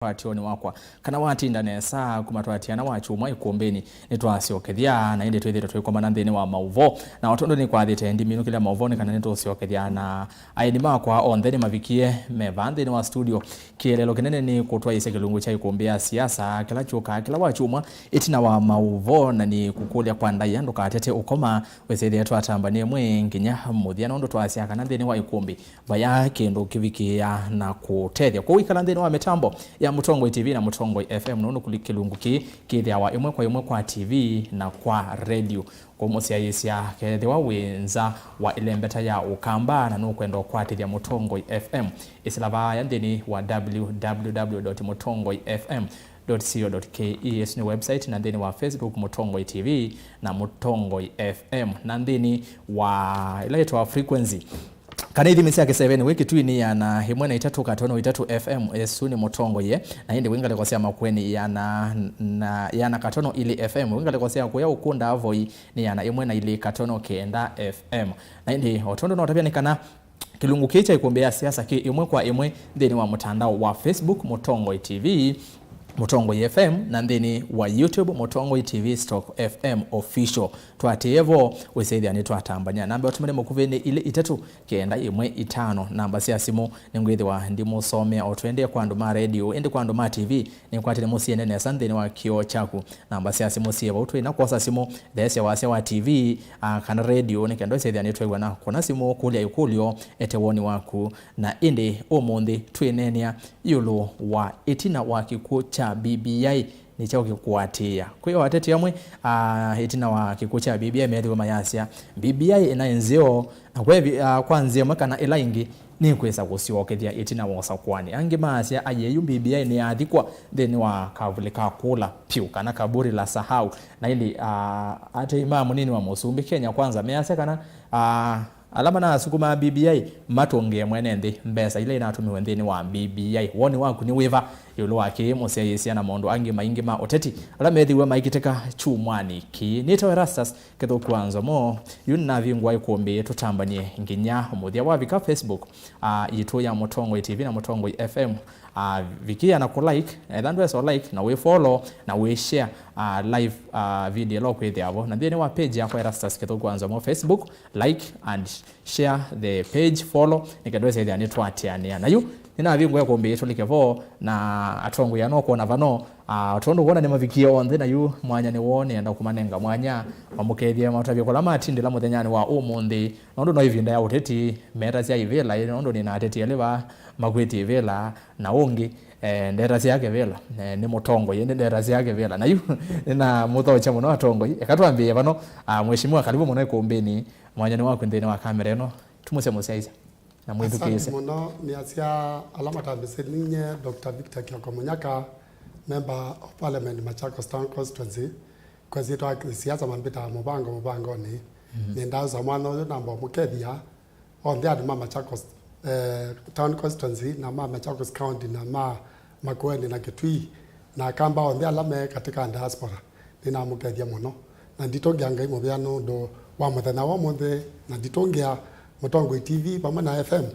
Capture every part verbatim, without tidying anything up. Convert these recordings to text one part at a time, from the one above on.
Wationĩ wakwa, kana watinda nesa kuma twatiana wa kyumwa ikumbĩnĩ, nĩtwasyokethya, na ĩndĩ twĩthĩtwe tũikomana nthĩnĩ wa maũvoo. Na o tondũ nĩkwathĩte ndiminũkĩlya maũvoo, nĩ kana nĩtũsyokethya na aeni makwa onthe nĩmavikie me vaa nthĩnĩ wa studio. Kĩeleelo kĩnene nĩ kũtwaĩsya kĩlungu kya ikumbĩ ya siasa kĩla kyũkaa kĩla wa kyumwa ĩtina wa maũvoo, na nĩ kũkũlya kwa ndaĩa ndũkatete ũkoma, wĩsĩthĩe twatambania ĩmwe nginya mũthya, nũndũ twasya kana nthĩnĩ wa ikumbĩ vaya kĩndũ kĩvikĩĩa na kũtethya. Kwoou ikala nthĩnĩ wa mĩtambo ya Mũtongoi T V na Mũtongoi F M, nũndũ kũli kĩlungu kĩĩ kĩthĩawa ĩmwe kwa ĩmwe kwa T V na kwa radio. Kũmũsyaĩĩsya kethĩwa wĩ nza wa ĩlembeta ya Ũkamba na nũkwenda ũkwatĩthya Mũtongoi F M, ĩsĩla vaya nthĩnĩ wa W W W dot mũtongoi F M dot co dot K E. Ĩsu nĩ website, na nthĩnĩ wa Facebook Mũtongoi T V na Mũtongoi F M, na nthĩnĩ wa ĩla yĩtawa frequency, kana ithimi sya kĩsevenĩ wĩ Kitui nĩ ĩana ĩmwe na itatũ katono itatũ F M, ĩsu nĩ Mũtongoi, na ĩndĩ wĩ ngalĩko sya Makueni ĩana na, ĩana katono ilĩ F M, wĩ ngalĩko sya kũya Ũkunda Avoi nĩ ĩana ĩmwe na ilĩ katono kenda F M. Na ĩndĩ o tondũ notavya nĩ kana kĩlungu kĩĩ kya ikumbĩ ya siasa kĩ ĩmwe kwa ĩmwe nthĩnĩ wa mũtandao wa Facebook Mũtongoi T V, Mũtongoi F M, na nthĩnĩ wa YouTube Mũtongoi T V stroke F M Official. Twatĩĩe vo, wĩsĩthĩa nĩtwatambany'a. Namba ya ũtũmĩle mũkuvĩ nĩ ilĩ itatũ kenda ĩmwe itano. Namba sya simũ nĩngwĩthĩwa ndimũsomea o tũendee kwa andũ ma redio, ĩndĩ kwa andũ ma T V, nĩkwatĩle mũsyĩne nesa nthĩnĩ wa kĩoo kyaku. Namba sya simũ syĩ vau, twĩna kwosa simũ, theesya wasya wa T V, a, kana redio, nĩ kenda wĩsĩthĩa nĩtwew'a na kũna simũ, kũlya ĩkũlyo, ete woni waku. Na ĩndĩ ũmũnthĩ twĩneenea ĩũlũ wa ĩtina wa kĩkw'ũ kya B B I. Nĩ kyaũ kĩkũatĩĩa? Kwĩ o ateti amwe, ah, ĩtina wa kĩkw'ũ kya B B I methĩwe mayasya, B B I ĩnaĩ nzeo, na kwa ĩvi-, ah, kwa nzĩa ĩmwe kana ĩla ĩngĩ, nĩkwĩsa kũsyokethya ĩtina wa ũsakũani. Angĩ maasya, aiee, yu B B I nĩyathikwa nthĩnĩ wa kavuli ka kũla pyũ, kana kaburi la sahau. Na ĩndĩ, ah, atei ma mũnini wa mũsumbĩ Kenya Kwanza measya kana, ah, ala manasukumaa B B I matũngĩe mwene nthĩ mbesa ila inatũmiwe nthĩnĩ wa B B I. Woni waku nĩ wĩva ĩũlũ wa kĩĩ mũsyaĩĩsya na maũndũ angĩ maingĩ ma ũteti ala methĩiwe maikĩtĩka kyumwanĩ kĩĩ? Nĩtawa Erastus Kĩthũku wa Nzomo, yu nĩnavingũa ikumbĩ tũtambanie nginya mũthya. Wavika Facebook, ah, yitũ ya Mũtongoi T V na Mũtongoi F M, ah, vikia na kũ like, etha ndwesa ũ like, na wĩ follow, na wĩ share, ah, live, ah, video ĩla ũkwĩthĩa vo. Na nthĩnĩ wa page yakwa Erastus Kĩthũku wa Nzomo Facebook, like and share the page, follow, nĩ kenda wĩsĩthĩa nĩtwatĩanĩa. Na yu nĩnavingũa ikumbĩ tũlike vo, na atongoi ano kwona vano, ah, tondũ wona nĩmavikie onthe, na yu mwanya nĩ woo, nĩenda kũmanenga mwanya mamũkethye matavye kũla matindĩla mũthenyanĩ wa ũmũnthĩ, nũndũ no ĩvinda ya ũteti. Metasya ivĩla, nũndũ nĩna ateti elĩ vaa makwĩtye ivĩla, na ũngĩ, eh, ndetasya kĩvĩla, eh, nĩ mũtongoi, ĩndĩ ndetasya kĩvĩla. Na yu nĩnamũthokya mũno atongoi. Eka twambĩĩe vano, ah, Mheshimiwa, karibu mũno ikumbĩnĩ. Mwanya nĩ waku nthĩnĩ wa kamera ĩno. Tũmũsyaĩĩsya na mwĩthukĩĩsya. Asante mũno, nĩasya ala matambĩsye. Ninyie Doctor Victor Kioko Munyaka, Member of Parliament, Machakos Town Constituency, kwa syĩtwa ya kĩsiasa mambĩtaa Mũvango Mũvangonĩ. Mm. Nĩndausa mwanya ũyũ namba ũmũkethya onthe andũ ma Machakos, eh, Town Constituency, na ma Machakos County, na ma Makueni na Kitui, na Akamba onthe ala me katika diaspora. Nĩnamũkethya mũno, na nditũngĩa Ngai mũvea nũndũ wa mũthenya wa ũmũnthĩ, na nditũngĩa Mũtongoi T V vamwe na F M,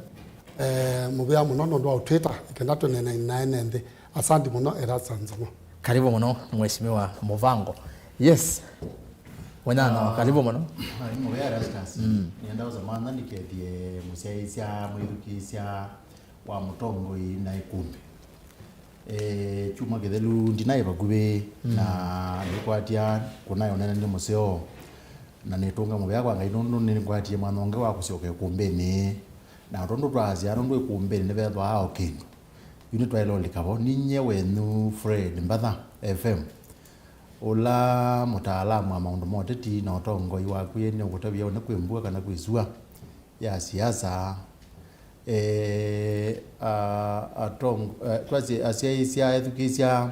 eh, mũvea mũno nũndũ wa ũtwĩta, nĩ kenda tũneene na ene nthĩ. Asante mũno, Erastus Nzomo. Karibu mũno, Mheshimiwa Mũvango. Yes. Mwenyano, ah, karibu mũno. Ai, mũvea Erastus. Mm. Nĩenda ũsa mwanya nĩkethye mũsyaĩĩsya, mwĩthukĩĩsya wa Mũtongoi na ikumbĩ. Eh, kyumwa kĩthelu ndinaĩ vakuvĩ, mm, na nĩkwatya kũnaĩ ũnene nĩ mũseo, na nĩtũnga mũvea kwa Ngai nũndũ nĩngwatie mwanya ũngĩ wa kũsyoka ikumbĩnĩ. Na tondũ twasya nũndũ ikumbĩnĩ nĩvethwaa o kĩndũ, yu nĩtwaĩle ũlika vo. Ninyie wenyu Fred Mbatha F M, ũla mũtaalamu wa maũndũ ma ũteti na ũtongoi waku, nĩ ũkũtavya ũne kwĩ mbua kana kwĩ sua ya siasa. Eh, a, atong-, eh, twasye asyaĩĩsya ethukĩĩsya,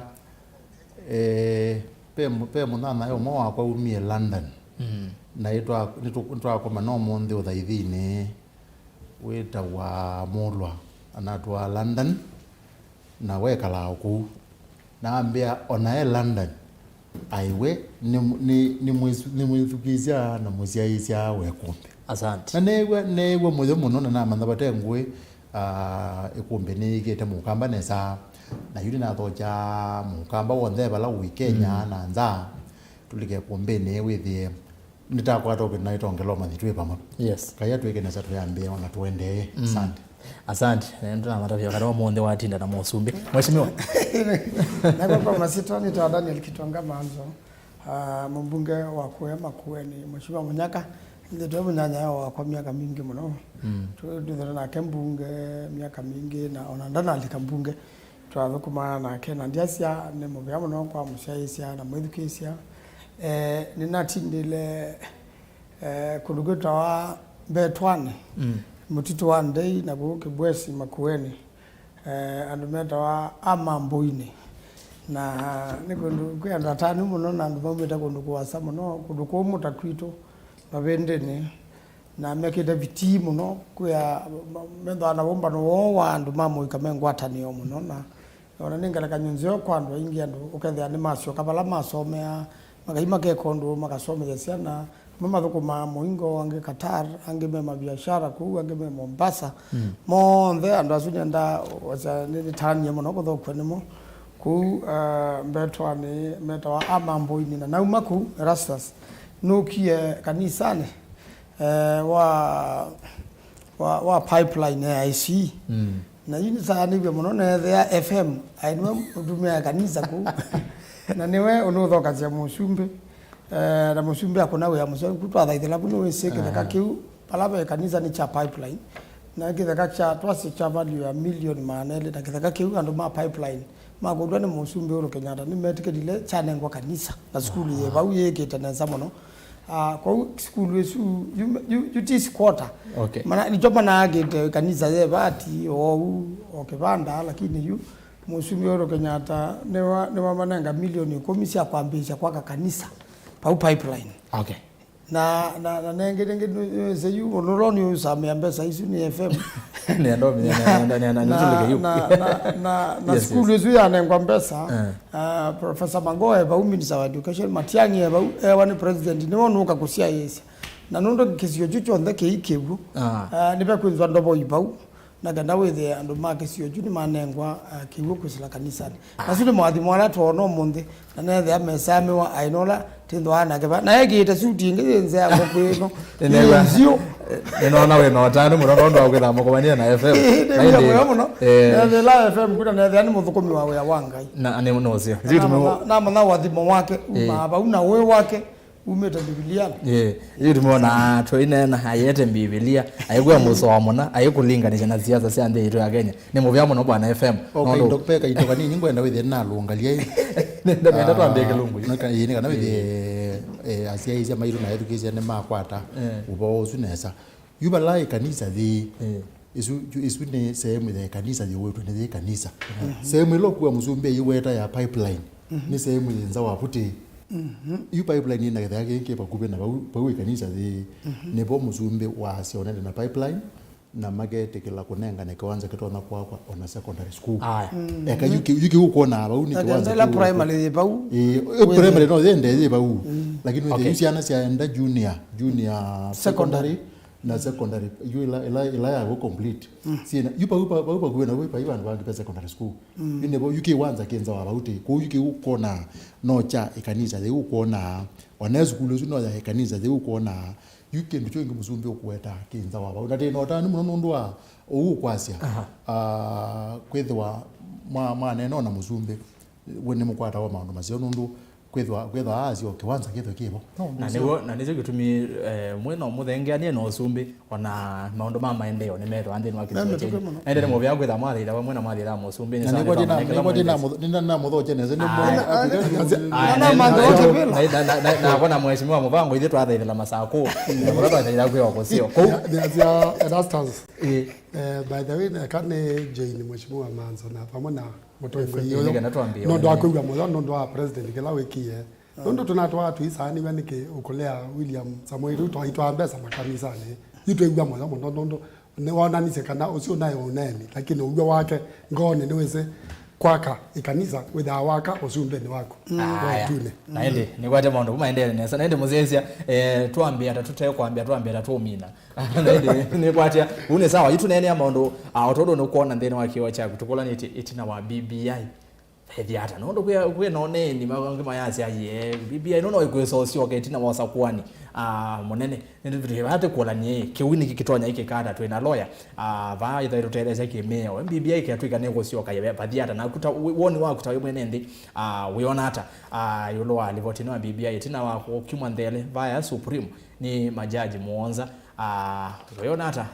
eh, pe mũ-, pe mũnyanyae ũmwe wakwa umie London. Mm. Na ĩtwa-, nĩtũ-, nĩtwakomana ũmũnthĩ ũthaithinĩ wĩtawa Mũlwa, anatwaa London, na wekalaa o kũu. Na ambĩa, ona e London, aiwe nĩ, nĩ, nĩ mwĩsu-, nĩ mwĩthukĩĩsya na mũsyaĩĩsya wa ikumbĩ. Asante. Na neew'a, neew'a mũyo mũno, na namanya vate ngũĩ, ah, ikumbĩ nĩyĩkĩte Mũkamba nesa. Na yu nĩnathokya mũkamba w'onthe vala ũĩ Kenya na nza, tũlike kũmbĩnĩ wĩthĩe nĩtakwata ũkĩ na ĩtongelo mathi twĩ vamwe. Yes. Kaia twĩke nesa twĩambĩe ona tũendee. Asante. Asante. Na nĩtũnamatavya kana ũmũnthĩ watinda na mũsumbĩ. Mheshimiwa. Nakwa kwa masitwa nĩtawa Daniel Kitonga Manzo. Ah, mũmbunge wa kũya Makueni, Mheshimiwa Munyaka, nĩthĩtwe mũnyanyae wakwa myaka mingĩ mũno. Tũthĩtwe nake mbunge myaka mingĩ, na ona ndanalika mbunge, twathũkũmaa nake, na ndyasya nĩ mũvea mũno kwa mũsyaĩĩsya na mwĩthukĩĩsya. Eh, nĩnatindĩle, eh, kũndũ kwĩtawa Mbetwanĩ, mũtitũ wa Ndei, na kũu Kĩbwesi Makueni. Eh, andũ metawa Amambũinĩ. Na nĩ kũndũ kwĩ andũ atanu mũno, na andũ maumĩte kũndũ kũasa mũno, kũndũ kũũmũ ta kwitũ Mavĩndĩnĩ. Na mekĩte vitii mũno, kwĩa methĩwa na wũmbano woo wa andũ ma mũika me ngwatanĩo mũno, na ona nĩ ngelekany'o nzeo kwa andũ aingĩ, andũ ũkethĩa nĩmasyoka vala masomeaa, makai makeka ũndũ makasomethya syana. Amwe mathũkũmaa mũingo, angĩ Qatar, angĩ me maviashara kũu, angĩ me Mombasa. Monthe andũ asu nĩenda wasya nĩtanie mũno kũthokwa nĩmo. Kũu, eh, Mbetwanĩ metawa Amambũinĩ, na nauma kũu Erastus nũkie kanisanĩ, eh, wa, wa, wa Pipeline A I C. Na yu nĩsaanĩw'e mũno neethĩa F M aĩ nĩwe mũtumĩa kanisa kũu. Na nĩwe ũnũthokasya mũsumbĩ. Eh, na mũsumbĩ akũna wĩa mũseo, ku twathaithĩla vu nĩwĩsĩ kĩtheka kĩu, vala ve kanisa nĩ kya Pipeline. Na kĩtheka kya twasĩ kya value ya milioni maana elĩ, na kĩtheka kĩu andũ ma Pipeline makũlw'a nĩ mũsumbĩ Uhuru Kenyatta nĩmetĩkĩlile kyanengwa kanisa, na sukulu yĩ vau yĩkĩte nesa mũno. Ah, kwoou sukulu ĩsu yu, yu, yu ti squatter. Okay. Mana, nĩkyo manaakĩte kanisa ye vati ou o kĩvanda, lakini yu mũsumbĩ Uhuru Kenyatta nĩwa, nĩwamanenga milioni ĩkũmi sya kwambĩĩsya kwaka kanisa vau Pipeline. Okay. Na, na, na nengĩ, nengĩ nĩwĩsĩ yu ũnũlo nĩũsamĩa mbesa isu nĩ F M. Nĩenda ũmenya, nĩenda, nĩenda, nĩenda, nĩtũlike yu. Na, na, na, na, na sukulu ĩsu yanengwa mbesa, ah, Professor Magoha e vau, Minister wa Education, Matiang'i e vau, ewa nĩ president, nĩwe ũnũka kũsyaĩĩsya. Na nũndũ kĩsio kyu kyonthe kĩi kĩw'ũ, ah, nĩvekwĩthwa ndovoi vau, na kana wĩthĩe andũ ma kĩsio kyu nĩmanengwa, ah, kĩw'ũ kwĩsĩla kanisanĩ. Asu nĩ moathimo ala twoona ũmũnthĩ, na nethĩa mesamĩwa aĩ na ũla tĩthwaa nake va. Na ekĩĩte suti ĩngĩ yĩ nzea ngũkũ ĩno. Nĩnewa. Nziũ. Nĩnona wĩ na ũtanu mũno nũndũ wa kwĩtha mũkomania na F M. Ĩĩ, nĩ wĩa mwega mũno. Eh. Nethĩla F M kuna nethĩa nĩ mũthũkũmi wa wĩa wa Ngai. Na nĩ nũsio. Namanya, namanya ũathimo wake, umaa vau na ũĩ wake. Umĩte Mbivilianĩ. Ĩĩ, yu tũmwona tũineena, ayĩete Mbivilia, ayĩkwĩa mũsoa mũna, ayĩkũlinganisya na siasa sya nthĩ yitũ ya Kenya. Nĩ mũvea mũno, Bwana F M. O nũndũ kaindo, ve kaindo kanini ngwenda wĩthĩe nalũngalia ĩ. Nenda, nenda twambie kĩlungu. Nĩ ka-, ĩĩ, nĩ kana wĩthĩe, eh, asyaĩĩsya maitũ na ethukĩĩsya nĩmakwata ũvoo ũsu nesa. Yu vala ĩkanisa yĩĩ, ĩsu, ĩsu nĩ sehemu ya ĩkanisa yĩwĩtwe nĩ yĩ kanisa. Sehemu ĩla ũkua mũsumbĩ aiweta ya pipeline, nĩ sehemu yĩ nza wa vutĩ. Yu pipeline ĩna kĩtheka kĩngĩ kĩ vakuvĩ na vau, vau ĩkanisa yĩĩ. Nĩvo mũsumbĩ waasya ũnende na pipeline, na maketĩkĩla kũnengane kĩwanza kĩtonya kwakwa ona secondary school. Aya. Eka yu kĩ-, yu kĩu ũkwonaa vau nĩ kĩwanza kĩu. Primary yĩ vau. Ĩĩ, primary no yende yĩ vau. Lakini wĩthĩa yu syana syaenda junior, junior secondary. Na secondary, yu ila, ila, ila ya go complete. Syina, yu pau, pau, pau, pau, na yu pau, vandu vangi pe secondary school. Yu nebo, yu kĩwanza kĩ nza wa vau tĩ. Kũu yu kĩu ũkwona, no kya ĩkanisa yĩu ũkwona. Ona sukulu ĩsu no ya ĩkanisa yĩu ũkwona. Yu kĩndũ kyo ĩngĩ mũsumbĩ ũkũweta kĩ nza wa vau. Na tĩ na ũtanu mũno nũndũ wa ũu ũkwasya. Ah, kwĩthĩwa mwa-, mwaneenwa na mũsumbĩ, we nĩ mũkwata wa maũndũ maseo nũndũ kwĩthwa, kwĩthwa aasyo kĩwanza kĩthwe kĩvo. Na nĩw'o, na nĩkyo kĩtumi, eh, mwĩ no mũthengeanie na ũsumbĩ, ona maũndũ ma maendeeo nĩmethwa nthĩnĩ wa kĩsio kyenyu. Na ĩndĩ nĩ mũvea kwĩtha mwathaitha vamwe na mwathaitha mũsumbĩ, nĩ sawa, nĩtwamũnengela mwĩthukĩĩsya. Nĩnamũthokyene nĩ nakwa na mheshimiwa Mũvango, ithyĩ twathaithĩla Masakũ, na kũla twathaitha kwĩ wa kũseo kũu. Nĩasya Erastus. Eh, by the way, neka nĩ join Mheshimiwa Manzo na vamwe na mũtongoi ũyũ nũndũ wa kwĩw'a mũyo nũndũ wa president kĩla wĩkie. Nũndũ tũnatwaa tũisaanĩw'a nĩkĩ ũkũlea William Samoei Ruto aitwaa mbesa makanisanĩ? Yu twĩw'a mũyo mũno nũndũ nĩwonanisye kana ũsu ũnaĩ ũneeni, lakini ũw'o wake ngoonĩ nĩwĩsĩ kwaka ĩkanisa wĩthaa waka ũsumbĩnĩ waku wa Aya. Ũtune. Na ĩndĩ, nĩkwate maũndũ kuma endele nesa. Na ĩndĩ mũsyaĩĩsya, eh, twambĩa ta tũte kwambĩa, twambĩa ta tũmina. Na ĩndĩ, nĩkwatya, ũu nĩ sawa, yu tũneenea maũndũ, ah, o tondũ nĩkwona nthĩnĩ wa kĩoo kyaku, tũkũlanĩtye ĩtina wa B B I. Ethĩa ata? Nũndũ kwĩ, kwĩ na ũneeni, ma-, angĩ mayasya, "Ye, B B I ĩno no ĩkwĩsa ũsyoka ĩtina wa ũsakuani, ah, mũnene." Nĩtũvĩtĩkĩe vaa tũkũlany'e, kĩu nĩkĩ kĩtonya ĩkĩka ata twĩ na lawyer, ah, vaa ĩthaĩ tũtetheesya kĩmĩao. B B I ĩkatw'ĩka nĩkũsyoka, ye, vathi ata? Naku ta, wĩ-, woni waku ta wĩ mwene nthĩ, ah, wĩona ata, ah, ĩũlũ wa livoti ĩno ya B B I ĩtina wa kũkyumwa nthele vaya Supreme nĩ majaji mũonza, ah, wĩona ata?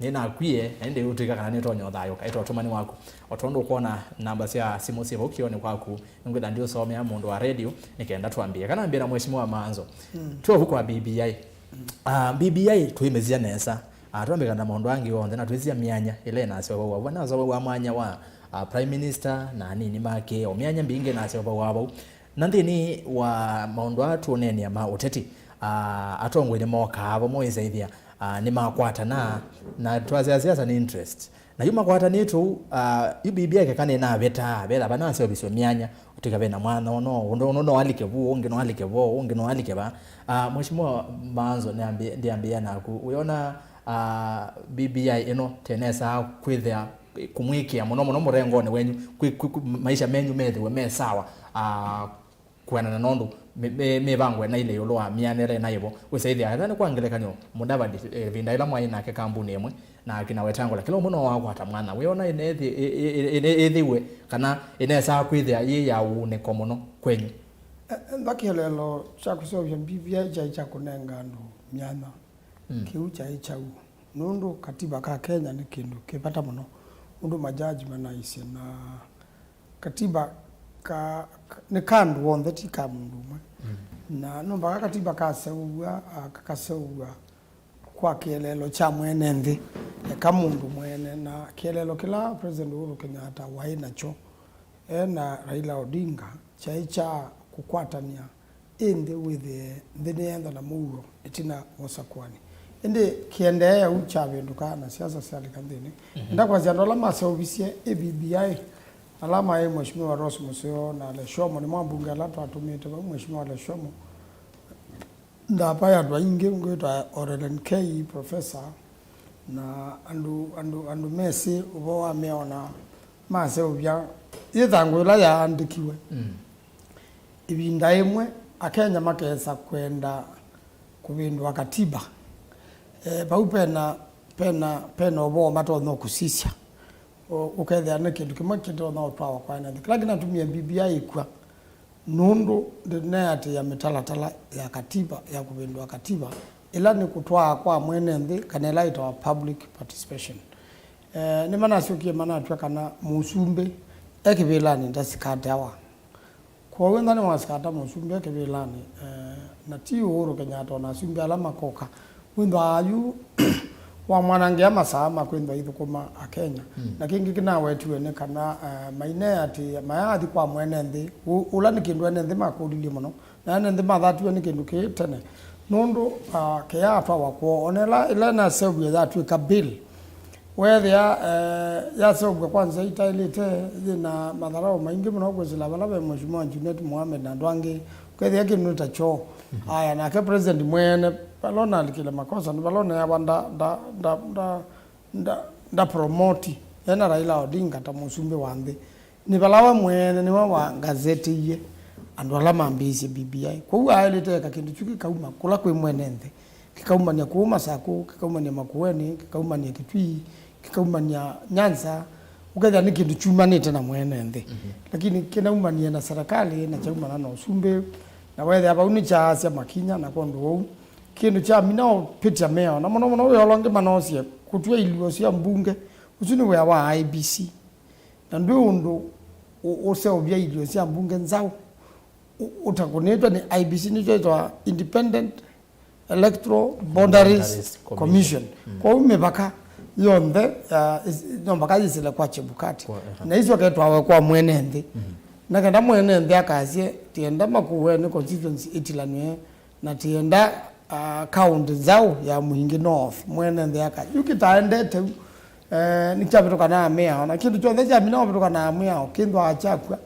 Nĩnakwie, na ĩndĩ ũtw'ĩka kana nĩtonya ũthayũka, ĩta ũtũmani waku. O tondũ ũkwona namba sya simũ syĩ vau kĩonĩ kwaku, nĩngwĩtha ndiũsomea mũndũ wa radio, nĩ kenda twambĩe. Kana mbĩe na Mheshimiwa Manzo. Mm. Twĩ ovu kwa B B I. Mm. Ah, B B I twĩmĩsya nesa. Ah, twambĩka na maũndũ angĩ onthe, na twĩsya myanya ĩla ĩnaseũvaw'a vau. Naseũvaw'a mwanya wa, ah, Prime Minister na anini make, o myanya mbingĩ ĩnaseũvaw'a vau. Na nthĩnĩ wa maũndũ aa tũũneenea ma ũteti, ah, atongoi nĩmokaa vamwe ĩsaĩthya, ah, nĩmakwatana, na twasya siasa nĩ interest. Na yu makwatanĩte ũu, ah, yu B B I keka nĩnavĩtaa, vetha vanaseũvisye myanya, ũtw'ĩka ve na mwana ũno, ũndũ ũno no alike vu, ũngĩ no alike vo, ũngĩ no alike va. Ah, Mheshimiwa Manzo, nĩambĩ-, ndĩambĩĩa naku. Wĩona, ah, B B I ĩno tenesaa kwĩthĩa kũmwĩkĩa mũno mũno mũrengonĩ wenyu, kwĩ, kwĩ, kwĩ, maisha menyu methĩwe me sawa, ah, kwĩanana na ũndũ mĩ-, mĩ-, mĩvango ĩna ĩle ĩũlũ wa mĩanĩle ĩna ĩvo. Wĩsaĩthĩa ethĩwa nĩ kwa ngelekany'o, Mudavadi, eh, ĩvinda ĩla mwaĩ nake kambunĩ ĩmwe na akina Wetangula, kĩla ũmwe no wakwata mwana. Wĩona ĩnethi-, ĩ-, ĩ-, ĩ-, ĩ-, ĩthĩwe kana ĩnesaa kwĩthĩa yĩ ya ũunĩko mũno kwenyu? E, e, ntha kĩeleelo kya kũseũvya B B I kyaĩ kya kũnenga andũ myanya. Mm. Kĩu kyaĩ kyaũ? Nũndũ katiba ka Kenya nĩ kĩndũ kĩ vata mũno, ũndũ majaji manaisye, na katiba ka, ka, nĩ ka andũ onthe, ti ka mũndũ ũmwe. Mm. Na no mpaka katiba kaseũvw'a, a, kakaseũvw'a kwa kĩeleelo kya mwene nthĩ, eka mũndũ mwene, na kĩeleelo kĩla President Uhuru Kenyatta waĩ nakyo e na Raila Odinga kyaĩ kya kũkwatany'a ĩndĩ wĩthĩe nthĩ nĩyeethana mũuo ĩtina wa ũsakuani. Ĩndĩ kĩendeea ũu kyavĩndũka na siasa syalika nthĩnĩ. Mhm. Nenda kwasya andũ ala maseũvisye ĩ B B I, ala maĩ Mheshimiwa Rose Mũseo na Leshomo, nĩmo ambunge ala twatũmĩte vau, Mheshimiwa Leshomo, ndapa ya andũ aingĩ, ngwĩtwa Orelen K, professor, na andũ, andũ, andũ mesĩ ũvoo wa mĩao na maseũvya ĩthangũ ĩla yaandĩkiwe. Mm. Ĩvinda ĩmwe, Akenya makesa kwenda kũvĩndũa katiba. E, vau pena, pena, pena ũvoo matonya kũsisya. Ũ-, ũkethĩa nĩ kĩndũ kĩmwe kĩtonya ũtwawa kwa ene nthĩ. Kĩla kĩnatumie B B I ĩkw'a, nũndũ ndĩneatĩĩa mĩtalatala ya katiba ya kũvĩndũa katiba, ĩla nĩ kũtwaa kwa mwene nthĩ, kana ĩla ĩtawa public participation. E, nĩmanasyokie manatw'a kana mũsumbĩ e kĩvĩlanĩ ndasikateawa. Kwoou ĩndĩ nĩwasikata mũsumbĩ e kĩvĩlanĩ, eh, na ti Uhuru Kenyatta, o na asumbĩ ala makoka. Wĩthwaa yu wamwanangĩa masaa ma kwĩthwa ithũkũma Akenya. Mm. Na kĩngĩ kĩnawetiwe nĩ kana, eh, maineatĩĩa mayaathi kwa mwene nthĩ, ũ-, ũla nĩ kĩndũ ene nthĩ makũlilye mũno, na ene nthĩ mathatiwe nĩ kĩndũ kĩĩ tene. Nũndũ, ah, kĩyaatwawa kwoo, o na ĩla, ĩla ĩnaseũviwe yatw'ĩka bill, weethĩa, eh, yaseũvw'a kwa nzĩa itaĩlĩte, yĩ na matharaũ maingĩ mũno kwĩsĩla vala ve Mheshimiwa Junet Mohamed na andũ angĩ, ũkethĩa kĩndũ nĩ ta kyoo. Mhm. Aya, nake president mwene, vala ũnalikile makosa, nĩ vala ũneawa nda, nda, nda, nda, nda, nda promote, e na Raila Odinga ta mũsumbĩ wa nthĩ. Nĩ vala we mwene nĩwe wangazetĩie andũ ala mambĩĩisye B B I. Kwoou aĩlĩte eka kĩndũ kyu kĩkauma kũla kwĩ mwene nthĩ, kĩkaumany'a kũu Masakũ, kĩkaumany'a Makueni, kĩkaumany'a Kitui, kĩkaumany'a Nyanza, ũkethĩa nĩ kĩndũ kyumanĩte na mwene nthĩ. Mhm. Lakini kĩnaumanie na serikali, na kyaumana na ũsumbĩ, na weethĩa vau nĩkyaasya makinya, na kwondũ wou, kĩndũ kyamina ũpĩtya mĩao. Na mũno mũno wĩa ũla ũngĩ manoosie, kũtw'a ilio sya mbunge, ũsu nĩ wĩa wa I E B C. Na ndwĩ ũndũ ũ-, ũseũvya ilio sya mbunge nzaũ ũ-, ũtakũnĩtwe nĩ I E B C, nĩkyo ĩtawa Independent Electoral Boundaries Boundaries Commission. Commission. Mm. Kwoou mĩvaka yonthe, ah, is-, no mpaka yĩsĩle kwa Chebukati. Kwa, aha. Na isu aketwawe kwa mwene nthĩ. Mhm. Na kenda mwene nthĩ akasye, tienda Makueni constituency ĩtilanw'e, na tienda, ah, kaũntĩ nzaũ ya Mwingi North, mwene nthĩ aka. Yu kĩtaendete u, Eh, nĩkyavĩtũkanaa mĩao, na kĩndũ kyonthe kyamina ũvĩtũkanaa mĩao kĩnthwaa kyakw'a.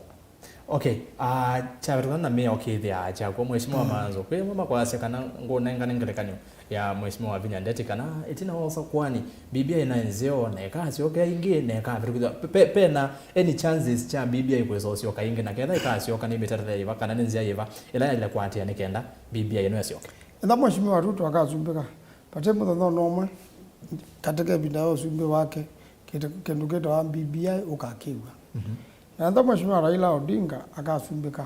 Okay, ah, kyavĩtũkana na mĩao kĩthĩaa kyakw'a. Mheshimiwa Manzo, kwĩ amwe makwasya kana ngũnengane ngelekany'o ya Mheshimiwa Wavinya Ndeti kana ĩtina wa ũsakwani B B I naĩ nzeo na ĩkasyokea ĩngĩ na ĩkavĩtũkĩthw'a. Pe, pe, pena any chances kya B B I kwĩsa ũsyoka ĩngĩ, na ketha ĩkasyoka nĩ mĩtatatale yĩva kana nĩ nzĩa yĩva ĩla yaĩle kũatĩĩa nĩ kenda B B I ĩno ĩsyoke? Etha Mheshimiwa Ruto akasumbĩka, vate mũthenya ona ũmwe katĩ ka ĩvinda ya ũsumbĩ wake, kĩndũ kĩtawa B B I ũkakĩw'a. Na etha Mheshimiwa Raila Odinga akasumbĩka,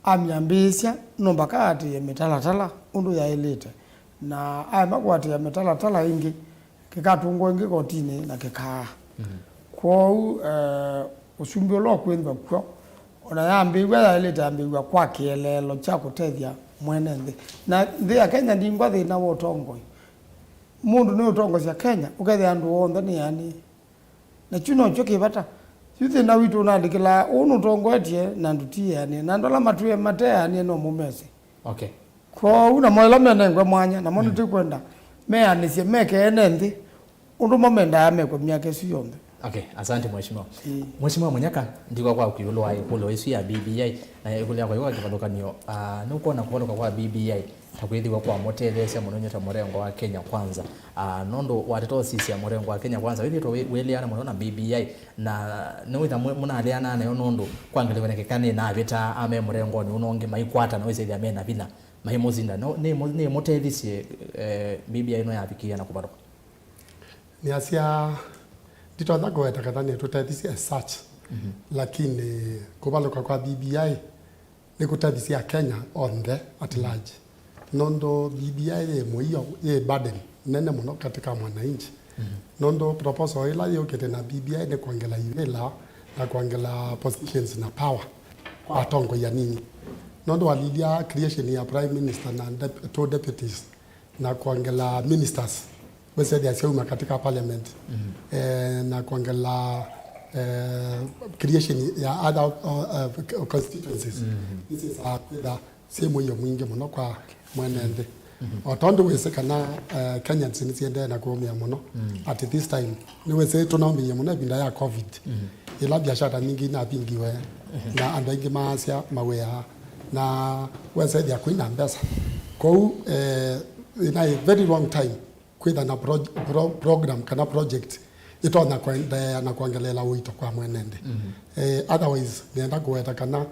amyambĩĩsya, no mpaka aatĩĩe mĩtalatala ũndũ yaĩlĩte, na aema kũatĩĩa mĩtalatala ĩngĩ, kĩkatũngwa ĩngĩ kotinĩ na kĩkaa. Kwoou, eh, ũsumbĩ ũla ũkwĩnthwa kw'o, ona yambĩĩw'a, yaĩlĩte yambĩĩw'a kwa kĩeleelo kya kũtethya mwene nthĩ. Na nthĩ ya Kenya ndingwa thĩna wa ũtongoi. Mũndũ nĩũtongosya Kenya, ũkethĩa andũ onthe nĩ eanĩe. Na kyu nokyo kĩ vata. Yu thĩna witũ ũnandĩkĩlaa, ũũ nũtongoetye na andũ ti eanĩe, na andũ ala matwĩe mate eanĩe no mũmesĩ. Okay. Kwoou namo ĩla menengwe mwanya, namo nĩtũkwenda meanĩsye, meke ene nthĩ ũndũ mo mendaa mekwe myaka ĩsu yonthe. Okay, asante mheshimiwa. Ĩĩ. Mheshimiwa Munyaka, ndikw'a kwaku ĩũlũ wa ĩkũlyo ĩsu ya B B I, na ĩkũlyo yakwa ĩu ya kĩvathũkany'o, ah, nũkwona kũvalũka kwa B B I ta kwĩthĩwa kwamũtetheesya mũno inyuĩ ta mũrengo wa Kenya Kwanza. Ah, nũndũ wateta ũsisya mũrengo wa Kenya Kwanza wĩthĩĩtwe wĩ-, wĩleana mũno na B B I, na nĩwĩtha mũ-, mũnaleanaa nayo nũndũ kwa ngelekany'o nĩ keka nĩnavĩtaa ame mũrengonĩ ũno ũngĩ maikwata na wĩsĩthĩa mena vinya maimũsinda. No, nĩmũ-, nĩmũtethisye, eh, B B I ĩno yavikĩĩa na kũvalũka? Nĩasya, nditonya kũweta kana nĩtũtethisye as such, lakini kũvalũka kwa B B I nĩkũtethisye Akenya onthe at large, nũndũ B B I yĩ mũio, yĩ burden nene mũno katika mwananchi. Nũndũ proposal ĩla yũkĩte na B B I nĩ kwongela iwĩla na kwongela positions na power kwa atongoi anini. Nũndũ walilya creation ya prime minister na dep-, two deputies na kwongela ministers wĩsethĩa syauma katika parliament, eh, na kwongela, eh, creation ya other, uh, constituencies. Nĩsyĩsaa kwĩtha syĩ mũio mwingĩ mũno kwa mwene nthĩ. O tondũ wĩsĩ kana, eh, Kenyans nĩsiendee na kũũmĩa mũno at this time, nĩwĩsĩ tũnaũmĩie mũno ĩvinda ya covid, ĩla biashara nyingĩ inavingiwe na andũ aingĩ maasya mawĩa na wesethĩa kwĩna mbesa. Kwoou, eh, in a very long time kwĩtha na pro-, pro-, program kana project ĩtonya kũendeea na kwongeleela ũito kwa mwene nthĩ. Eh, otherwise nĩenda kũweta kana,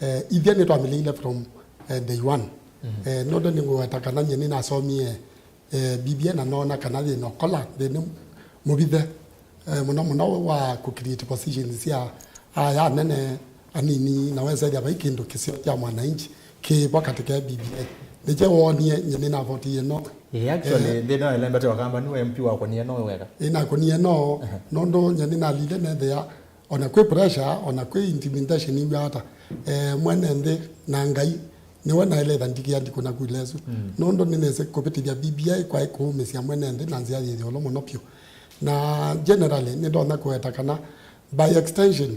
eh, ithyĩ nĩtwamĩlĩile from, eh, day one. Eh, nũndũ nĩngũweta kana nyie nĩnasomie, eh, B B I na noona kana yĩna ũkola nthĩnĩ mũvithe, eh, mũno mũno wa kũ create positions sya aya anene anini, na wesethĩa vai kĩndũ kĩseo kya mwananchi kĩvo katika B B I. Nĩkyo woonie nyie nĩnavotie no. Ĩĩ, actually, eh, nthĩ no ĩlembete wakamba nĩwe M P wakonie no weka. Ĩĩ, nakonie no, nũndũ nyie nĩnalile nethĩa ona kwĩ pressure, ona kwĩ intimidation iw'a ata, eh, mwene nthĩ na Ngai nĩwe naĩle ĩthandĩkĩa ndikũ na kula ĩsu. Nũndũ nĩnĩsĩ kũvĩtĩthya B B I kwaĩ kũũmĩsya mwene nthĩ na nzĩa yĩ ĩũlũ mũno vyũ. Na generally nĩndonya kũweta kana by extension,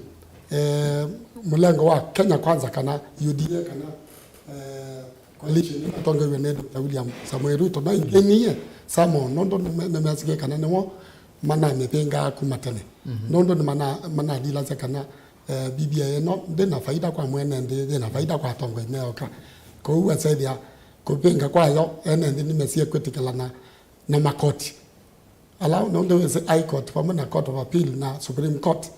eh, mũlengo wa Kenya Kwanza kana U D A kana, eh, coalition ĩla ĩtongoew'e nĩ Doctor William Samoei Ruto no ĩngĩnie samo nũndũ nĩme-, nĩmesĩkĩe kana nĩmo manamĩvĩngaa kuma tene. Nũndũ nĩmana-, manalilasya kana, eh, B B I ĩno ndĩ na faida kwa mwene nthĩ, yĩ na faida kwa atongoi meoka. Kwoou wesethĩa kũvĩnga kwayo ene nthĩ nĩmesie kwĩtĩkĩlana na makoti. Ala nũndũ wĩsĩ High Court vamwe na Court of Appeal na Supreme Court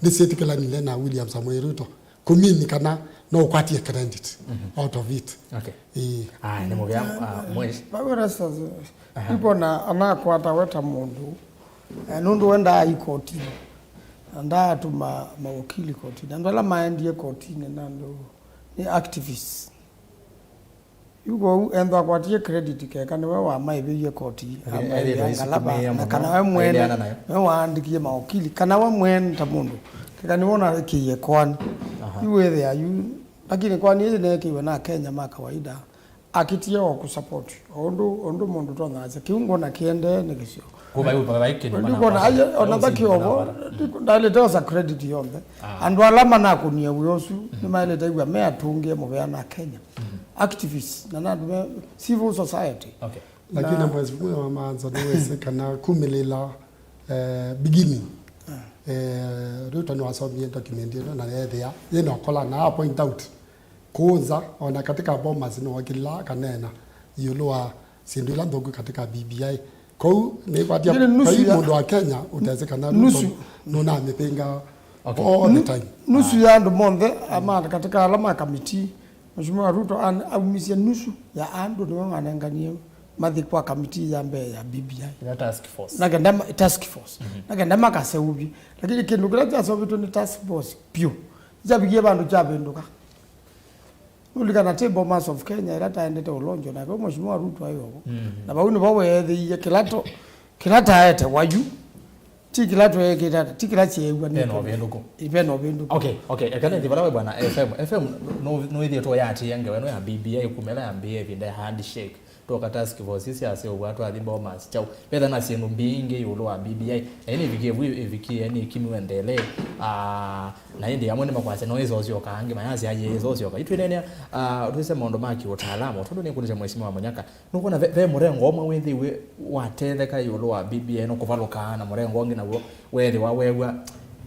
nĩsyĩtĩkĩlanile na William Samoei Ruto kũmini kana no ũkwatie credit out of it. Okay. Ĩĩ. Aya, nĩ mũvea, ah, mwe- Vau Erastus, ndikona anakwatawe ta mũndũ, eh, nũndũ we ndaa ikotinĩ, na ndaatũma mawakili kotinĩ. Andũ ala maendie kotinĩ na andũ nĩ activists. Yu kwoou enthwa akwatie credit keka nĩwe wamaĩvĩie koti, ethĩwa amaĩvĩa ngalama, na kana we mwene nĩwe waandĩkie maokili, kana we mwene ta mũndũ keka nĩwe ũnakĩie kwani. Yu wĩthĩa yu, lakini kwani ĩĩ neekĩiwe na Akenya ma kawaida, akĩtie o kũsupport o ũndũ, ũndũ mũndũ tonyasya kĩu ngona kĩendee nĩ kĩseo. Kũvai ũvavai kĩndũ. Ndikona aye ona thakiovo ndalĩte osa credit yonthe. Andũ ala manakũnie wĩa ũsu nĩmaĩlĩte ĩw'a me atũngĩe mũvea na Kenya. Activists na andũ me civil society. Okay. Lakini na Mheshimiwa Manzo nĩwĩsĩ kana kumĩlĩla eh, beginning. Eh, Ruto nĩwasomie document ĩno na ethĩa yĩna ũkola na a point out kũũ nza, ona katika Bomas nĩwokĩlaa akaneena ĩũlũ wa syĩndũ ila nthũku katika B B I. Kwoou nĩkwatia Lakini nusu vai ya mũndũ wa Kenya ũtesĩ kana Ruto nusu. Nũnamĩpinga Okay. all the Nu- time. Nusu ya andũ monthe ama katika ala ma kamiti, Mheshimiwa Ruto an- aumisye nusu ya andũ nĩwe wanenganie mathi kwa kamiti ya mbee ya B B I. Ila task force. Na kenda ma- task force. Na kenda makaseũvye. Lakini kĩndũ kĩla kyaseũvĩtwe nĩ task force pyũ. Kyavikie vandũ kyavĩndũka. Nũlikana ti Bomas of Kenya ĩla taendete ũlonjo nake Mheshimiwa Ruto aĩ ovo. Na vau nĩvo weethĩie kĩla to- kĩla taete wayu. Ti kĩla tweekĩte ata, ti kĩla kyeew'a nĩ Vena ũvĩndũku. Ĩ, vena ũvĩndũku. Okay, okay. Eka nĩthi vala we bwana F M. F M nũ- nũĩthĩĩtwe ũyatĩĩa ngewa ĩno ya B B I kuma ĩla yambĩĩe ĩvinda ya handshake. Twoka task force isi aseũvwa twathi Bomas chau. Vetha na syĩndũ mbingĩ ĩũlũ wa B B I. Na ĩnĩ ĩvikie vu ĩvikie nĩ kimiwe nthele. Ah, na ĩndĩ amwe nĩmakwasya no ĩsosyoka, angĩ mayasya yĩ ĩsosyoka. Itwĩneenea, ah, twĩse maũndũ ma kĩũtaalamu. Tondũ nĩkũlĩsya Mheshimiwa Munyaka, nũkwona ve, ve mũrengo ũmwe wĩthĩiwe watetheka ĩũlũ wa B B I ĩno kũvalũka na mũrengo ũngĩ naw'o weethĩwa weew'a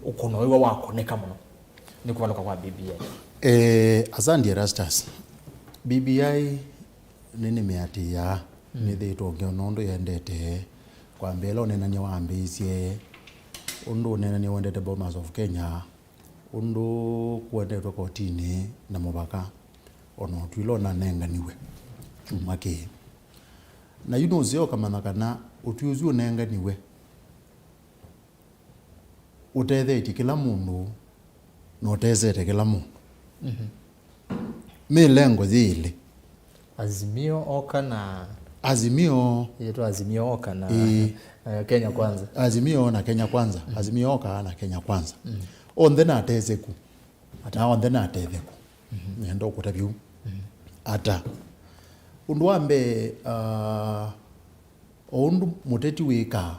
ũkũno wĩw'a wakũnĩka mũno nĩ kũvalũka kwa B B I? Eh, asante Erastus. B B I nĩnĩmĩatĩĩaa, nĩthĩĩtwe ngĩona ũndũ yendete. Kwambĩĩa ũneenany'a wambĩĩisye, ũndũ ũneenany'a wendete Bomas of Kenya, ũndũ kũendetwe kotinĩ na mũvaka, ona ũtw'ĩla ũnanenganiwe kyumwa kĩĩ. Na yu nũseo ũkamanya kana ũtwi ũsu ũnenganiwe ũtethetye kĩla mũndũ na ũtesete kĩla mũndũ. Mĩlengo yĩ ĩlĩ. Azimio oka na Azimio. Yĩtwa Azimio oka na Ĩĩ. Eh, Kenya Kwanza. Azimio na Kenya Kwanza. Azimio oka na Kenya Kwanza. Onthe natetheku. Na onthe natetheku. Nenda ũkũtavya ũu. Ata. Ũndũ wa mbee, ah, o ũndũ mũteti wĩkaa,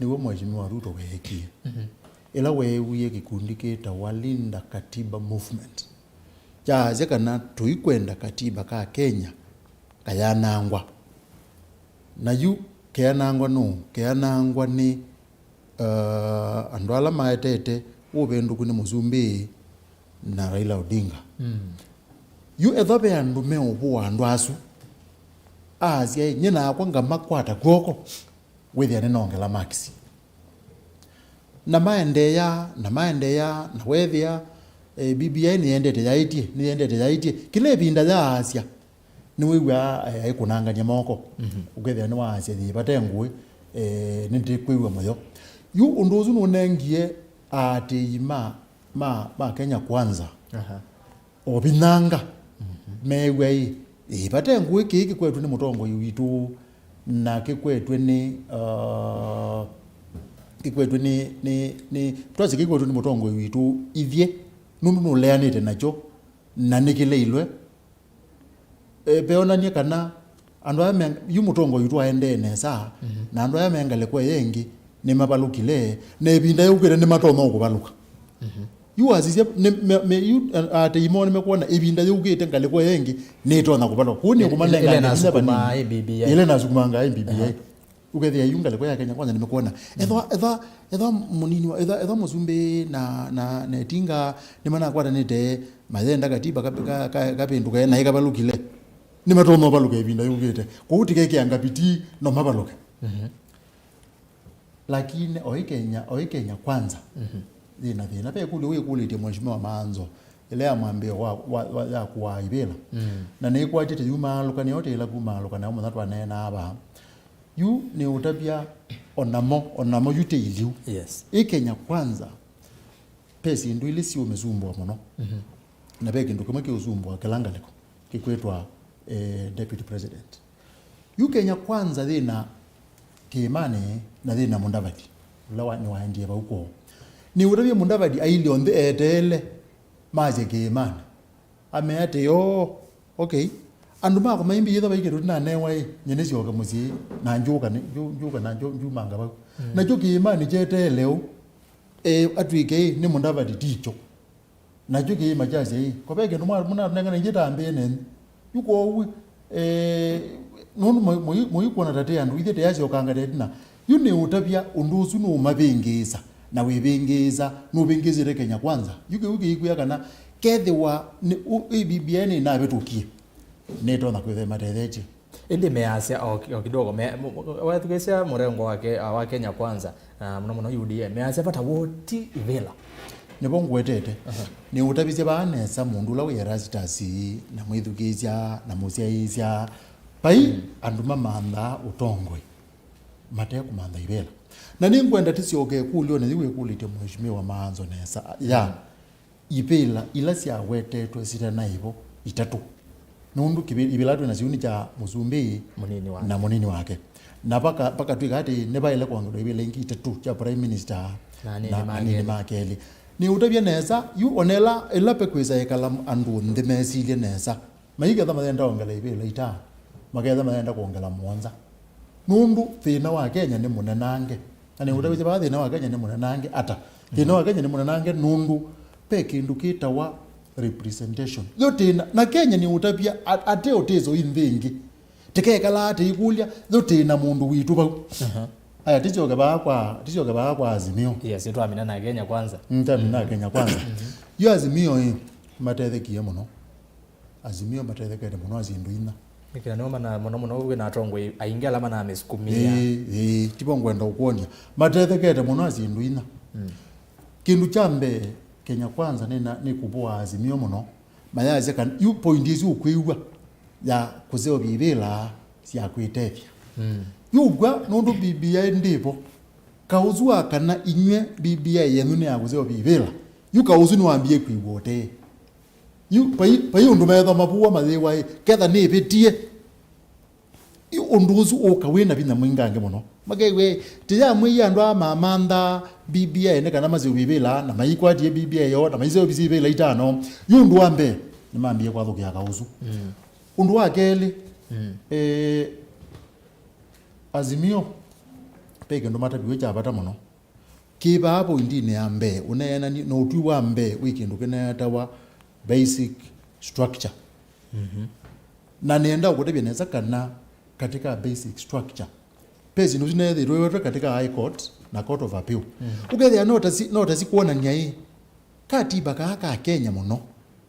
nĩw'o Mheshimiwa Ruto weekie. Ĩla weewie kĩkundi kĩtawa Linda Katiba Movement kyaasya kana tũikwenda katiba ka Kenya kayanangwa. Na yu keanangwa nũũ? Keanangwa nĩ, uh, andũ ala maetete ũvĩndũku nĩ Mũsumbĩ na Raila Odinga. Yu ethwa ve andũ meũvũa andũ asu, aasya, "Ĩ, nyie nakwa ngamakwata kw'oko, wĩthĩa nĩnongela makisi." Na maendeea, na maendeea, na weethĩa, eh, B B I nĩyendete yaĩtye, nĩyendete yaĩtye. Kĩla ĩvinda yaasya, nĩwĩw'aa, eh, aikũnangany'a moko. Ũkethĩa nĩwaasya, "Yĩ, vate ngũĩ, eh, nĩndĩkwĩw'a mũyo." Yu ũndũ ũsu nũnengie aatĩĩi ma, ma, ma Kenya Kwanza. Ovinyanga meew'a ĩ, ĩ, vate ngũĩ kĩĩ kĩkwetwe nĩ mũtongoi witũ, na kĩkwetwe nĩ, uh, kĩkwetwe nĩ, nĩ, nĩ, twasye kĩkwetwe nĩ mũtongoi witũ ithyĩ, nũndũ nũleanĩte nakyo, na nĩkĩleilwe. E, veonanie kana andũ aya me, yu mũtongoi witũ aendee nesa, na andũ aya me ngalĩko ĩyo ĩngĩ nĩmavalũkile, na ĩvinda yũkĩte nĩmatonya kũvalũka. Yu wasisya, nĩ, me, me, yu, a-, aatĩĩi moo nĩmekwona ĩvinda yũkĩte ngalĩko ĩyo ĩngĩ nĩtonya kũvalũka. Kũu nĩ kũmanenga ĩla nasukumaa vanini. B B I. Ĩla nasukumangaa B B I. Ũkethĩa yu ngalĩko ya Kenya Kwanza nĩmekwona. Ethwa, ethwa, ethwa mũnini wa, ethwa, ethwa Mũsumbĩ na, na, na Etinga nĩmanakwatanĩte mayenda katiba ka, ka, ka, kavĩndũke na ĩkavalũkile. Nĩmatonya ũvalũka ĩvinda yũkĩte. Kwoou tĩkekĩanga pitii no mavalũke. Lakini oĩ Kenya, oĩ Kenya Kwanza yĩna thĩna. Ve ĩkũlyo wĩkũlĩtye Mheshimiwa Maanzo, ĩla ya mwambĩĩo wa, wa, wa, ya kũaa ivĩla. Na nĩkwatĩte yumaalũka, nĩyotĩĩla kumaalũka, nayo mũthenya twaneenaa vaa. Yu nĩũtavya onamo, onamo yu tĩ iliu. Yes. Ĩ Kenya Kwanza, ve syĩndũ ilĩ siũmĩsumbũa mũno. Na ve kĩndũ kĩmwe kĩũsumbũa kĩla ngalĩko, kĩkwĩtwa, eh, deputy president. Yu Kenya Kwanza yĩna Kĩĩmanĩ na yĩna Mudavadi, ũla wa, nĩwaendie vau kwoo. Nĩũtavye Mudavadi ailye onthe eteele masye Kĩĩmanĩ. Amea atĩ, "Oo, okay. Andũ makwa maimbie yĩtha vaikĩtwe ndinanewa ĩ, nyie nĩsyoke mũsyĩ, na njũka, nĩ, njũ-, njũka na njo-, njumanga vau." Nakyo Kĩĩmanĩ kyeteele ũu, e, atw'ĩke ĩ, nĩ Mudavadi tikyo. Nakyo kĩĩma kyasya ĩ, "Ko ve kĩndũ mwa-, mũnanengane ithyĩ ta mbĩĩ nenyu." Yu kwoou, eh, nũndũ mũi-, mũi-, mũikwona ta tĩ andũ, ithyĩ tĩasyokanga ta ĩtina. Yu nĩ ũtavya ũndũ ũsu nũũmavĩngĩĩsa, na wĩvĩngĩĩsa, nũvĩngĩĩsĩte Kenya Kwanza. Yu kĩu kĩikwĩa kana kethĩwa nĩ, ũ, ĩ B B I nĩnavĩtũkie, nĩtonya kwĩthĩa matethetie. Ĩndĩ measya o ki-, o kidogo, me-, m-, m-, wethukĩĩsya mũrengo wa Ke-, wa Kenya Kwanza, na mũno mũno U D A, measya vata woo ti ivĩla. Nĩvo ngwetete. Aha. Nĩũtavisye vaa nesa mũndũ ũla wĩ Erastus, na mwĩthukĩĩsya, na mũsyaĩĩsya. Vai andũ mamanthaa ũtongoi mate kũmantha ivĩla. Na nĩngwenda tĩsyoke ĩkũlyo na yĩu ĩkũlĩtye Mheshimiwa Maanzo nesa. Ya, ivĩla ila syawetetwe sitanaĩvo itatũ. Nũndũ kĩvĩ-, ivĩla twĩ nasyo nĩ kya mũsumbĩ Mũnini wake. Na mũnini wake. Na vaka-, vakatw'ĩka atĩ nĩvaĩle kwongelwa ivĩla ingĩ itatũ kya Prime Minister Na anini na ma anini kelĩ. ma kelĩ. Nĩũtavya nesa, yu ona ĩla, ĩla pekwĩsa ĩkala andũ nthĩ mesilye nesa. Maiketha mayenda kwongela ivĩla itano, maketha mayenda kwongela mũonza. Nũndũ thĩna wa Kenya nĩ mũnenange. Na nĩũtavĩtye vaa thĩna wa Kenya nĩ mũnenange ata? Thĩna wa Kenya nĩ mũnenange nũndũ ve kĩndũ kĩtawa representation. Yo tĩna, na Kenya nĩũtavya a-, ate ũtĩso i nthĩ ĩngĩ. Tĩkekalaa tĩikũlya, yo tĩna mũndũ witũ vau. Aha. Aya, tĩsyoke vaa kwa, tĩsyoke vaa kwa Azimio. Yes, nĩtwamina na Kenya Kwanza. Mm, twamina Kenya Kwanza. Yo Azimio ĩ, matethekie mũno. Azimio matethekete mũno syĩndũ inya. Nĩkĩla nĩo mana-, mũno mũno wĩ na atongoi aingĩ ala manamĩsukumĩa. Ĩĩ, ĩĩ, tivo ngwenda ũkwony'a. Matethekete mũno syĩndũ inya. Mm. Kĩndũ kya mbee, Kenya Kwanza nĩ na, nĩ kũvũa Azimio mũno. Mayasya kana, yu point isu ũkwĩw'a ya kũseũvya ivĩla sya kwĩtethya. Mm. Yu ũkw'a nũndũ B B I ndĩvo. Kaũsu wa kana inyw'ĩ B B I yenyu nĩ ya kũseũvya ivĩla. Yu kaũsu nĩwambie kwĩw'a ũtee. Yu, vai, vai ũndũ methwa mavũwa mayĩwa ĩ, ketha nĩvĩtie. Yu ũndũ ũsu ũka wĩ na vinya mwingangĩ mũno. Makew'e, tĩyamwĩie andũ aa mamantha B B I nĩ kana maseũvye ivĩla, na maikwatie B B I yoo, na maiseũvisye ivĩla itano. Yu ũndũ wa mbee, nĩmambie kwathũkĩa kaũsu. Mm. Ũndũ wa kelĩ, mm, eh, Azimio, ve kĩndũ mataviw'e kya vata mũno. Kĩ vaa pointinĩ ya mbee, ũneenani na ũtwi wa mbee wĩ kĩndũ kĩneetawa basic structure. Mhm. Na nĩenda ũkũtavya nesa kana katika basic structure, ve syĩndũ sineethĩtwe katika High Court na Court of Appeal. Mm. Ũkethĩa no ta si-, no ta sikwonany'a ĩ, katiba kaa ka Kenya mũno,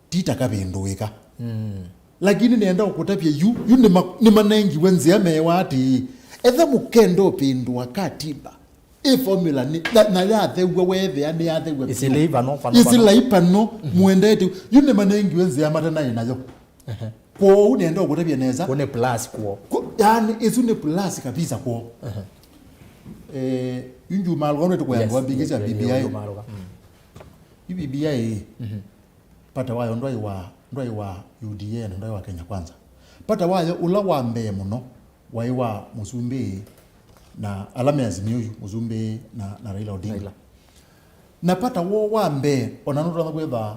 ti ta kavĩndũĩka. Mm. Lakini nĩenda ũkũtavya yu, yu nĩma-, nĩmanengiwe nzĩa mewa atĩĩ, etha mũkenda ũvĩndũa katiba, ĩ formula nĩ, na, na yathew'a, weethĩa nĩyathew'a vyũ. Ĩsilai vano, vano, vano. Ĩsilai vano, mhm, mũendete. Yu nĩmanengiwe nzĩa matanaĩ nayo. Ehe. Kwoou nĩenda ũkũtavya nesa. Kũ nĩ plus kwoo. Kũ-, yaani, ĩsu nĩ plus kabisa kwoo. Ehe. Eh, yu njumaalũka nũndũ tũkwenda, yes, kwambĩkĩsya, yes, yes, B B I. Njumaalũka. Mm. Yu B B I, mhm, vata wayo ndwaĩ wa, ndwaĩ wa U D A na ndwaĩ wa Kenya Kwanza. Vata wayo ũla wa mbee mũno waĩ wa Mũsumbĩ na ala me Azimio yu, Mũsumbĩ na, na Raila Odinga. Raila. Na vata woo wa mbee, ona nũtonya kwĩtha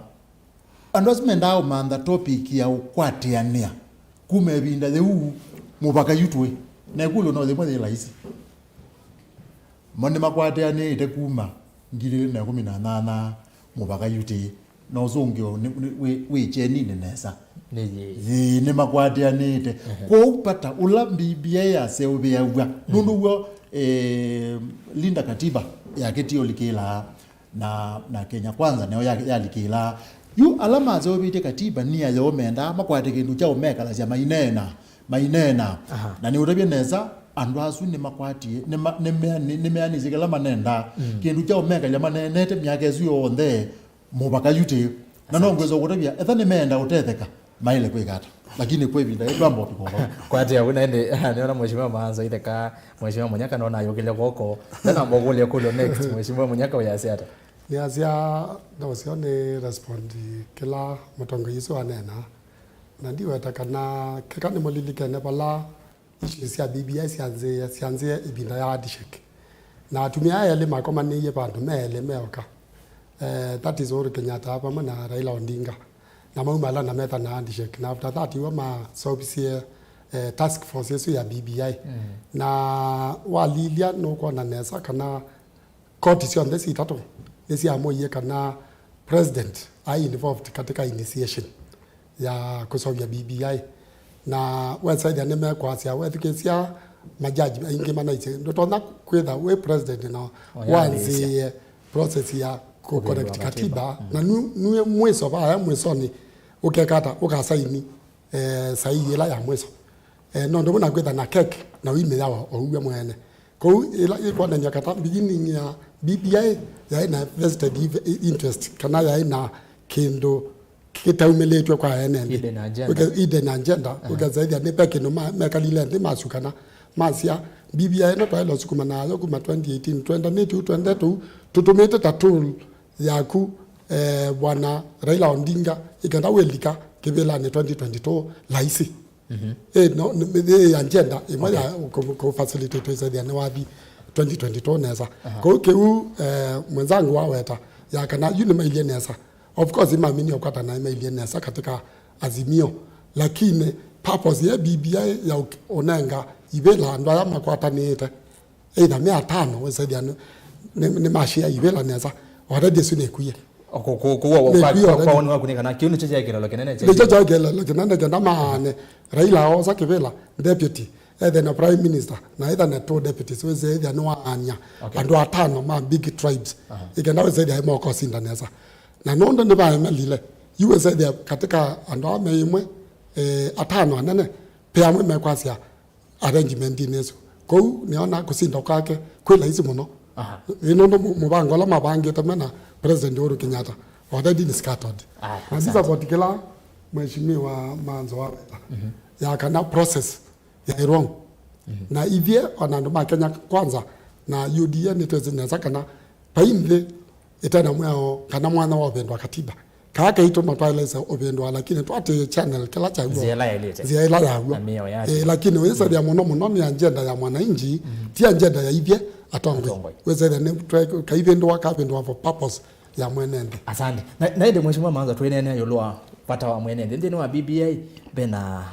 andũ asu mendaa ũmantha topic ya ũkwatĩanĩa kuma ĩvinda yĩu mũvaka yu tũĩ. Na ĩkũlyo no yĩmwe yĩ laisi. Mo nĩmakwatĩanĩĩte kuma ngili ilĩ na ĩkũmi na nyanya mũvaka yu tũĩ. Na ũsũngĩo nĩ, nĩ, wĩ, wĩ kyeninĩ nesa. Nĩ yĩĩ. Yĩĩ, nĩmakwatĩanĩĩte. Ehe. Kwoou vata ũla B B I yaseũvĩaw'a, mm, nũndũ w'o, eh, Linda Katiba yakĩtie ũlikĩlaa na, na Kenya Kwanza nayo ya-, yalikĩlaa. Yu ala maseũvĩtye Katiba nia yoo mendaa makwate kĩndũ kya ũmekalasya maineena, maineena. Aha. Na nĩũtavye nesa, andũ asu nĩmakwatie, nĩma-, nĩmea-, nĩ-, nĩmeanĩsye kĩla manendaa. Mm. Kĩndũ kya ũmekalya maneenete myaka ĩsu yonthe, mũvaka yu tũĩ. Na no ngwĩsa kũtavya, etha nĩmeenda ũtetheka, maĩle kwĩka ata? Lakini kwa ĩvinda yĩĩ twamba ũvika ũvau. Kwatĩa wĩna ĩndĩ, nĩona Mheshimiwa Maanzo itheka, Mheshimiwa Munyaka nona ayũkĩlya kwoko. Ndanamba ũkũlya kũlyo next, Mheshimiwa Munyaka ũyasya ata? Nĩasya, no sio nĩ respond kĩla mũtongoi ũsu aneena. Na ndiweta kana, keka nĩmũlilikene vala issues sya B B I syanzĩe, syanzĩe ĩvinda ya handshake. Na atumĩa aa elĩ makomanĩie vandũ me elĩ meoka. Eh, that is Uhuru Kenyatta vamwe na Raila Odinga. Na maumala na metha na handshake. Na after that, iwe maseũvisye, eh, task force ĩsu ya B B I. Mm. Na walilya nũkwona nesa kana koti syonthe sitatũ nĩsyamũie kana president ai involved katika initiation ya kũseũvya B B I. Na wesa ĩthĩa nĩmekwasya, wethukĩĩsya majaji aingĩ manaisye ndũtonya kwĩtha wĩ president na wanzĩĩe process ya kũcorrect katiba, na nue mwĩso vaya mwĩsonĩ ũkeka ata ũkasaini eh, saii ĩla ya mwĩso eh, no ndũmwe na kwĩtha na kek na wĩmĩyawa oũw'a mwene. Kwoou ĩla ĩkwonany'a kata beginning ya B B I yaĩ na vested interest kana yaĩ na kĩndũ kĩtaumĩlĩtw'e kwa ene nthĩ. Hidden agenda. Ũke- hidden agenda, ũkethĩa nĩ ve kĩndũ ma- mekalile nthĩ masukana masya B B I ĩno twaĩle ũsukuma nayo kuma twenty eighteen, twendanĩtye ũu twendete ũu tũtũmĩte ta tool yaku eh, bwana Raila Odinga, ĩkenda wĩlika kĩvĩlanĩ twenty twenty-two laisi. Ĩ, no, nĩ- nĩ agenda ĩmwe ya kũ- kũ facilitate ĩsethĩa nĩ wathi twenty twenty-two nesa. Kũu kĩu eh, mwenzangu waweta ya kana yu nĩmailyĩ nesa. Of course imaminie ũkwatana imailyĩ nesa katika Azimio, lakini purpose ya B B I ya ũk- ũnenga ivĩla andũ aya makwatanĩte either me atano wĩsethĩa nĩ- nĩ- nĩmashia ivĩla nesa, already ĩsu nĩkwie. Nĩkwie already. Kwa woni waku nĩ kana kĩu nĩkyo kyaĩ kĩlolo kĩnene kya nĩkyo kyaĩ kĩlolo kĩnene kenda maane Raila oosa kĩvĩla deputy ethe na prime minister na etha na two deputies wĩsethĩa nĩwaany'a andũ atano ma big tribes ĩkenda wĩsethĩa ĩmoka ũsinda nesa. Na nũndũ nĩvaemelile yu wĩsethĩa katika andũ aa me ĩmwe eh, atano anene pe amwe mekwasya arrangement-inĩ ĩsu. Kwoou nĩona kũsinda kwake kwĩ laisi mũno. Aha. Ĩ nũndũ mũ- mũvango ũla mavangĩte me na President Uhuru Kenyatta already nĩ scattered. Aya, na asante. Ndisapoti kĩla Mheshimiwa Manzo waweta ya kana process yaĩ wrong. Na ithyĩ ona andũ ma Kenya Kwanza na U D A nĩtwĩsĩ nesa kana vai nthĩ ĩtena mwĩao kana mwanya wa ũvĩndũa katiba. Kaa kaitũ no twaĩlĩte ũvĩndũa, lakini twatĩĩe channel kĩla kyaw'o. Nzĩa ĩla yaĩlĩte. Nzĩa ĩla yaw'o. Na mĩao yake. Eh, lakini ũyĩsethĩa mũno mũno nĩ agenda ya mwananchi, ti agenda ya ithyĩ atongoi. Atongoi. Wĩsethĩa nĩ twe- kaivĩndũa kavĩndũa for purpose ya mwene nthĩ. Asante. Na, na ĩndĩ Mheshimiwa Manzo twĩneenea ĩũlũ wa vata wa mwene nthĩ. Nthĩnĩ wa B B I vena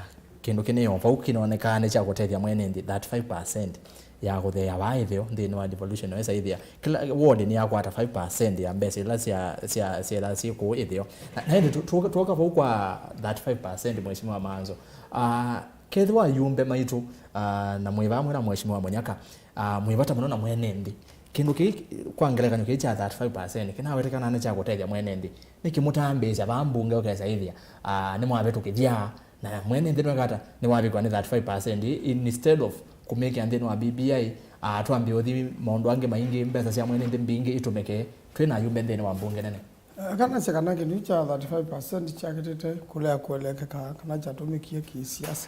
kĩndũ kĩnĩ o vau kĩnonekaa nĩ kya kũtethya mwene nthĩ, thirty-five percent ya kũtheea vaa ĩtheo nthĩnĩ wa devolution. Wesa ĩthĩa kĩla ward nĩyakwata five percent ya mbesa ila sya, sya, syela syĩ kũu ĩtheo. Na, na ĩndĩ tu- tu- tuoka vau kwa thirty-five percent, Mheshimiwa Manzo. Ah, kethĩwa ayumbe maitũ, ah, na mwĩ vamwe na Mheshimiwa Munyaka, ah, mwĩ vata mũno na mwene nthĩ. Kĩndũ kĩĩ kwa ngelekany'o kĩĩ kya thirty-five percent kĩnawetekanaa nĩ kya kũtethya mwene nthĩ. Nĩkĩmũtambĩĩsya vaa mbunge ũkesa ĩthĩa, ah, nĩmwavĩtũkĩthya na mwene nthĩ nĩwekata nĩwavikwa nĩ thirty-five percent instead of kũmĩkĩa nthĩnĩ wa B B I, ah, twambie ũthi maũndũ angĩ maingĩ, mbesa sya mwene nthĩ mbingĩ itũmĩke twĩ na ayumbe nthĩnĩ wa mbunge nene. Eh, kana sya kana kĩndũ kya thirty-five percent kyakĩtĩte kũlea kũelekeka kana kyatũmĩkie kĩsiasa.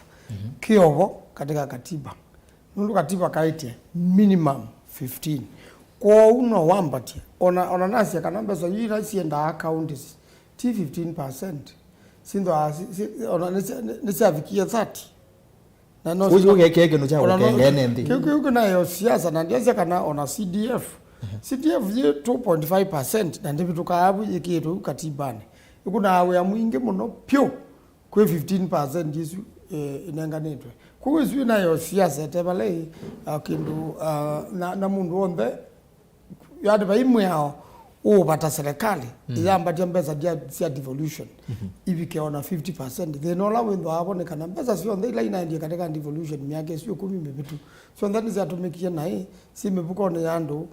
Kĩovo katika katiba. Nũndũ katiba kaĩtye minimum fifteen. Kwoou no wambatye. Ona, ona nasya kana mbesa yu ila syendaa counties ti fifteen percent. Sinthwa si- si- ona nĩsya- nĩ- nĩsyavikie thirty. Na no- ũcio ũgekĩa kĩndũ kya ona no- kũkenga ene nthĩ. Kĩu kĩu kĩnayo siasa na ndiasya kana ona C D F. C D F yĩ two point five percent na ndĩvĩtũkaa vu yĩkĩĩtwe u katibanĩ. Ĩkunaa wĩa mwingĩ mũno pyũ kwĩ fifteen percent isu, eh, inenganĩtwe. Kwoou isu inayo siasa ĩte vala ĩ, ah, kĩndũ, ah, na, na mũndũ onthe, yani vai mwĩao ũũvata serikali ĩyambatya mbesa sya, sya devolution ivike ona fifty percent. Thĩna ũla wĩthwaa vo nĩ kana mbesa syonthe ila inaendie katika devolution myaka ĩsu ĩkũmi mĩvĩtu syonthe nĩsyatũmĩkie naĩ syĩ mĩvukonĩ ya andũ.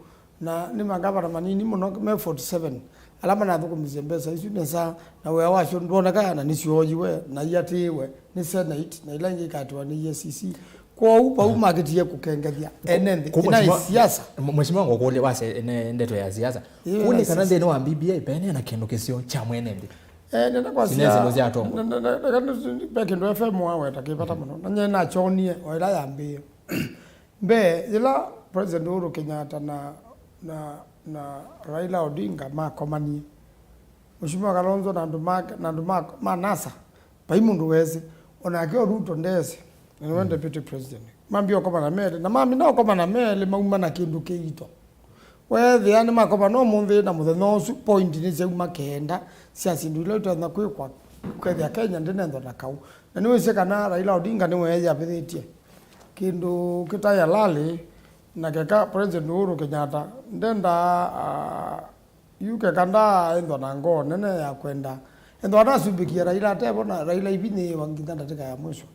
Na nĩ mangavana manini mũno me forty-seven ala manathũkũmisye mbesa isu nesa, na wĩa wasyo ndwoneka, na nĩsyooyiwe na iatĩĩwe nĩ Senate, na ila ingĩ ikatiwa nĩ E A C C. Kwoou vau makĩtie kũkengethya ene nthĩ. Kũ- ĩna mheshimiwa- siasa. Mheshimiwa ngũkũlya wasya ene ndeto ya siasa. Ĩĩ, kũlĩ ĩna kana siasa. Nthĩnĩ wa B B I pene na kĩndũ kĩseo kya mwene nthĩ. Eh, nenda kwasya- Sinesi ndo sya atongo. Nenda- nenda- nenda- nenda- ve kĩndũ F M waweta kĩ vata mũno na nye nakyonie o ĩla yambĩĩe. Mbee, yĩla President Uhuru Kenyatta na, na, na Raila Odinga makomanie, Mheshimiwa Kalonzo na andũ make, na andũ ma, ma NASA, vai mũndũ wesĩ, onake o Ruto ndesĩ, na nĩwe deputy president. Mambie ũkomana melĩ, na mamina ũkomana melĩ mauma na kĩndũ kĩito. Weethĩa nĩmakomana ũmũnthĩ na mũthenya ũsu, point nĩsyauma kenda sya syĩndũ ila itonya kwĩkwa, ũkethĩa Kenya ndĩnenthwa na kaũ. Na nĩwĩsĩ kana Raila Odinga nĩweeyavĩthĩtye kĩndũ kĩtaĩ halali, na keka President Uhuru Kenyatta ndendaa, ah, yu keka ndaaenthwa na ngoo nene ya kwenda Ethĩwa atasumbĩkie Raila atevo, na Raila ivinyĩĩwa nginya ndatĩka ya mwisho.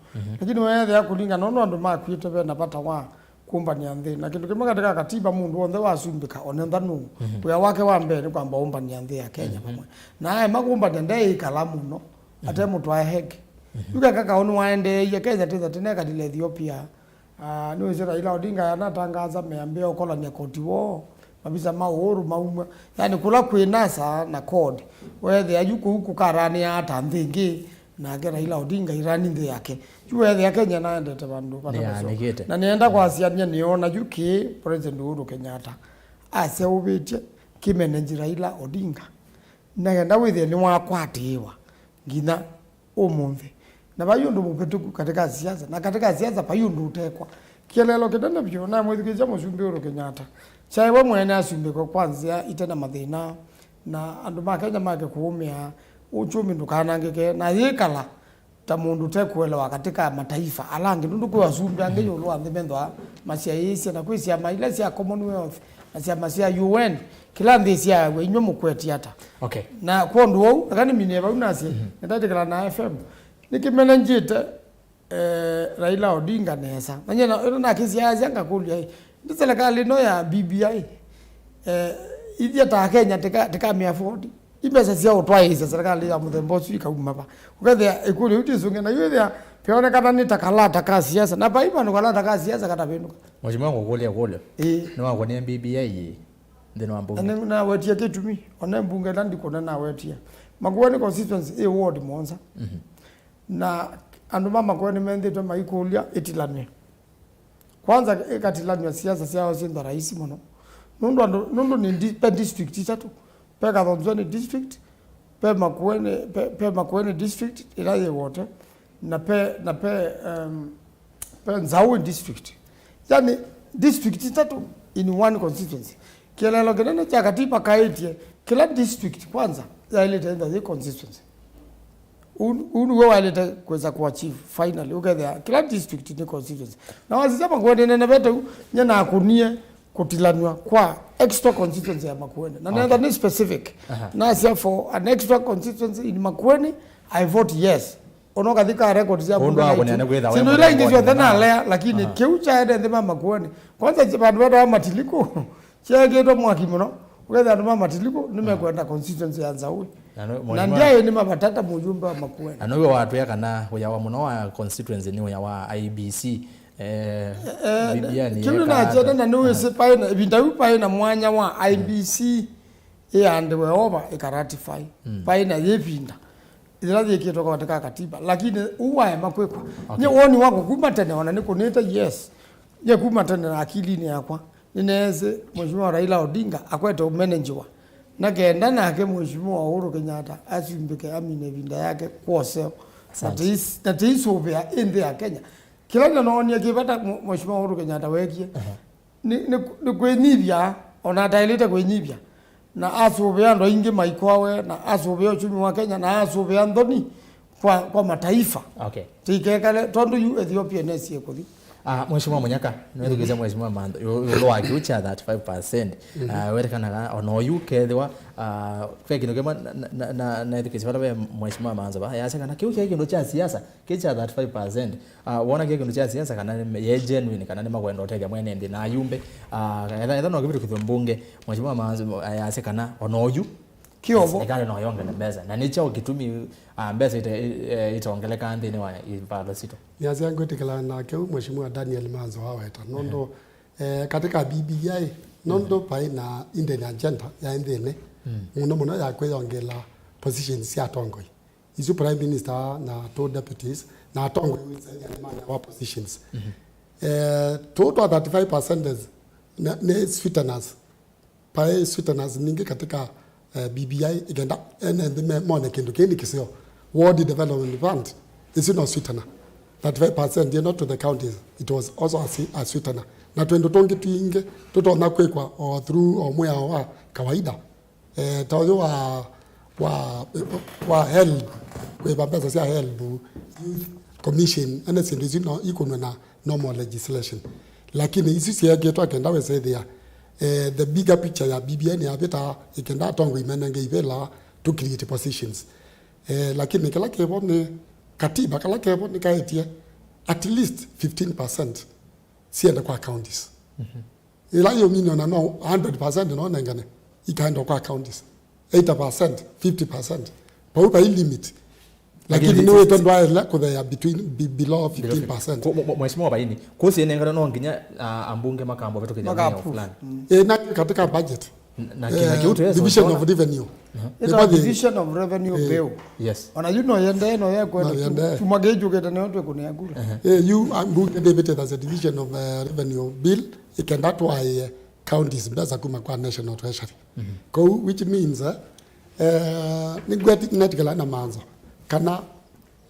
Lakini weethĩa kũlingana nũndũ andũ makw'ĩte ve na vata wa kũmbanĩa nthĩ. Na kĩndũ kĩmwe katika katiba, mũndũ w'onthe wasumbĩka, onentha nũũ, wĩa wake wa mbee nĩ kwamba ũmbanĩa nthĩ ya Kenya vamwe. Na aema kũmbanĩa, ndeĩkala mũno, ate mũtwae heke. Yu keka kaũ nĩwaendeeie Kenya tĩtha tĩnekalile Ethiopia. Ah, nĩwĩsĩ Raila Odinga anatangaza meambĩa ũkolany'a koti woo, mavisa ma Uhuru maumw'a. Yani, kũla kwĩ NASA na CORD, weethĩa yu kũu kũkaranĩaa ta nthĩ ĩngĩ, nake Raila Odinga irani nthĩ yake. Yu weethĩa Kenya naendete vandũ vata vaseo. Nĩyanĩkĩte. Na nĩenda kwasya nyie nĩona yu kĩĩ President Uhuru Kenyatta aseũvĩtye kĩmenenji Raila Odinga, na kenda wĩthĩe nĩwakwatĩĩwa nginya ũmũnthĩ. Na vai ũndũ mũvĩtũku katika siasa, na katika siasa vai ũndũ ũtekwa. Kĩeleelo kĩnene vyũ namwĩthukĩĩsya Mũsumbĩ Uhuru Kenyatta. Kyaĩwe mwene asumbĩke kwa nzĩa ite na mathĩna, na andũ ma Kenya make kũũmĩa, ũchumi ndũkanangĩke, na yĩkala ta mũndũ ũtekũelewa katika mataifa ala angĩ, nũndũ kwĩ asumbĩ angĩ ĩũlũ wa nthĩ methĩwa masyaĩĩsye, na kwĩ syama ila sya Commonwealth na syama sya U N, kĩla nthĩ syaaw'a, inyw'ĩ mũkwetye ata? Okay. Na kwondũ wou, eka nĩmine vau nasye, nĩndaĩtĩkĩla na F M, nĩkĩmenengyĩte, eh, Raila Odinga nesa. Na nyie na, ĩla nakĩsyaasya ngakũlya, "Ĩ, ĩndĩ serikali ĩno ya B B I, eh, ithyĩ ta Kenya tĩka, tĩkamĩ afford? Ĩ mbesa sya ũtwaĩĩsya serikali ya mũthemba ũsu ikauma va?" Ũkethĩa ĩkũlyo yu ndĩsũngĩa, na yu ĩthĩa veonekana nĩ ta kalata ka siasa. Na vai vandũ kalata ka siasa katavĩndũka. Mheshimiwa, ngũkũlya ĩkũlyo. Ĩĩ. Nĩwakũnie B B I ĩĩ nthĩnĩ wa mbunge? Na nĩ-, nawetie kĩtumi, ona mbunge ĩla ndikũna nawetie. Makueni constituency ĩ ward mũonza. Na andũ ma Makueni menthĩtwe maikũlya ĩtilanwe. Kwanza, ĩkatilanw'a siasa syao syĩntha rahisi mũno. Nũndũ andũ, nũndũ nĩ di-, ve district itatũ. Ve Kathonzweni district, ve Makueni, ve, ve Makueni district ĩla yĩ Wote, na ve, na ve, um, ve Nzaũ district. Yani, district itatũ in one constituency. Kĩeleelo kĩnene kya katiba kaĩtye kĩla district kwanza yaĩlĩte ĩntha yĩ constituency. Ũu, ũu nĩw'o waĩlĩte kwĩsa kũachieve finally, ũkethĩa kĩla district nĩ constituency. Na wasisya Makueni nene vete u, nye nakũnie kũtilanw'a kwa extra constituency ya Makueni. Na nenda nĩ specific. Nasya for an extra constituency in Makueni, I vote yes. Ona ũkathi ka record sya mbunge naitũ. Syĩndũ ila ingĩ syonthe nalea, lakini kĩu kyaete nthĩ ma Makueni. Kwanza vandũ vetawa Matiliku, kyeekĩtwe mwaki mũno, ũkethĩa andũ ma Matiliku nĩmekwenda constituency ya Nzaũ. Na nũ-, na mheshimiwa, ndiaĩ nĩmavatata mũyumbe wa Makueni. Na nĩw'o watwĩa kana wĩa wa mũno wa constituency nĩ wĩa wa I E B C. Eh, eh, B B I nĩ kĩu nĩnakyenda, na nĩwĩsĩ paĩ na, ĩvinda yu paĩ na mwanya wa I E B C ĩandĩwe over, ĩkaratify. Paĩ na yĩvinda yĩla yĩkĩtwe katika katiba, lakini ũu waema kwĩkwa. Okay. Nye woni wakwa kuma tene, ona nĩkũnĩte, yes. Nye kuma tene na akilinĩ yakwa, nĩneesĩ Mheshimiwa Raila Odinga akwete ũmenenjiwa, na kenda nake Mheshimiwa Uhuru Kenyatta asumbĩke amine ĩvinda yake kwoseo. Na tĩis-, na tĩisũvĩa ĩ nthĩ ya Kenya. Kĩla nĩnoonie kĩ vata Mheshimiwa Uhuru Kenyatta weekie, nĩ, nĩ, nĩ kwĩnyivya, ona ataĩlĩte kwĩnyivya, na asũvĩa andũ aingĩ maikwawe, na asũvĩa ũchumi wa Kenya, na asũvĩa nthoni kwa, kwa mataifa. Okay. Tĩikekale, tondũ yu Ethiopia nesie kũthi. Ah, Mheshimiwa Munyaka, nĩwethukĩĩsya Mheshimiwa Mantho, yu-, yu-, ĩũlũ wa kĩu kya thirty-five percent. Ah, wetekanaga ona oyu kethĩwa, ah, ve kĩndũ kĩmwe na, na, na, na, nethukĩĩsya vala ve Mheshimiwa Mantho va, yasya kana kĩu kyaĩ kĩndũ kya siasa, kĩ kya thirty-five percent. Ah, wona kĩĩ kĩndũ kya siasa kana nĩ, ye genuine kana nĩmakwenda ũtethya mwene nthĩ na ayumbe. Ah, etha, etha no kĩvĩtũkĩthw'e mbunge, Mheshimiwa Mantho ayasya kana ona oyu, kĩovo, serikali no yongele mbesa. Na nĩ kyaũ kĩtumi, ah, mbesa ite-, eh, itongeleka nthĩnĩ wa ivalo sitũ? Nĩasya ngwĩtĩkĩlana nake ũu Mheshimiwa Daniel Mantho aweta. Nũndũ, eh, katika B B I, nũndũ vaĩ na hidden agenda ya nthĩnĩ, mũno mũno ya kwĩyongela positions sya atongoi. Isu Prime Minister na two deputies, na atongoi wĩsania nĩ manewa positions. Eh, tũu twa thirty-five percent nĩ, nĩ sweeteners. Paĩ sweeteners ningĩ katika, eh, B B I, ĩkenda ene nthĩ me-, mone kĩndũ kĩĩ nĩ kĩseo. World Development Fund, isu no sweetener. Thirty-five percent ĩno to the counties, it was also a swe-, a sweetener. Na twĩndũ tũngĩ twingĩ tũtonya kwĩkwa o through o mwĩao wa kawaida. Eh, ta ũyũ wa, wa, wa HELB, kwĩva mbesa sya HELB, Youth Commission, ene syĩndũ isu no ikunwe na normal legislation. Lakini isu syeekĩtwe kenda wĩsethĩa, eh, the bigger picture ya B B I nĩyavĩta ĩkenda atongoi menenge ivĩla to create positions. Eh, lakini kĩla kĩvo nĩ katiba, kala kevo nĩkaetie at least fifteen percent siende kwa counties. Ĩla yũminio na no hundred percent no nengane ikaenda kwa counties, eighty percent, fifty percent. Vau vai limit. Lakini lakini nĩwĩtwe ndwaĩle kũtheea between, be-, below fifteen percent. Mheshimiwa Baini, kũsi nengana no nginya, ah, ambunge makamba vĩtũkĩthya maeneo fulani. Ĩ, na katika budget. Na kĩna kĩu tuweza division of revenue. Ĩta division of revenue bill. Yes. Ona yu no yende, no yekwenda. No yende. Chuma kĩu kĩte nĩyo twĩkũnĩa kura. Eh, yu, ah, mbunge ndĩvĩte as a division of, eh, revenue bill, ĩkenda twaĩe counties mbesa kuma kwa national treasury. Kũu, which means, eh, eh, nĩngweti-, netikala na manzo. Kana,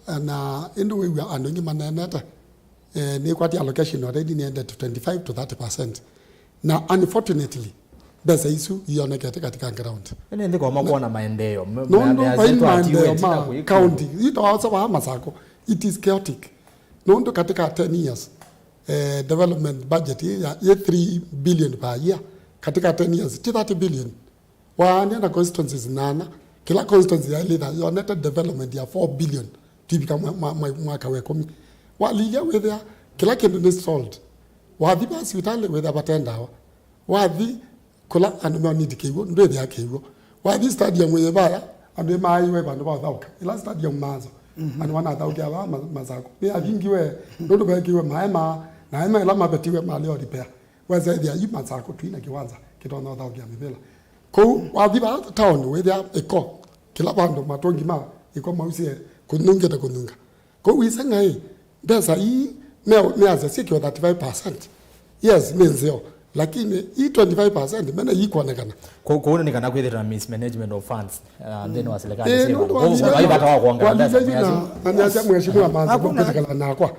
eh, na ĩndĩ wĩw'a andũ aingĩ maneenete, eh, nĩkwati allocation already nĩende to twenty-five to thirty percent. Na unfortunately, mbesa isu ionekete katika ground. Nĩ nthĩ koma kuona maendeleo. Nũndũ vai maendeleo ma county, ito wasa wa Masako, it is chaotic. Nũndũ katika ten years, eh, development budget ya, ya three billion per year, katika ten years, ti thirty billion. Waania na constituencies nana, kĩla constituency yaĩlĩtha yonete development ya four billion twivika mwa-, mwa-, mwa-, mwaka wa ĩkũmi. Walilya wĩthĩa kĩla kĩndũ nĩ stalled. Wathi va sivitalĩ wĩthĩa vate ndawa. Wathi kũla andũ meoniti kĩw'ũ, ndwĩthĩa kĩw'ũ. Wathi stadium yĩ vaya, andũ nĩmaaĩwe vandũ va ũthaũka. Ĩla stadium maanza, andũ manathaũkĩa vaa ma-, Masako. Nĩyavingiwe nũndũ veekĩiwe maema, na ema ĩla mavetiwe malĩ o repair. Wesa ĩthĩa yu Masako twĩ na kĩwanza kĩtonya ũthaũkĩa mĩvĩla. Kũu wathi vaa town wĩthĩa ĩko, kĩla vandũ matũngi ma ĩko mausĩe kũnungĩte kũnunga. Kũu wĩsĩ ng'ai, mbesa ii me-, measya syĩkĩwe thirty-five percent. Yes, nĩ nzeo, lakini ii twenty-five percent mena ikwonekana. Kũ-, kũu nĩ kana kwĩthĩwa na mismanagement of funds, uh, nthĩnĩ wa serikali. Ĩĩ, nũndũ wa vata wa kuongera mbesa. Na, na nĩasya mheshimiwa Manza, hakuna, kwĩtĩkana nakwa.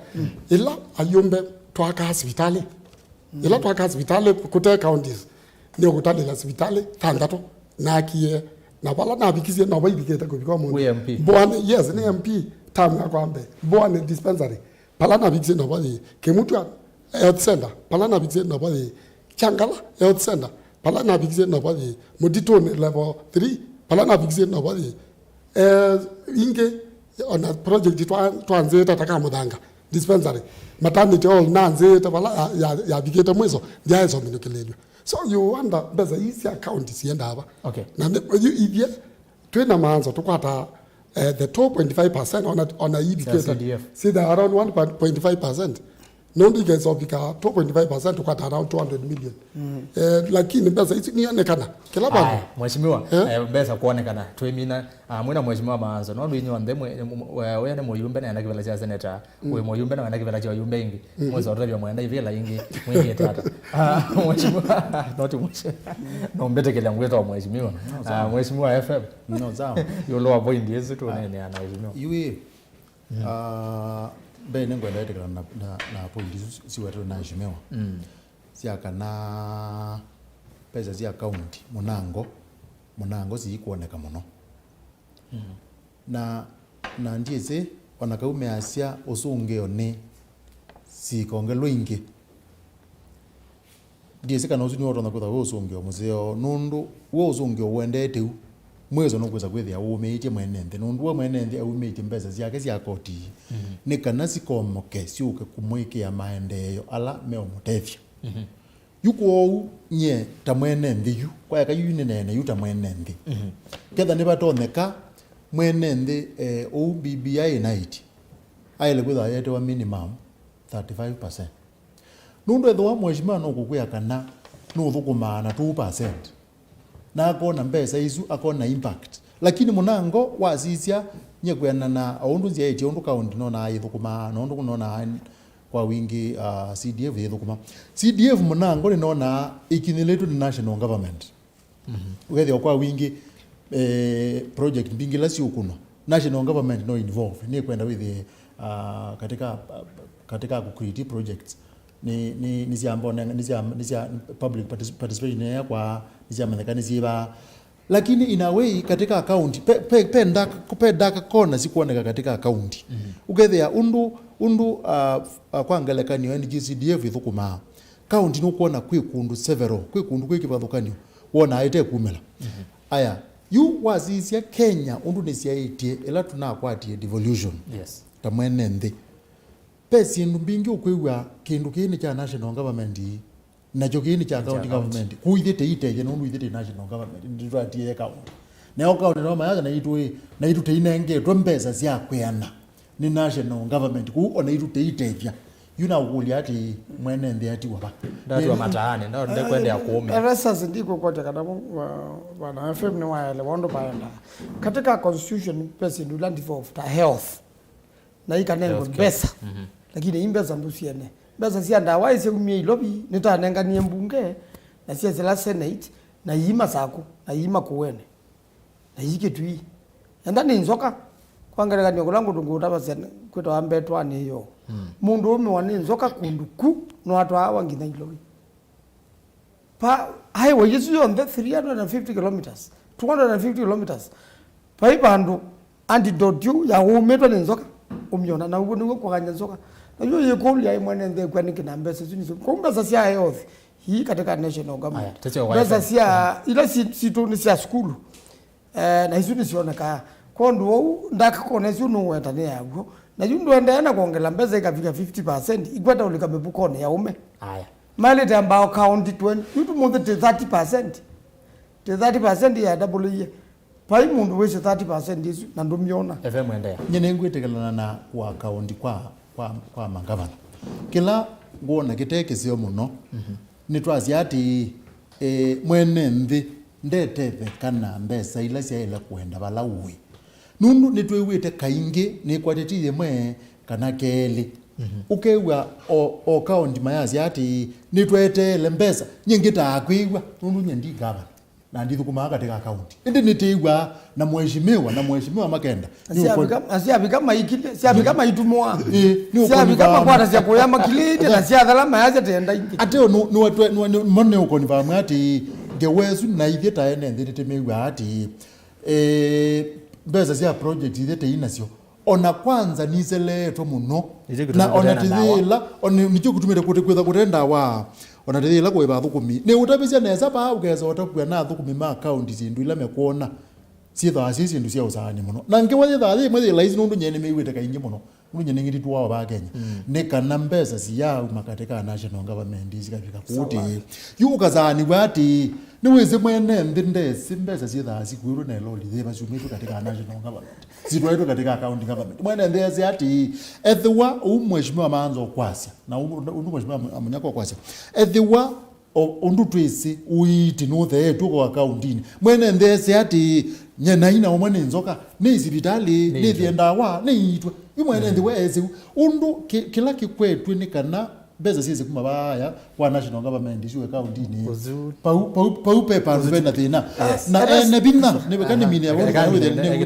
Ĩla ayũmbe twakaa sivitalĩ, ĩla twakaa sivitalĩ kũte counties, nĩũkũtalĩla sivitalĩ thanthatũ nakie, na vala navikisye no vaivikĩte kũvika ũmũnthĩ. Wĩ M P? Mboani, yes, nĩ M P term yakwa mbee. Mboani dispensary, vala navikisye no vathi. Kĩmutwa Health Center, vala navikisye no vathi. Kyangala Health Center, vala navikisye no vathi. Mũtitũnĩ level three, vala navikisye no vathi. Eh, ingĩ, ona project twa-, twanzĩte ta Kamũthanga dispensary, maternity hall nanzĩte vala ya-, ya-, yavikĩte mwiso, ndyaĩsominũkĩlĩlw'a. So you wonder, mbesa ii sya county siendaa va? Okay. Na nĩ, yu ithyĩ twĩ na maanzo tũkwata, eh, the two point five percent ona, ona indicator. C D F. Sitha around one point five percent. Nũndũ ikaisovika two point five percent tũkwata around two hundred million. Eh, lakini mbesa isu nionekana kĩla vandũ. Aya, mheshimiwa, eh, mbesa kuonekana. Twĩmina, ah, mwĩna mheshimiwa Maanzo. Nũndũ inyonthe mwe-, mwe-, we-, we nĩ mũyumbe na ena kĩvĩla kya senator. Wĩ mũyumbe na wena kĩvĩla kya ũyumbe ingĩ. Mwĩsa ũtavya mwenda ivĩla ingĩ. Mwĩkĩte ata? Ah, mheshimiwa, not mheshimiwa. No mbĩtĩkĩlya ngwĩtwa mheshimiwa. No, sawa. Ah, mheshimiwa F M. No, sawa. Ĩũlũ wa point ĩsu tũneenea na mheshimiwa. Yu ĩ, ah, mbee nĩngwenda ĩtĩkana na, na, na point isu siwetetwe na mheshimiwa. Sya kana mbesa sya county, mũnango, mũnango siikuoneka mũno. Na, na ndyĩsĩ, ona kau measya ũsũngĩo nĩ sikongelwe ingĩ, ndyĩsĩ kana ũsu nĩw'o ũtonya kwĩthwa wĩ ũsũngĩo mũseo, nũndũ w'o ũsũngĩo ũendete u, mwĩso nũkwĩsa kwĩthĩa ũũmĩĩtye mwene nthĩ, nũndũ we mwene nthĩ aumĩtye mbesa syake sya koti nĩ kana sikomoke syũke kũmwĩkĩa maendeeo ala meũmũtethya. Yu kwoou, nyie ta mwene nthĩ yu, kwaeka yu nĩneene yu ta mwene nthĩ. Ketha nĩvatonyeka, mwene nthĩ, eh, ũu B B I ĩnaĩtye, aĩle kwĩthwa ayetewa minimum thirty-five percent. Nũndũ ethĩwa mheshimiwa nũkũkwĩa kana nũthũkũmaa na two percent, na akona mbesa isu, akona impact. Lakini mũnango wasisya, nyie kwĩanana na o ũndũ nzyaĩtye ũndũ kaũnti nonaa ĩthũkũmaa, na ũndũ nonaa kwa wingĩ, ah, C D F yĩthũkũma. C D F mũnango nĩnonaa ĩkinyĩlĩtwe nĩ national government. Ũkethĩa kwa wingĩ, eh, project mbingĩ ila siũkunwa, national government no involve, nĩkwenda wĩthĩe, ah, katika, katika ku create projects. Nĩ, nĩ, nĩ sya mbone, nĩ sya, nĩ sya public partic-, participation ya kwa, nĩ syamenyeka nĩ syĩva. Lakini in a way, katika county, pe, pe, pe dark, pe dark corner sikuoneka katika county. Ũkethĩa ũndũ, ũndũ, ah, ah, kwa ngelekany'o N G C D F ĩthũkũmaa, county nũkwona kwĩ kũndũ several, kwĩ kũndũ kwĩ kĩvathũkany'o, wonaa ĩte kumĩla. Aya, Yu wasisya Kenya ũndũ nĩsyaĩtye ĩla tũnakwatie devolution. Yes. Ta mwene nthĩ, ve syĩndũ mbingĩ ũkwĩw'a kĩndũ kĩĩ nĩ kya national government ii, nakyo kĩĩ nĩ kya county government. Kũu ithyĩ tĩitethya nũndũ ithyĩ tĩ national government, nĩtwatie county. Nayo county no mayasya naitũ ĩ, naitũ tĩinengetwe mbesa sya kwĩana nĩ national government, kũu o naitũ tĩitethya. Yu nakũkũlya atĩĩ, mwene nthĩ atiwa va? Ndatiwa mataanĩ, nda- ndekwendeea kũũmĩa. Erastus, ndikwĩkwatya kana mu- wa- Bwana F M nĩwaelewa ũndũ vaendaa. Katika constitution ve syĩndũ ila devolved ta health, na ikanengwe mbesa. Lakini i mbesa ndu syene. Mbesa sya ndawa isyaumie Ilovi nĩtanenganie mbunge, na syesĩla senate, na ii Masaku, na ii Makueni, na ii Kitui. Enda nĩ nzoka. Kwa ngelekany'o, kũla ngũndũ ngũtavasya kwĩtawa Mbetwanĩ yo, mũndũ ũmĩwa nĩ nzoka kũndũ ku, no atwaawa nginya Ilovi. Pa highway ĩsu yonthe, three hundred and fifty kilometers, two hundred and fifty kilometers, vai vandũ antidote yu ya ũũmĩtwe nĩ nzoka ũmyona, na ũw'o nĩw'o kũkany'a nzoka. Na yu yĩkũlya ĩ, mwene nthĩ ekw'a nĩkĩ na mbesa isu nĩsyo? Kũu mbesa sya health ii katika national government. Aya, tũsyo kwa mbesa F M. Sya ila si- sitũ nĩ sya sukulu. Eh, na isu nĩsyonekaa. Kwondũ ũu, ndakakona ĩsu nũweta nĩ yaw'o. Na yu ndũendee na kwongela mbesa ikavika fifty percent, ikweta ũlika mĩvukonĩ ya ũme. Aya. Maĩlĩte ambao county twenty, yu tũmũnthĩ tĩ thirty percent. Tĩ thirty percent ya double iye. Vai mũndũ wĩsĩ thirty percent ĩsu, na ndũmyona. F M endeea. Nyie nĩngwĩtĩkĩlana na kũa kaũndi kwa, kwa, kwa mangavana. Kĩla ngwona kĩte kĩseo mũno, nĩtwasya atĩĩ, e, mwene nthĩ ndetetheka na mbesa ila syaĩle kũenda vala ũĩ. Nũndũ nĩtwĩw'ĩte kaingĩ nĩkwatĩtye yĩmwe kana kelĩ. Ũkew'a o, o kaũndi mayasya atĩĩ, nĩtweteele mbesa. Nyie ngĩtaa kwĩw'a, nũndũ nyie ndi ngavana. Na ndithũkũmaa katika kaunti. Ĩndĩ nĩtĩĩw'aa na mheshimiwa, na mheshimiwa Makenda. Na syavika, na syavika maikilye, syavika maitumũa. Ĩĩ, nĩ syavika ũkũnivaa makwatasya kũya makilĩte, na syathela mayasya tenda ingĩ. Ateo nũ- nũatwe- nũa- nĩ- mo nĩ ũkũnivaa atĩ ngewa ĩsu na ithyĩ ta ene nthĩ nĩtĩmĩw'aa atĩ, eh, mbesa sya project ithyĩ tĩi nasyo. Ona kwanza niseleetwe mũno. Nĩkyo kĩtumi na ona kũtenda ndawa. Tĩthĩĩla, ona nĩkyo kĩtumĩte kũte- kwĩtha kũte ndawa. Ona tĩthĩĩla kũĩva athũkũmi. Nĩ ũtavĩsya nesa vaa ũkesa ũtakw'a na athũkũmi ma kaunti syĩndũ ila mekwona syĩthaa syĩ syĩndũ sya ũsaani mũno. Na ngewa yĩthaa yĩ ĩmwe yĩ laisi nũndũ nyie nĩmĩw'ĩte kaingĩ mũno. Nũndũ nyie nĩngĩtitũawa vaa Kenya. Nĩ kana mbesa siyaauma katika national government sikavika kũtĩ. Yu ũkasaanĩw'a atĩ, nĩwĩsĩ mwene nthĩ ndesĩ mbesa syĩthaa sikuĩtwe na ĩloli yĩva syumĩtwe katika national government. Sitwaitwe katika county government. Mwene nthĩ esĩ atĩ, ethĩwa ũu mheshimiwa maanza ũkwasya, na ũu- ũndũ mheshimiwa Amu- Amunyaka ũkwasya, ethĩwa o- ũndũ twĩsĩ ũiiti nũtheetw'e kwa kauntinĩ, mwene nthĩ esĩ atĩ, nyenai na ũmwe nĩ nzoka, nĩ sivitalĩ, nĩ thĩe ndawa, nĩ iitwe. Yu mwene nthĩ we esĩ ũndũ kĩ- kĩla kĩkwetw'e nĩ kana mbesa syĩsĩ kuma vaaya kwa national government isu e kauntinĩ. Pau, pau, pau pe pandu pena thĩna. Na ene vinya, nĩwĩka nĩmine ya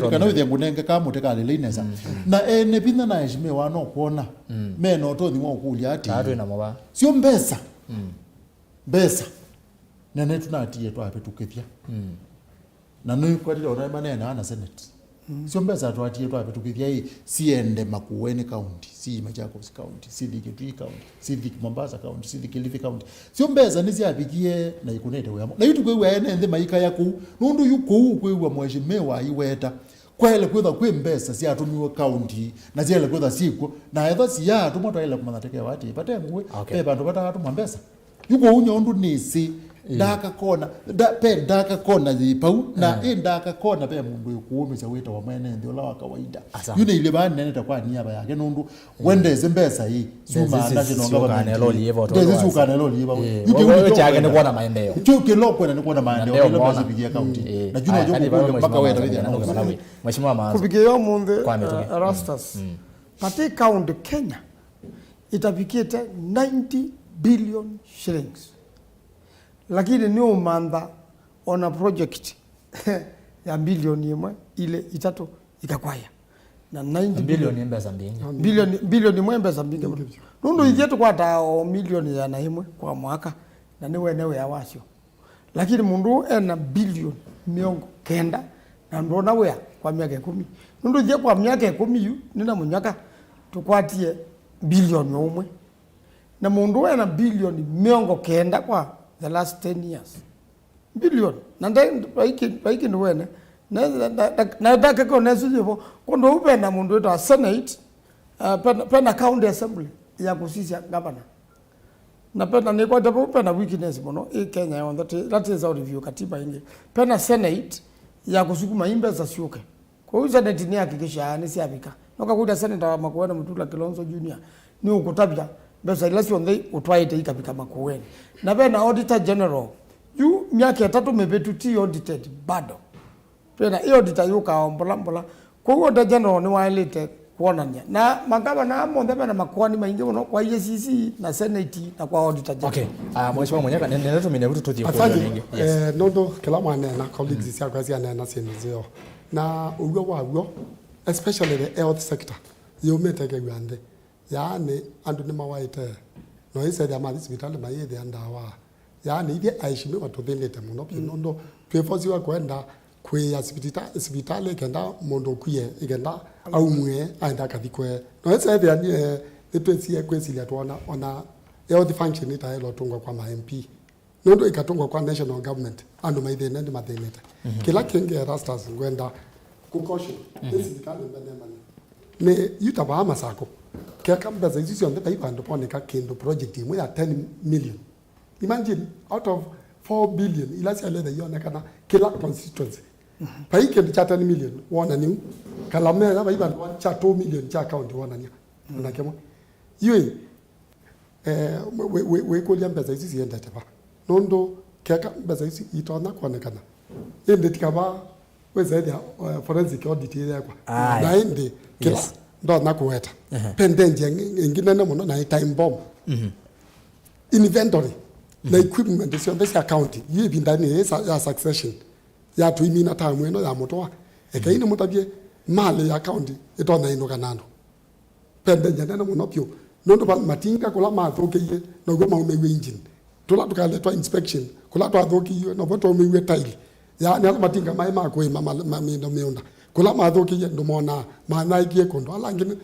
kana wĩthĩa ngũnenge kamũte kalĩlei nesa. Na ene vinya na eshimiwa no kwona mena ũtonyi wa ũkũlya atĩ, sio mbesa. Mbesa. Nene tunatie twavĩtũkĩthya. Na nĩkwatĩte ona maneenaa na Senate. Syo mbesa twatie twavĩtũkĩthya ĩ, siende Makueni County, si Machakos County, sithi Kitui County, sithi Mombasa County, sithi Kilifi County. Syo mbesa nĩsyavikie na ikũnĩte wĩa mũno. Na yu tũkwĩw'a ene nthĩ maikaya kũu, nũndũ yu kũu kwĩw'a mheshimiwa aiweta. Kwaĩle kwĩthwa kwĩ mbesa syatũmiwe county, na syaĩle kwĩthwa syĩkw'o. Na ethwa siyaatũmwa twaĩle kũmanya tĩkewa atĩ, vate ngũĩ, ve vandũ vataatũmwa mbesa. Yu kwoou nyondo nĩsĩ ndakakona, nda- pe ndakakona yĩ pau, na ĩ ndakakona pe mũndũ ĩkũũmĩsya wĩtawa mwene nthĩ ũla wa kawaida. Yu nĩilye vaa nĩnenete kwa niaba yake nũndũ we ndesĩ mbesa ĩ syumaa national government. Ndesĩ syũkaa na ĩloli yĩ vau. Yu kĩu nĩkyo kyake nĩ kwona maendeeo. Kĩu kĩla ũkwenda nĩ kwona maendeeo ĩla mbesa ivikie kaunti. Na yu nokyo kũkũlya mpaka weta wĩthĩa na ũkũsĩ. Mheshimiwa Maanzo. Kufikia hiyo mũnthĩ, Erastus, vati county Kenya ĩtavikĩte ninety billion shillings. Lakini nĩũmantha ona project ya bilioni ĩmwe, ilĩ, itatũ ikakwaya. Na ninety billion nĩ mbesa mbingĩ. Bilioni, bilioni ĩmwe mbesa mbingĩ mũno. Nũndũ ithyĩ tũkwataa o milioni ĩana ĩmwe kwa mwaka, na nĩwene wĩa wasyo. Lakini mũndũ ũũ ena bilioni mĩongo kenda na ndwona wĩa kwa myaka ĩkũmi. Nũndũ ithyĩ kwa myaka ĩkũmi yu, nĩ na mũnyaka tũkwatie bilioni o ũmwe. Na mũndũ ũũ ena bilioni mĩongo kenda kwa the last ten years. Bilioni. Na nde- vai kĩ- vai kĩndũ wene. Na, na, na, na ndakeka ũnesu yĩvo, kũndũ ũu vena mũndũ wĩtawa Senate, uh, pena, pena County Assembly ya kũsisya ngavana. Na pena nĩkwate vau, pena weakness mũno ĩ Kenya yonthe, ti, that is out of view katiba ĩngĩ. Pena Senate ya kũsukuma i mbesa syũke. Kwoou Senate nĩhakikishaa nĩsyavika. Nokakũlya Senator wa Makueni Mutula Kilonzo Junior nĩũkũtavya mbesa ila syonthe ũtwaĩte ikavika Makueni. Na vena Auditor General. Yu myaka ĩtatũ mĩvĩtu ti audited bado. Twĩna ĩ auditor yũkaa o mbola mbola. Kwoou Auditor General nĩwaĩlĩte kwonany'a. Na mangavana aa monthe mena makoani maingĩ mũno kwa E A C C na Senate na kwa Auditor General. Okay. Uh, Mheshimiwa Munyaka, nĩ- nĩenda tũmine vutu tũthiĩ kũlya Asante. Ningĩ. Yes. Eh, nũndũ kĩla mwaneena, colleagues syakwa syaneena syĩndũ nzeo. Na ũw'o waw'o, especially the health sector, yũmĩte ĩkew'a nthĩ. Yaani, andũ nĩmawaĩte, no ĩsethĩa mathi sivitalĩ mayĩthĩa ndawa. Yaani, ithyĩ aheshimiwa tũthĩnĩte mũno vyũ, nũndũ twĩvosiwa kwenda kwĩĩa sivita- sivitalĩ kenda mũndũ ũkwie, ĩkenda aumw'e aenda akathikwe. No ĩsethĩa nyie nĩtwĩsie kwĩsilya twona ona health function ĩtaĩlwa ũtũngwa kwa ma M P. Nũndũ ĩkatũngwa kwa national government, andũ maithĩne nĩmathĩnĩte. Kĩla kĩngĩ Erastus ngwenda kũcaution, nĩ silikalĩ mbenemane. Nĩ yu ta vaa Masakũ. Keka mbesa isu syonthe vai vandũ poneka kĩndũ project ĩmwe ya ten million. Imagine, out of four billion, ila syalete ionekana kĩla constituency. Vai kĩndũ kya ten million, wonaniu. Kalamea, vai vandũ kya two million kya county wonania. Ona kĩmwe. Yu ĩ, Eh, wĩ- wĩ- wĩkũlya mbesa isu siendete va? Nũndũ keka mbesa isu itonya kwonekana, ĩndĩ ti kava wĩsethĩa, eh, forensic audit ĩyekwa. Aye. Na ĩndĩ kĩla Yes. ndonya kũweta, Ehe. Pe danger ĩngĩ- ĩngĩ nene mũno na ĩ time bomb. Inventory na equipment syonthe sya county yu ĩvindanĩ yĩĩ sa- ya succession ya tũimina tamu ĩno ya mũtũa. Ekai nĩmũtavye malĩ ya county ĩtonya ĩnũka na andũ. Pe danger nene mũno vyũ. Nũndũ va matinga kũla mathũkĩie, now'o maumĩw'e engine. Tũla tũkaletwa inspection, kũla twathũkĩiwe, now'o twaumĩw'e tile. Yaani ala matinga maĩ ma kũĩma ma- ma- mĩũnda, mĩũnda. Kũla mathũkĩie, ndũmonaa, manyaĩkie kũndũ. Ala angĩ nĩ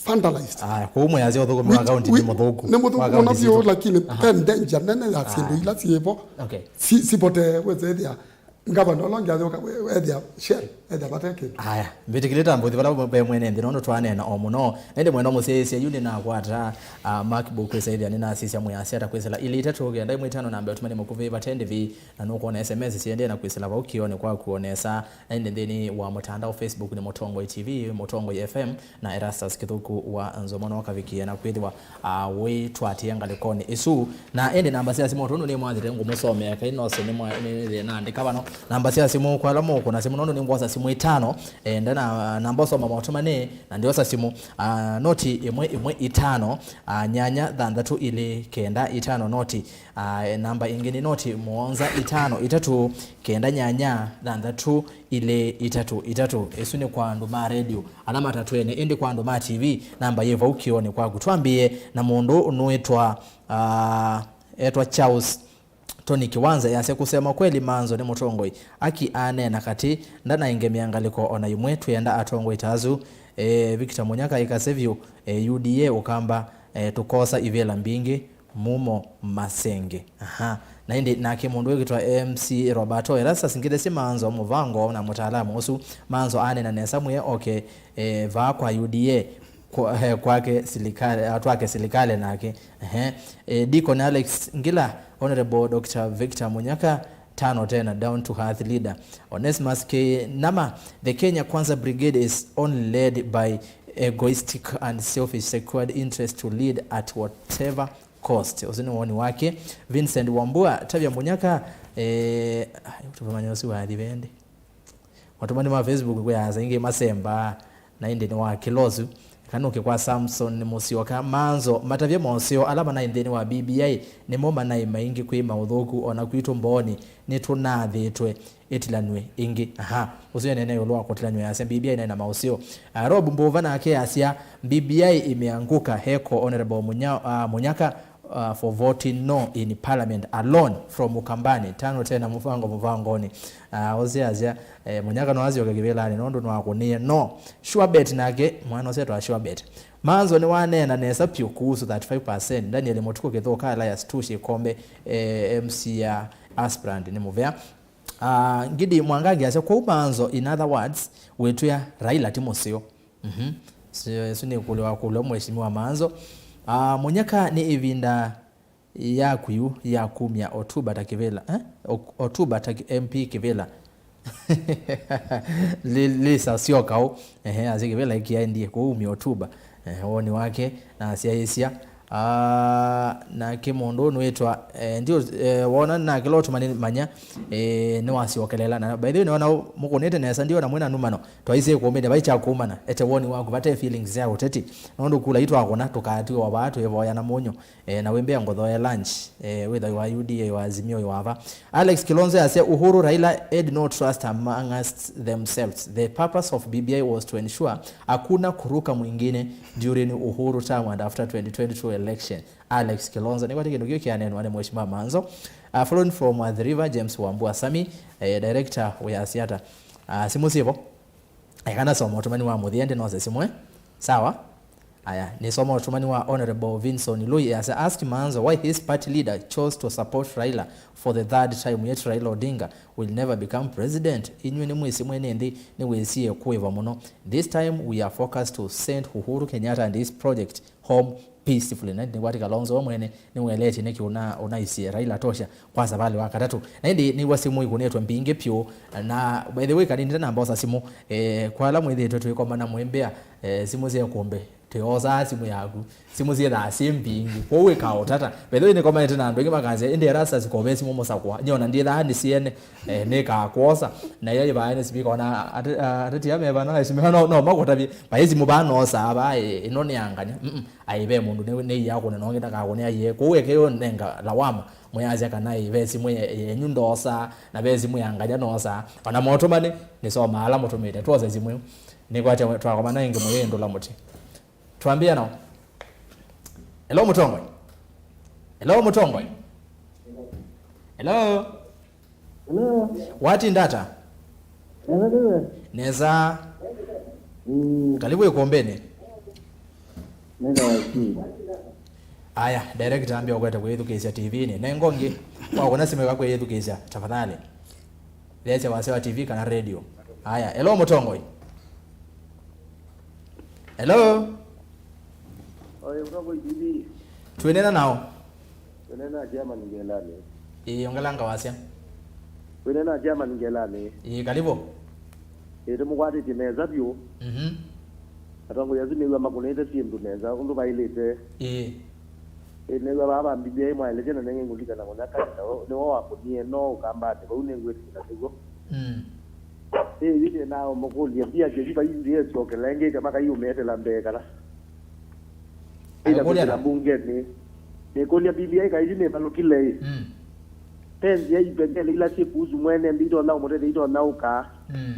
vandalized. Aya, kwoou mwĩasya ũthũkũmi wa Which- kaunti nĩ which- mũthũku. Nĩ mũthũku Wa mũno kaunti vyũ, isu. Lakini Aha. Pe danger nene ya syĩndũ Aya. ila syĩvo. Okay. Si- sipotee wĩsethĩa. Ngavana ũla ũngĩ athyoka, we- wethĩa Shell, ethĩa vate kĩndũ. Aya, mbĩtĩkĩlĩte ambũthi vala ve mwene nthĩ, nũndũ twaneena o mũno. Na ĩndĩ mwendwa mũsyaĩĩsya, yu nĩnakwata, ah, MacBook kwĩsa ĩthĩa nĩnasisya mwĩasya ta kwĩsĩla ilĩ itatũ kenda ĩmwe itano namba ya ũtũmani mũkuvĩ vate ndĩvi, na nũkwona S M S siendee na kwĩsĩla vau kĩonĩ kwaku o nesa. Na ĩndĩ nthĩnĩ wa mũtandao Facebook nĩ Mũtongoi T V, Mũtongoi F M, na Erastus Kĩthũku wa Nzomo no kavikie na kwĩthĩwa, ah, wĩtwatĩe ngalĩkonĩ ĩsu. Na ĩndĩ namba sya simũ, tondũ nĩmwathĩte ngũmũsomea, kai nose nĩmwa- nĩ- nĩ- naandĩka vano. Namba sya simũ kwa ala mũkũna simũ, nũndũ nĩngwosa simũ itano, eh, nda na namba ũsoma maũtũmanĩ, na ndiosa simũ, ah, noti ĩmwe ĩmwe itano, ah, nyanya thanthatũ ilĩ kenda itano noti, ah, namba ĩngĩ nĩ noti mũonza itano itatũ kenda nyanya thanthatũ ilĩ itatũ itatũ. Ĩsu nĩ kwa andũ ma radio ala matatwene, ĩndĩ kwa andũ ma T V, namba yĩ vau kĩonĩ kwaku. Twambĩĩe na mũndũ nũĩtwa, ah, etwa Charles Tony Kiwanza, easya, "Kusema kweli, Manzo nĩ mũtongoi. Aki aneena katĩ, ndanaengemea ngalĩko o na ĩmwe. Twĩenda atongoi ta asu." E, Victor Munyaka, ĩkase vyũ, e, U D A ũkamba, e, tũkosa ivĩla mbingĩ. Mumo Masenge. Aha. Na ĩndĩ nake mũndũ wĩkĩtwa M C Roberto Erastus, ngĩthesye Manzo mũvango na mũtaalamu ũsu. Manzo anena nesa, mwĩe oke, eh, vaa kwa U D A, kwa- eh, kwake silikali, atwake silikali nake. Ehe. Eh, Deacon Alex Ngila, Honorable Doctor Victor Munyaka, tano tena, down to earth leader. Onesmus K Nama, the Kenya Kwanza Brigade is only led by egoistic and selfish secured interest to lead at whatever cost. Ũsu nĩ woni wake. Vincent Wambua, tavya Munyaka, eh, ai, tũvamanya ũsu wathi vendi. Matũmani ma Facebook kwĩ asa ingĩ masembaa, na ĩndĩ nĩ wa kĩlosu. Kanũke kwa Samson nĩ Mũsyoka. Manzo, matavye moseo ala manaĩ nthĩnĩ wa B B I, nĩmo manaĩ maingĩ kwĩ maũthũku, ona kwitũ Mbooni nĩtũnathĩtwe ĩtilanw'e ĩngĩ. Aha, ũsu enene ĩũlũ wa kũtilanw'a yasya B B I naĩ na maũseo. Ah, Rob Mbuva nake asya, "B B I imeanguka, heko Honorable Munya-, ah, Munyaka, ah, for voting no in parliament alone from Ukambani, tano tena mũvango mũvangoni." Ah, ũsu asya, eh, Munyaka no asyoke kĩvĩlanĩ nũndũ nĩwakũnie no. Sure Bet nake, mwana ũsu etwa Sure Bet. Manzo nĩwaneena nesa vyũ kuhusu thirty-five percent. Daniel Mũtuku Kĩthũka, Elias Tushi Kombe, eh, M C ya aspirant nĩ mũvea. Ah, Ngidi Mwangangi asya, "Kwoou Maanzo, in other words, wĩtwĩa Raila ti mũseo." Mhm. Sio, ĩsu nĩ ĩkũlyo wakũlw'a Mheshimiwa Maanzo. Ah, Munyaka, nĩ ĩvinda yaku yu ya kumya Otuba ta kĩvĩla, eh? O-, Otuba ta ki-, M P kĩvĩla. Li-, Lisa Syoka ũ. Ehe, asya kĩvĩla kĩaendie kũu umya Otuba. Eh, woni wake na asyaĩĩsya. Ah, nake mũndũ ũũ nĩwĩtwa, eh, ndio, eh, wona nake Lotuma nĩ manya, eh, nĩwasyokelela. Na by the way, nĩwona ũ-, mũkũnĩte nesa, ndiona mwĩna numano. Twaisye kũmbĩne, vai kya kũmana. Ete woni waku, vate feelings sya ũteti. Nũndũ kula itwakũna, tũkatiwa vaa twĩvoya na mũnyũ. Eh, na wĩmbĩa ngũthoe lunch, eh, wĩtha wa U D A, wa Azimio, wa va. Alex Kilonzo asya, "Uhuru, Raila had no trust amongst themselves. The purpose of B B I was to ensure hakuna kuruka mwingine during Uhuru term and after twenty twenty-two election." Alex Kilonzo, nĩkwatĩ kĩndũ kĩu kĩanenwa nĩ Mheshimiwa Maanzo. Uh, following from Athi River, James Wambua Sami, eh, director wĩ Asiata. Uh, simũ syĩvo? Eka nasoma ũtũmani wa mũthya, ndi nose simũ, eh? Sawa? Aya, nĩsoma ũtũmani wa Honorable Vinson Lui, yasya, "Ask Maanzo why his party leader chose to support Raila for the third time, yet Raila Odinga will never become president. Inyw'ĩ nĩmwĩsĩ mwene nthĩ nĩwĩsie kũĩva mũno. This time we are focused to send Uhuru Kenyatta and his project home peacefully." Na nĩwati Kalonzo we mwene nĩweletie nĩkĩ ũna-, ũnaisye Raila tosha kwa savalĩ wa katatũ. Na ĩndĩ nĩw'a simũ ikũnĩtwe mbingĩ pyũ. Na by the way, kanini ndanambosa simũ, eh, kwa ala mwĩthĩĩtwe twĩkomana mwĩmbĩa, eh, simũ sya kũmbe, twĩosaa simũ yaku. Simũ syĩthaa syĩ mbingĩ. Kwoou wĩkaa ũtata. By the way, nĩkomanĩte na andũ aingĩ makasya, "Ĩndĩ Erastus kove simũ mũsakũa." Nyona ndiĩthaa nĩ syene, eh, nĩkaa kwosa. Na ĩla ĩvaene sivika ona ate-, a-, ateti amevana, no, no makũtavye. Vai simũ vaa noosaa vaa, eh, ĩno nĩ ya nganya. Mm-mm. Ai, ve mũndũ nĩ, nĩ ia kũne nongi ndakakũne aiye. Kwoou eke yo nenga lawama, mwĩasya kana ai, ve simũ ye-, yenyu ndosa, na ve simũ ya nganya nosa. Ona motũmani, nĩsomaa ala mũtũmĩte. Twose simũ ĩu. Nĩkwatya twakomana ĩngĩ mũyĩndũla mũtĩ. Twambĩa nao. Hello, Mũtongoi. Hello, Mũtongoi. Hello. Hello. Watinda ata? Nesa ndiwe? Nesa. Mm. Karibu ikumbini. Nenda wasi. Aya, director ambia ukwete kwĩthukĩĩsya T V-inĩ. Nengo ngĩ. Kwa kuna simu ĩka kwĩthukĩĩsya, tafadhali. Theesya wasya wa T V kana radio. Aya, hello Mũtongoi. Hello. Oi, Mũtongoi T V. Twĩneena nao? Twĩneena na Chairman Ngelani. Ĩĩ, ongelanga wasya. Twĩneena na Chairman Ngelani. Ĩĩ, karibu. Ĩĩ, tũmũkwatĩtye nesa vyũ. Mhm. Atongoi asu nĩw'a makũnĩte syĩndũ nesa ũndũ vaĩlĩte. Ĩĩ. Ĩĩ, nĩw'a vaa vambithia ĩ mwaelesya na nengĩ ngũlikana mũnyaka nĩwo wakũnie no ũkambanĩ vau nĩngwĩtĩkĩla nĩw'o. Mm. Ĩĩ, yu nĩnamũkũlya mbia kĩthi vai nzĩa ĩsyokela ĩngĩ kama kaiũmĩetela mbee kana. Ĩla kwĩsĩla mbungenĩ. Nĩkũlya B B I kaĩ yu nĩvalũkile ĩ? Mm. Ve nzĩa ipengele ila syĩ kuhusu mwene nthĩ itonya ũmũtethya itonya ũka. Mm.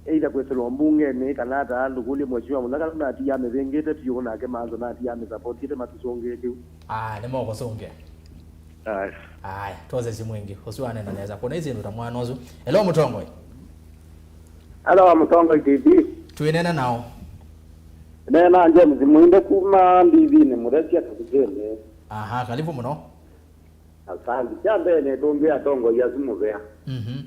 Either kwĩsĩlwa mbungenĩ kana ata ndũkũlye mheshimiwa mũno kana natia amĩvĩngĩte vyũ nake manzo natia amĩsapotite matũsũngĩe kĩu. Ah, nĩmokũsũngĩa. Aya. Aya, twose simũ ĩngĩ. Ũsu anena nesa. Kũna isi ĩndũ ta mwana ũsu. Hello, Mũtongoi. Hello, Mũtongoi T V. Twĩneena nao. Neena James Mwinde kuma Ndithini, Mũthesya Katikĩlĩ. Aha, karibu mũno. Asante. Kya mbee nĩtũmbĩa atongoi asu mũvea. Mhm.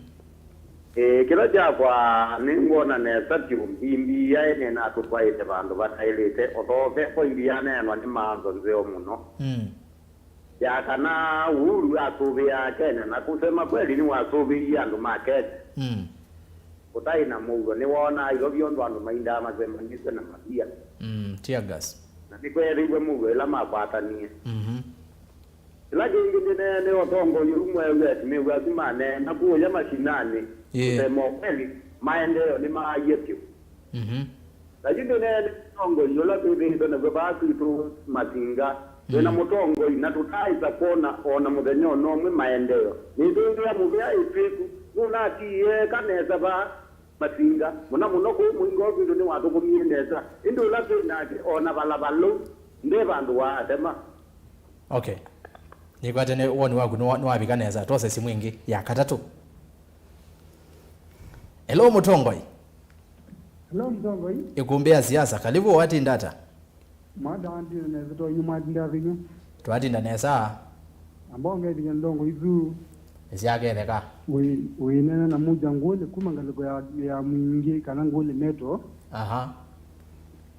Ĩĩ, kĩla kyakwa nĩngwona nesa vyũ mbimbi yaĩ nĩnatũtwaĩte vandũ vataĩlĩte. Ũthooke, poindi yaneenwa nĩ maanzo nzeo mũno. Mm. Ya kana Uhuru asũvĩaa Kenya, na kusema kweli nĩwasũvĩie andũ ma Kenya. Mm. Ũtaĩ na mũuo, nĩwonaa ilo vyonthe andũ maindaa masemanĩtw'e na mavia. Mm, tear gas. Na nĩkweethĩiwe mũuo ĩla makwatanie. Mhm. Kĩla kĩngĩ ndĩneenea ũtongoi ũu mweew'a ati nĩw'o asu maneena kũũya mashinani. Ĩĩ. Kusema ukweli, maendeeo nĩmaaie vyũ. Mhm. Na yu ndĩneenea ũtongoi ũla twĩthĩĩtwe naw'o vaa kwitũ Masinga. Twĩ na, mm, mũtongoi, na tũtaaĩsa kwona o na mũthenya o na ũmwe maendeeo. Nĩtwĩthĩa mũvea ĩtwĩku nũnatiie eka nesa vaa Masinga, mũno mũno kũu mũingo kwitũ nĩwatũkũmie nesa, ĩndĩ ũla twĩ nake o na vala valũ nde vandũ waatema. Okay. Nĩkwate nĩ woni waku nĩwa-, nĩwavika nesa. Twose simũ ĩngĩ ya katatũ. Hello, Mũtongoi. Hello, Mũtongoi. Ĩkumbĩ ya siasa. Karibu, watinda ata? Mwatandiwe nesa, to inyu mwatinda vinyu. Twatinda nesa. Ambao ngethi ndongo ithu. Nĩsyaketheka. Wĩ-, wĩneena na Muja Ngũlĩ kuma ngalĩko ya, ya Mwingĩ kana Ngũlĩ Meto. Aha.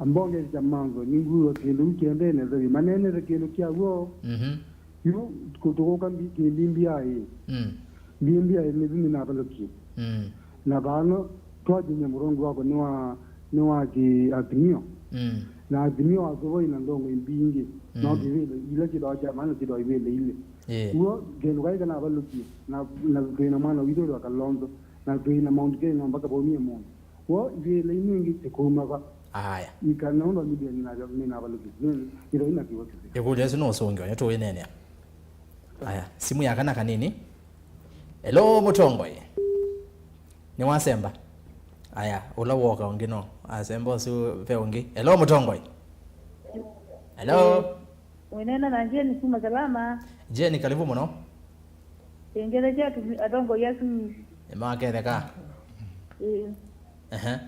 Ambongesya mantho, nĩngwĩw'a kĩndũ kĩu kĩendee nesa vyũ. Maneenete kĩndũ kya w'o. Mhm. Yu kũtũkũka mbi-, kĩ B B I. Mm. B B I nĩthi nĩnavalũkie. Mm. Na vano twathimya mũrungu wako nĩ wa, nĩ wa kĩ Azimio. Mm. Na Azimio wasũvwa ina ndongo mbingĩ. No, mm, kĩvĩla ila kĩtawa kya maana kĩtawa ivĩla ilĩ. Ĩĩ. Kuo kĩndũ kaĩ kanavalũkie, na, na twĩ na mwana witũ wa Kalonzo, na twĩ na Mount Kenya mpaka vaumie mũndũ. Kuo ivĩla inĩ ingĩ ikuuma va? Aya. Ika na ũndũ nĩthĩa nĩnavalũkie. Ithoi na kiwa kĩthĩ. Ĩkũlyo ĩsu nũsũngĩwa nĩtũwĩneenea. Aya, simu ya kana kanini. Hello, mũtongoi. Nĩwasemba. Aya, ũla woka ũngĩ no. Asemba ũsu ve ũngĩ. Hello, mũtongoi. Hello. Wĩneena na Jane kuma Salama. Jane, karibu mũno. Ĩngethekya atongoi asu. Nĩmaketheka. Ĩĩ. Ehe.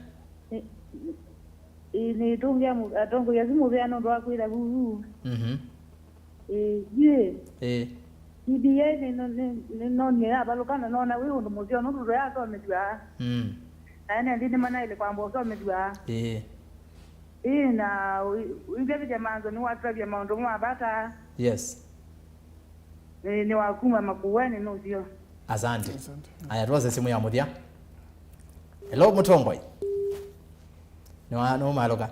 Ĩĩ, nĩtũngĩa atongoi asu mũvea nũndũ wa kwĩtha vuvu. Mhm. Ĩĩ, yu. Ĩĩ. B B I nĩ, nĩ, nĩ, nĩnonie yavalũka na nona wĩ ũndũ mũseo nũndũ tũyasomethw'a. Mm. Na ene nthĩ nĩmanaĩle kwamba ũsomethw'a. Ĩĩ. Ĩĩ, na ũ-, ũingavĩtya manzo nĩwatũtavya maũndũ ma vata. Yes. Ĩĩ, nĩ wa kuma Makueni nũseo. Asante. Asante. Aya, twose simu ya mũthya. Hello, mũtongoi. Nĩwa-, nũmalũka.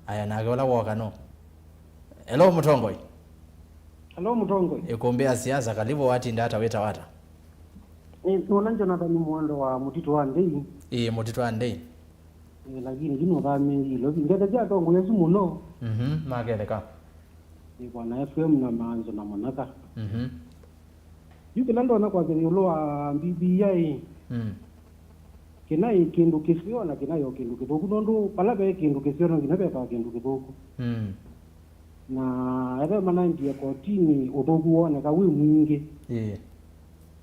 Aya, nake ũla woka no. Hello, mũtongoi. Hello, mũtongoi. Ĩkũmbĩ ya siasa, karibu, watinda ata, wĩtawa ata? Ĩĩ, nĩwona Jonathan Mwando wa Mũtitũ wa Ndei. Ĩĩ, Mũtitũ wa Ndei. Ĩĩ, lakini ndinũthamĩĩie Nairobi. Ngethekya atongoi asu mũno. Mhm, maketheka. Ĩĩ, Bwana F M na Manzo na Mũnaka. Mhm. Yu kĩla ndonya kwasya ĩũlũ wa B B I, mm, kĩna ĩ kĩndũ kĩseo na kĩna yo kĩndũ kĩthũku, nũndũ vala ve kĩndũ kĩseo no nginya vetawa kĩndũ kĩthũku. Mm. Na ethĩwa manaendie kotinĩ, ũthũku woneka wĩ mwingĩ, ĩĩ,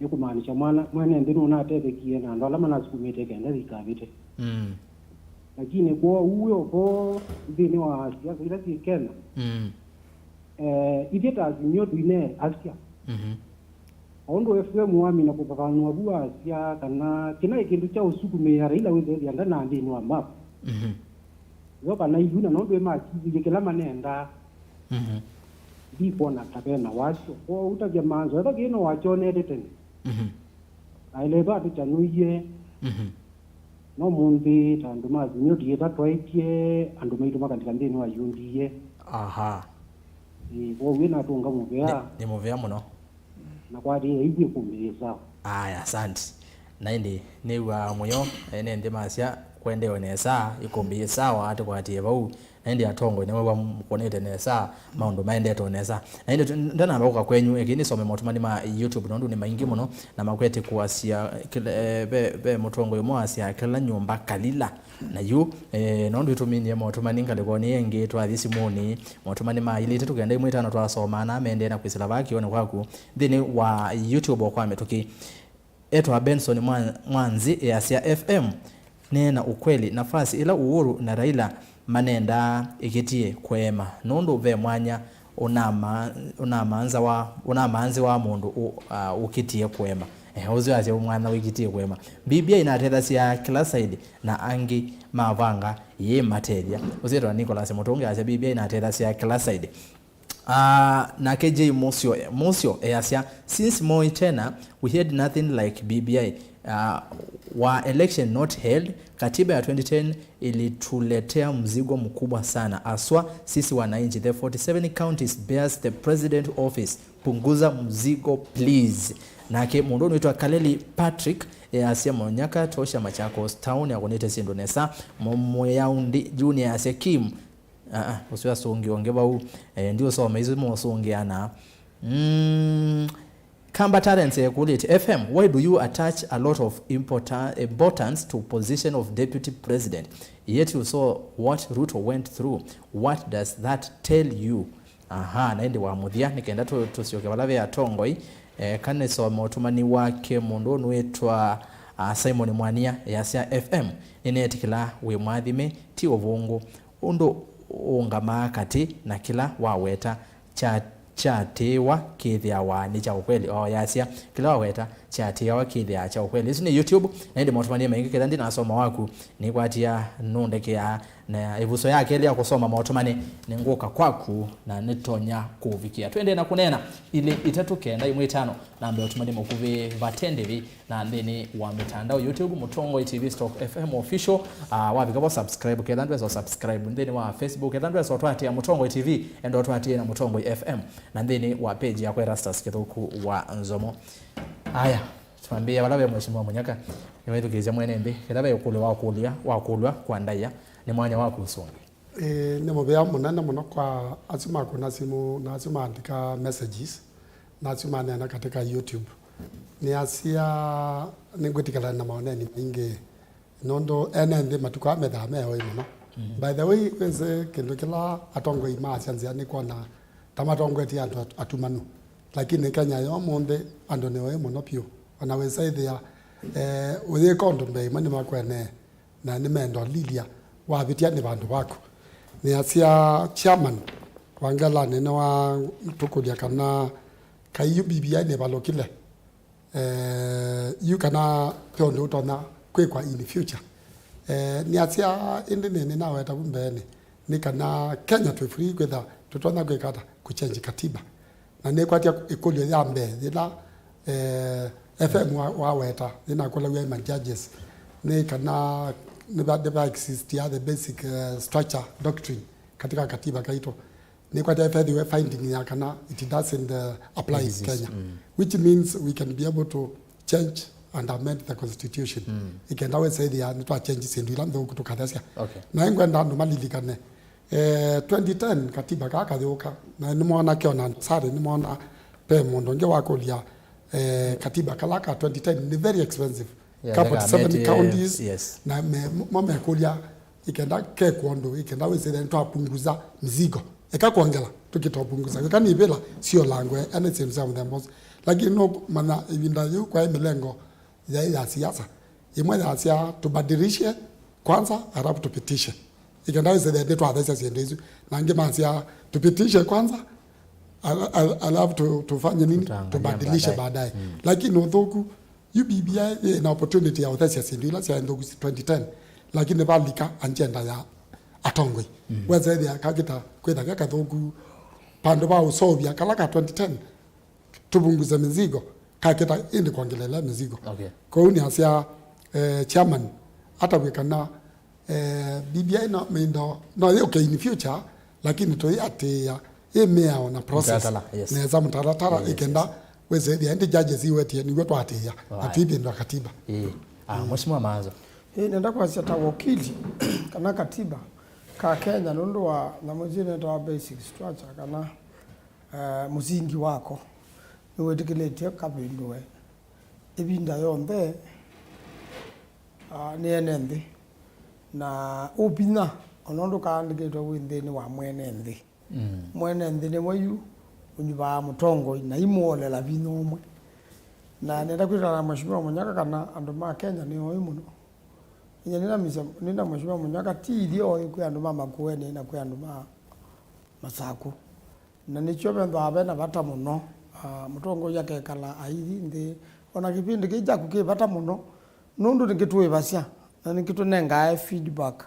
nĩ kũmaanisha mwana, mwene nthĩ nũnatethekie na andũ ala manasukumĩte kenda yikavĩte. Mm. Lakini kwoou wĩ ũvo nthĩnĩ wa siasa ila syĩ Kenya, mm, eh, ithyĩ ta Azimio tũineasya. Mhm. O ũndũ F M wamina kũvavanũa vu wasya kana kĩna ĩ kĩndũ kya ũsukumĩĩa Raila wĩthethya ndana nthĩnĩ wa map. Mhm. Yo kana iyu na nũndũ ĩmakililye kĩla manendaa. Mhm. Ndikwona ta vena wasyo. Kwoou ũtavya Manzo, ethwa kĩĩ no wakyonete tene. Mhm. Aĩle ĩtho atũkyanũie. Mhm. No mũnthĩ ta andũ ma Azimio ndiĩtha twaĩtye andũ maitũ makalika nthĩnĩ wa U D A. Aha. Ĩĩ, kwoou ĩnatũnga mũvea. Nĩ, nĩ mũvea mũno. Na kwatĩĩa ĩu ĩkũmbĩ yĩ sawa. Aya, asante. Na ĩndĩ nĩw'aa mũyo, ene nthĩ masya kwendewe nesa, ĩkũmbĩ yĩ sawa, atĩkwatĩe vau. Na ĩndĩ atongoi nĩmew'a mũkũnĩte nesa maũndũ maendete o nesa. Na ĩndĩ tu-, ndanamba kũka kwenyu, ĩkĩ nĩsome motũmani ma YouTube, nũndũ nĩ maingĩ mũno, na makwete kũasya kĩla, eh, ve, ve mũtongoi ũmwe wasya kĩla nyũmba kalila. Na yu, eh, nũndũ ĩtũminie motũmani ngalĩkonĩ ĩngĩ, twathi simũnĩ, motũmani ma ilĩ, itatũ, kenda, ĩmwe, ĩtano, twasoma, na mendee na kwĩsĩla vaa kĩonĩ kwaku nthĩnĩ wa YouTube o kwa mĩtũkĩ. Etwa Benson Mwa-, Mwanzi, easya, F M, neena ukweli, nafasi ĩla Uhuru na Raila manendaa ĩkĩtie kũema, nũndũ ve mwanya ũnama-, ũnamanzawa, ũnamanzĩwa mũndũ ũ-, a, ũkĩtie kũema. Eh, ũsu asya mwanya wĩkĩtie kũema. B B I inatethasya kĩla side, na angĩ mavanga yĩmatethya. Ũsu etwa Nicholas Mutungi asya B B I inatethasya kĩla side. Ah, nake J Musyo, Musyo easya, since Moi tenure, we had nothing like B B I. Ah, were election not held, katiba ya twenty ten ilituletea mzigo mkubwa sana, aswa sisi wananchi. The forty seven counties bears the president office. Punguza mzigo, please. Nake mũndũ ũnĩtwa Kaleli Patrick easya, Munyaka tosha, Machakos town yakũnĩte syĩndũ nesa. Mũyaundi Junior easya, Kim, aa, ũsu asũngĩa ũngĩ vau. Eh, ndiũsoma isu mosũngĩana. Mm, Kamba Talents ekũlĩte, F M, why do you attach a lot of importa-, importance to position of deputy president, yet you saw what Ruto went through? What does that tell you? Aha, na ĩndĩ wa mũthya, nĩ kenda tũ-, tũsyoke vala ve atongoi, eh, kanĩsome ũtũmani wake mũndũ ũnũĩtwa, ah, Simon Mwania, easya, F M, nĩneetĩkĩla wĩ mwathime, ti ũvũngũ. Ũndũ ũũngamaa katĩ na kĩla waweta kya-, kyatĩĩwa kĩthĩawa nĩ kya ũkweli. O, yasya, kĩla waweta kyatĩawa kĩthĩaa kya ũkweli. Ĩsu nĩ YouTube, na ĩndĩ maũtũmanie maingĩ ketha ndinasoma waku, nĩkwatia nũndekeaa, na ĩvuso ya kelĩ ya kũsoma maũtũmani nĩ ngũka kwaku, na nĩtonya kũvikĩa. Twendee na kũneena, ilĩ itatũ kenda ĩmwe ĩtano, na mbee ũtũmani mũkuvĩ vate ndĩvi, na nthĩnĩ wa mĩtandao, YouTube, Mũtongoi T V Stock F M Official. Ah, wavika vo subscribe, ketha ndwesa subscribe. Nthĩnĩ wa Facebook, ketha ndwesa ũtwatĩa Mũtongoi T V, enda ũtwatĩe na Mũtongoi F M. Na nthĩnĩ wa page yakwa Erastus Kĩthũku wa Nzomo. Aya, twambĩĩa vala ve Mheshimiwa Munyaka, nĩwaithukĩĩsya mwene nthĩ. Ketha ve ũkũlyo wa kũlya, wa kũlwa kwa ndaĩa, nĩ mwanya waku ũsũngĩ. Ĩĩ, nĩ mũvea mũnene mũno kwa asu makũna simũ na asu maandĩka messages na asu maneena katika YouTube. Nĩasya nĩngwĩtĩkĩlana na maoneni maingĩ nũndũ ene nthĩ matukũ aa methaa me oĩ mũno. Mhm. By the way, wĩsĩ kĩndũ kĩla atongoi maasya nzĩa nĩ kwona ta matongoetye andũ at-, atumanu. Lakini Kenya ya ũmũnthĩ andũ nĩ oĩ mũno vyũ. Ona wĩsa ĩthĩa, eh, ũyĩka ũndũ mbee imwe nĩmakwenee. Na nĩmenda ũlilya wavĩtya nĩ vandũ vaku. Nĩasya chairman wa Ngelanĩ nĩwatũkũlya kana kai yu B B I nĩvalũkile, eh, yu kana ve ũndũ ũtonya kwĩkwa in future. Eh, nĩasya ĩndĩ nĩ, nĩnaweta vu mbeenĩ nĩ kana Kenya twĩ free kwĩtha tũtonya kwĩka ata kũchange katiba. Na nĩkwatya ĩkũlyo ya mbee yĩla, eh, F M wa-, waweta yĩnakũlaw'a ma judges nĩ kana nĩva, nĩva existia the basic, eh, structure doctrine katika katiba kaitũ. Nĩkwatya ĩvethĩwe finding ya kana it doesn't, eh, apply in Kenya, mm, which means we can be able to change and amend the constitution. Mm. Ĩkenda wĩsa ĩthĩa nĩtwa change syĩndũ ila nthũku tũkathesya. Okay. Na ĩngwenda andũ malilikane, eh, twenty ten katiba kaa kayũka, na nĩmwona Keona Nsari, nĩmwona ve mũndũ ũngĩ wakũlya, eh, katiba kala ka twenty ten nĩ very expensive. Yeah, ka forty seven counties, yes. Na me, mo mekũlya ĩkenda kekwa ũndũ, ĩkenda wĩsĩle nĩtwapunguza mzigo. Eka kwongela, tũkĩtopunguza. Eka nĩvĩla siolangwe, ene syĩndũ sya mũthemba ũsu. Lakini no manya ĩvinda yĩu kwaĩ mĩlengo yaĩ ya siasa. Ĩmwe yasya, "Tubadilishe kwanza, halafu tupitishe." Ĩkenda wĩsĩle nĩtwathesya syĩndũ isu. Na angĩ masya, "Tupitishe kwanza, al-, al-, halafu tu-, tufanye nini? Tubadilishe baadaye." Mm. Lakini ũthũku, yu B B I yĩ na opportunity ya ũthesya syĩndũ ila syaĩ nthũku twenty ten, lakini valika agenda ya atongoi. Mm. Wesa ĩthĩa kakĩta kwĩtha ke kathũku vandũ va ũseũvya kala ka twenty ten, tũvunguze mĩzigo, kakĩta ĩndĩ kwongelelea mĩzigo. Okay. Kwoou nĩasya, eh, chairman, atavw'e kana Eh, B B I no, mindo, no yũke in future, lakini tũyĩatĩĩa ĩ mĩao na process. Mũtalatala, yes. Nesa mũtalatala, yes, ĩkenda, yes, wĩsĩthĩa ĩndĩ judges iwetie nĩw'o twatĩĩa, na, right, twĩvĩndwa katiba. Ĩĩ. Ah, mm. Mheshimiwa Maanzo. Ĩĩ, nenda kwasya ta wakili, kana katiba ka Kenya, nũndũ wa nyamũ isu netawa basic structure, kana, eh, mũsingi wako, nĩwĩtĩkĩlĩtye kavĩndũe ĩvinda yonthe. Ah, nĩ ene nthĩ. Na ũvinya, ona ũndũ kaandĩkĩtwe wĩ nthĩnĩ wa mwene nthĩ. Mm. Mwene nthĩ nĩwe yu ũnyuvaa mũtongoi na imũolela vinya ũmwe. Na nenda kwĩtana na Mheshimiwa Munyaka kana andũ ma Kenya nĩ oĩ mũno. Inya nĩna misa-, nĩna Mheshimiwa Munyaka ti ithyĩ oĩ kwĩ andũ ma Makueni na kwĩ andũ ma Masaku. Na nĩkyo vethĩawa ve na vata mũno, ah, mũtongoi akekala aithi nthĩ. O na kĩvĩndĩ kĩĩ kyaku kĩ vata mũno, nũndũ nĩkĩtũĩvasya, na nĩkĩtũnengae feedback.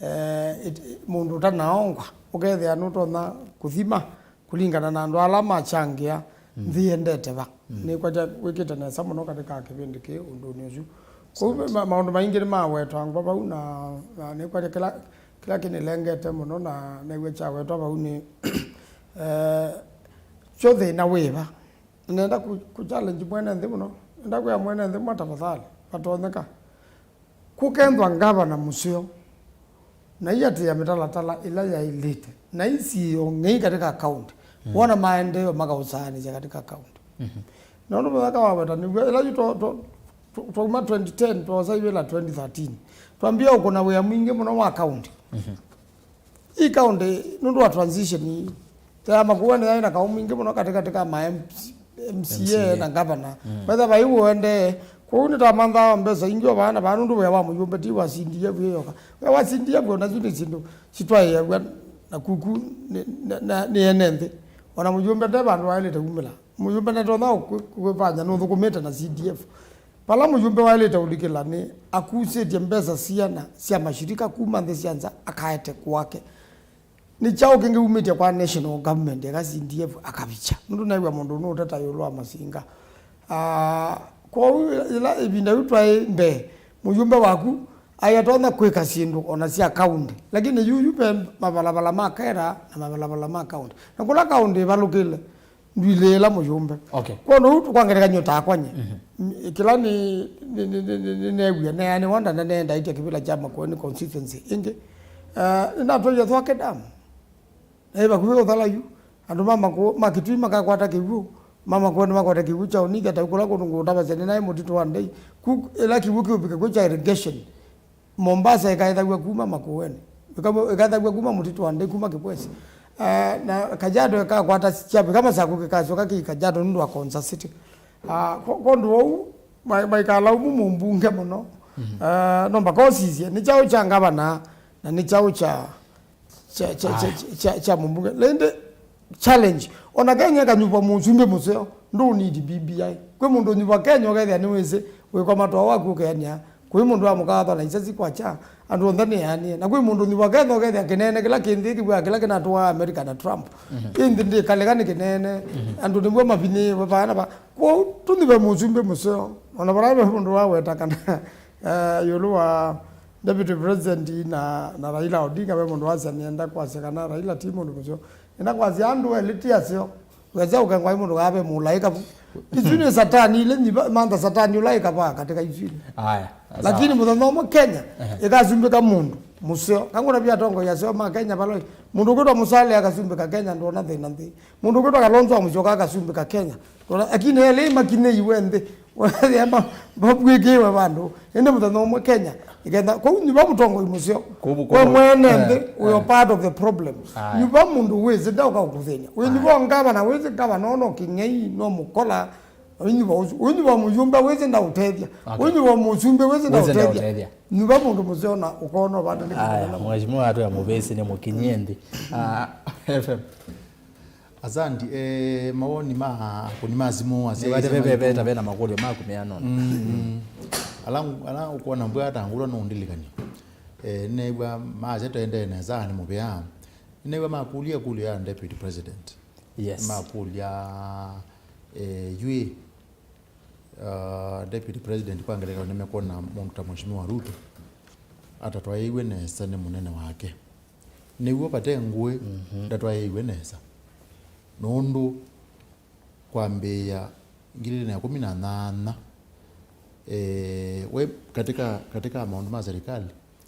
Eh, it-, mũndũ ũtanaongwa, ũkethĩa nũtonya kũthima kũlingana na andũ ala machangĩa, mm, nthĩ yendete va. Mm. Nĩkwatya wĩkĩte nesa mũno katika kĩvĩndĩ kĩĩ ũndũnĩ ũsu. Kwoou ma-, maũndũ maingĩ nĩmawetwa ngwa vau, na, na nĩkwatya kĩla, kĩla kĩnĩlengete mũno na neew'a kyawetwa vau nĩ, eh, kyo thĩna wĩva. Nenda ku-, ku challenge mwene nthĩ mũno. Nenda kwĩa mwene nthĩ mwa tafadhali, vatonyeka kũkethwa ngavana mũseo, na iatĩĩa mĩtalatala ĩla yaĩlĩte, na isiĩo ng'ei katika kaunti, mm, wona maendeeo makaũsaanĩsya katika kaunti. Mhm. Nũndũ mũthaka wa weta nĩw'o, ĩla yu twa-, twa-, twa-, twauma twenty ten, twosa ivĩla twenty thirteen, twambie ũkũna wĩa mwingĩ mũno wa kaunti. Mhm. Ii kaunti, nũndũ wa transition ii, ya Makueni yaĩ na kaũ mwingĩ mũno katĩ katĩ ka ma M C A, M C A na ngavana. Mm. Wetha vai ũendee. Kwoou nĩtamanthaa mbesa ingĩ o vaa na vaa, nũndũ wĩa wa mũyũmbe ti wa C D F ĩyoka. Wĩa wa C D F o nasu nĩ syĩndũ sitwaĩaw'a na kuku nĩ, na, na, nĩ ene nthĩ. O na mũyũmbe nde vandũ waĩlĩte umĩla. Mũyũmbe natonya kwĩvanya nũthũkũmĩte na C D F. Vala mũyũmbe waĩlĩte ũlikĩla nĩ akusĩtye mbesa siana sya mashirika kuma nthĩ sya nza akaete kwake. Nĩ kyaũ kĩngĩ umĩtye kwa national government eka C D F akavikya? Nũndũ naĩw'a mũndũ nũũteta ĩũlũ wa masinga. Ah, kwoou yĩla ĩvinda yĩu twaĩ mbee, mũyũmbe waku aĩ atonya kwĩka syĩndũ ona sya kaũndĩ. Lakini yu yu ve mavalava ma kera na mavalava ma kaũndĩ. Na kũla kaũndĩ ĩvalũkĩle, ndwilĩĩla mũyũmbe. Okay. Kwondũ ũu kwa ngelekany'o takwa nye. Mhm. Kĩla nĩ, nĩ, nĩ, nĩ, nĩ, nĩneew'ie neanĩwa ndanene ndaĩtya kĩvĩla kya Makueni constituency ĩngĩ. Uh, nĩnatwaie Thwake Dam. Naĩ vakuvĩ ũthala yu. Andũ ma Maku-, ma Kitui makakwata kĩw'ũ. Ma Makueni makwata kĩw'ũ kya ũnithya ta kũla kũndũ ngũtavasya nĩ naĩ mũtitũ wa ndei. Ku ĩla kĩw'ũ kĩũvika kwĩ kya irrigation. Mombasa ĩkaethaw'a kuma Makueni, ĩka-, ĩkaethaw'a kuma mũtitũ wa ndei, kuma Kibwezi. Ah, na Kajiado ĩkakwata kyavika Masaku kĩkasyoka kĩ Kajiado nũndũ wa Konza City. Ah, kwo-, kwondũ wou, ma-, maikalaumu mũmbunge mũno. Mhm. Ah, no mbaka ũsisye, nĩ kyaũ kya ngavana, na nĩ kyaũ kya kya, kya, kya, Aya. kya, kya, kya mũmbunge. Na ĩndĩ challenge. Ona Kenya ĩkanyuva mũsumbĩ mũseo, ndũ need B B I. Kwĩ mũndũ ũnyuva Kenya ũkethĩa nĩwĩsĩ wĩkwa matwaa waku ũkeanĩa. Kwĩ mũndũ wa mũkatho na isasi kwa kya, andũ onthe nĩ anĩe. Na kwĩ mũndũ ũnyuva Kenya ũkethĩa kĩnene kĩla kĩ nthĩ kĩw'a kĩla kĩnatũaa America na Trump. Mhm. Ĩ nthĩ ndĩkalĩka nĩ kĩnene, Mhm. andũ nĩw'o mavinyĩĩwe vaa na vaa. Kwoou tũnyuve mũsumbĩ mũseo. Ona vara ve mũndũ waweta kana, eh, ĩũlũ wa Deputy President na, na Raila Odinga, ve mũndũ wasya nĩenda kwasya kana Raila ti mũndũ mũseo. Nĩenda kwasya andũ elĩ ti aseo. Wesa ũkengwa nĩ mũndũ kaa ve mũlaĩka vu. Isu nĩ satani ile nyiva, mantha satani ũla ĩkavaa katika isu ile. Aya, sawa. Lakini mũthenya ũmwe Kenya Ehe. ĩkasumbĩka mũndũ mũseo. Kangũna vya atongoi aseo ma Kenya valoi. Mũndũ ũkwĩtwa Musalia akasumbĩka Kenya, ndona thĩna nthĩ. Mũndũ ũkwĩtwa Kalonzo wa Musyoka akasumbĩka Kenya. Lakini elĩ makinyĩiwe nthĩ. Wethĩa ma-, mavw'ĩkĩwe vandũ. Ĩndĩ mũthenya ũmwe Kenya ĩkenda. Kwoou nyuva mũtongoi mũseo. Kũu, we kũu, mwene eh, nthĩ, we are eh. part of the problem. Aya. Nyuva mũndũ wĩsĩ ndaũka ũkũthĩny'a. Wĩnyuva Aya. ngavana, wĩsĩ ngavana no kĩng'ei, no mũkola. Wĩnyuva ũsu. Wĩnyuva mũyũmbe, wĩsĩ ndaũtethya. Okay. Wĩnyuva mũsumbĩ, wĩsĩ Wĩsĩ ndaũtethya. ndaũtethya. Nyuva mũndũ mũseo na ũkona vata nĩ Aya, kĩvana. Mheshimiwa watu ya Mubesi nĩ mũkinyie nthĩ. Ah, F M. Asanti. Eh, mawoni ma akũni ma simũ, asyai Nĩwate asyai veveveta maitũ. Vena makũlyo maku meanona. Mm, mm. Ala, ala ũkwona mbua atangũlwa no ndilikani. Eh, nĩnew'a maasya tũendee nesa nĩ mũvea. Nĩnew'a makũlya ĩkũlyo ya Deputy President. Yes. Makũlya, eh, yu ĩ, uh, Deputy President kwa ngelekany'o nĩmekwona mũndũ ta Mheshimiwa Ruto atatwaĩiw'e nesa nĩ mũnene wake. Nĩw'o vate ngũĩ Mhm. ndatwaĩiw'e nesa. Nũndũ kwambĩĩa ngili ilĩ na ĩkũmi na nyanya, eh, we katika, katika maũndũ ma serikali,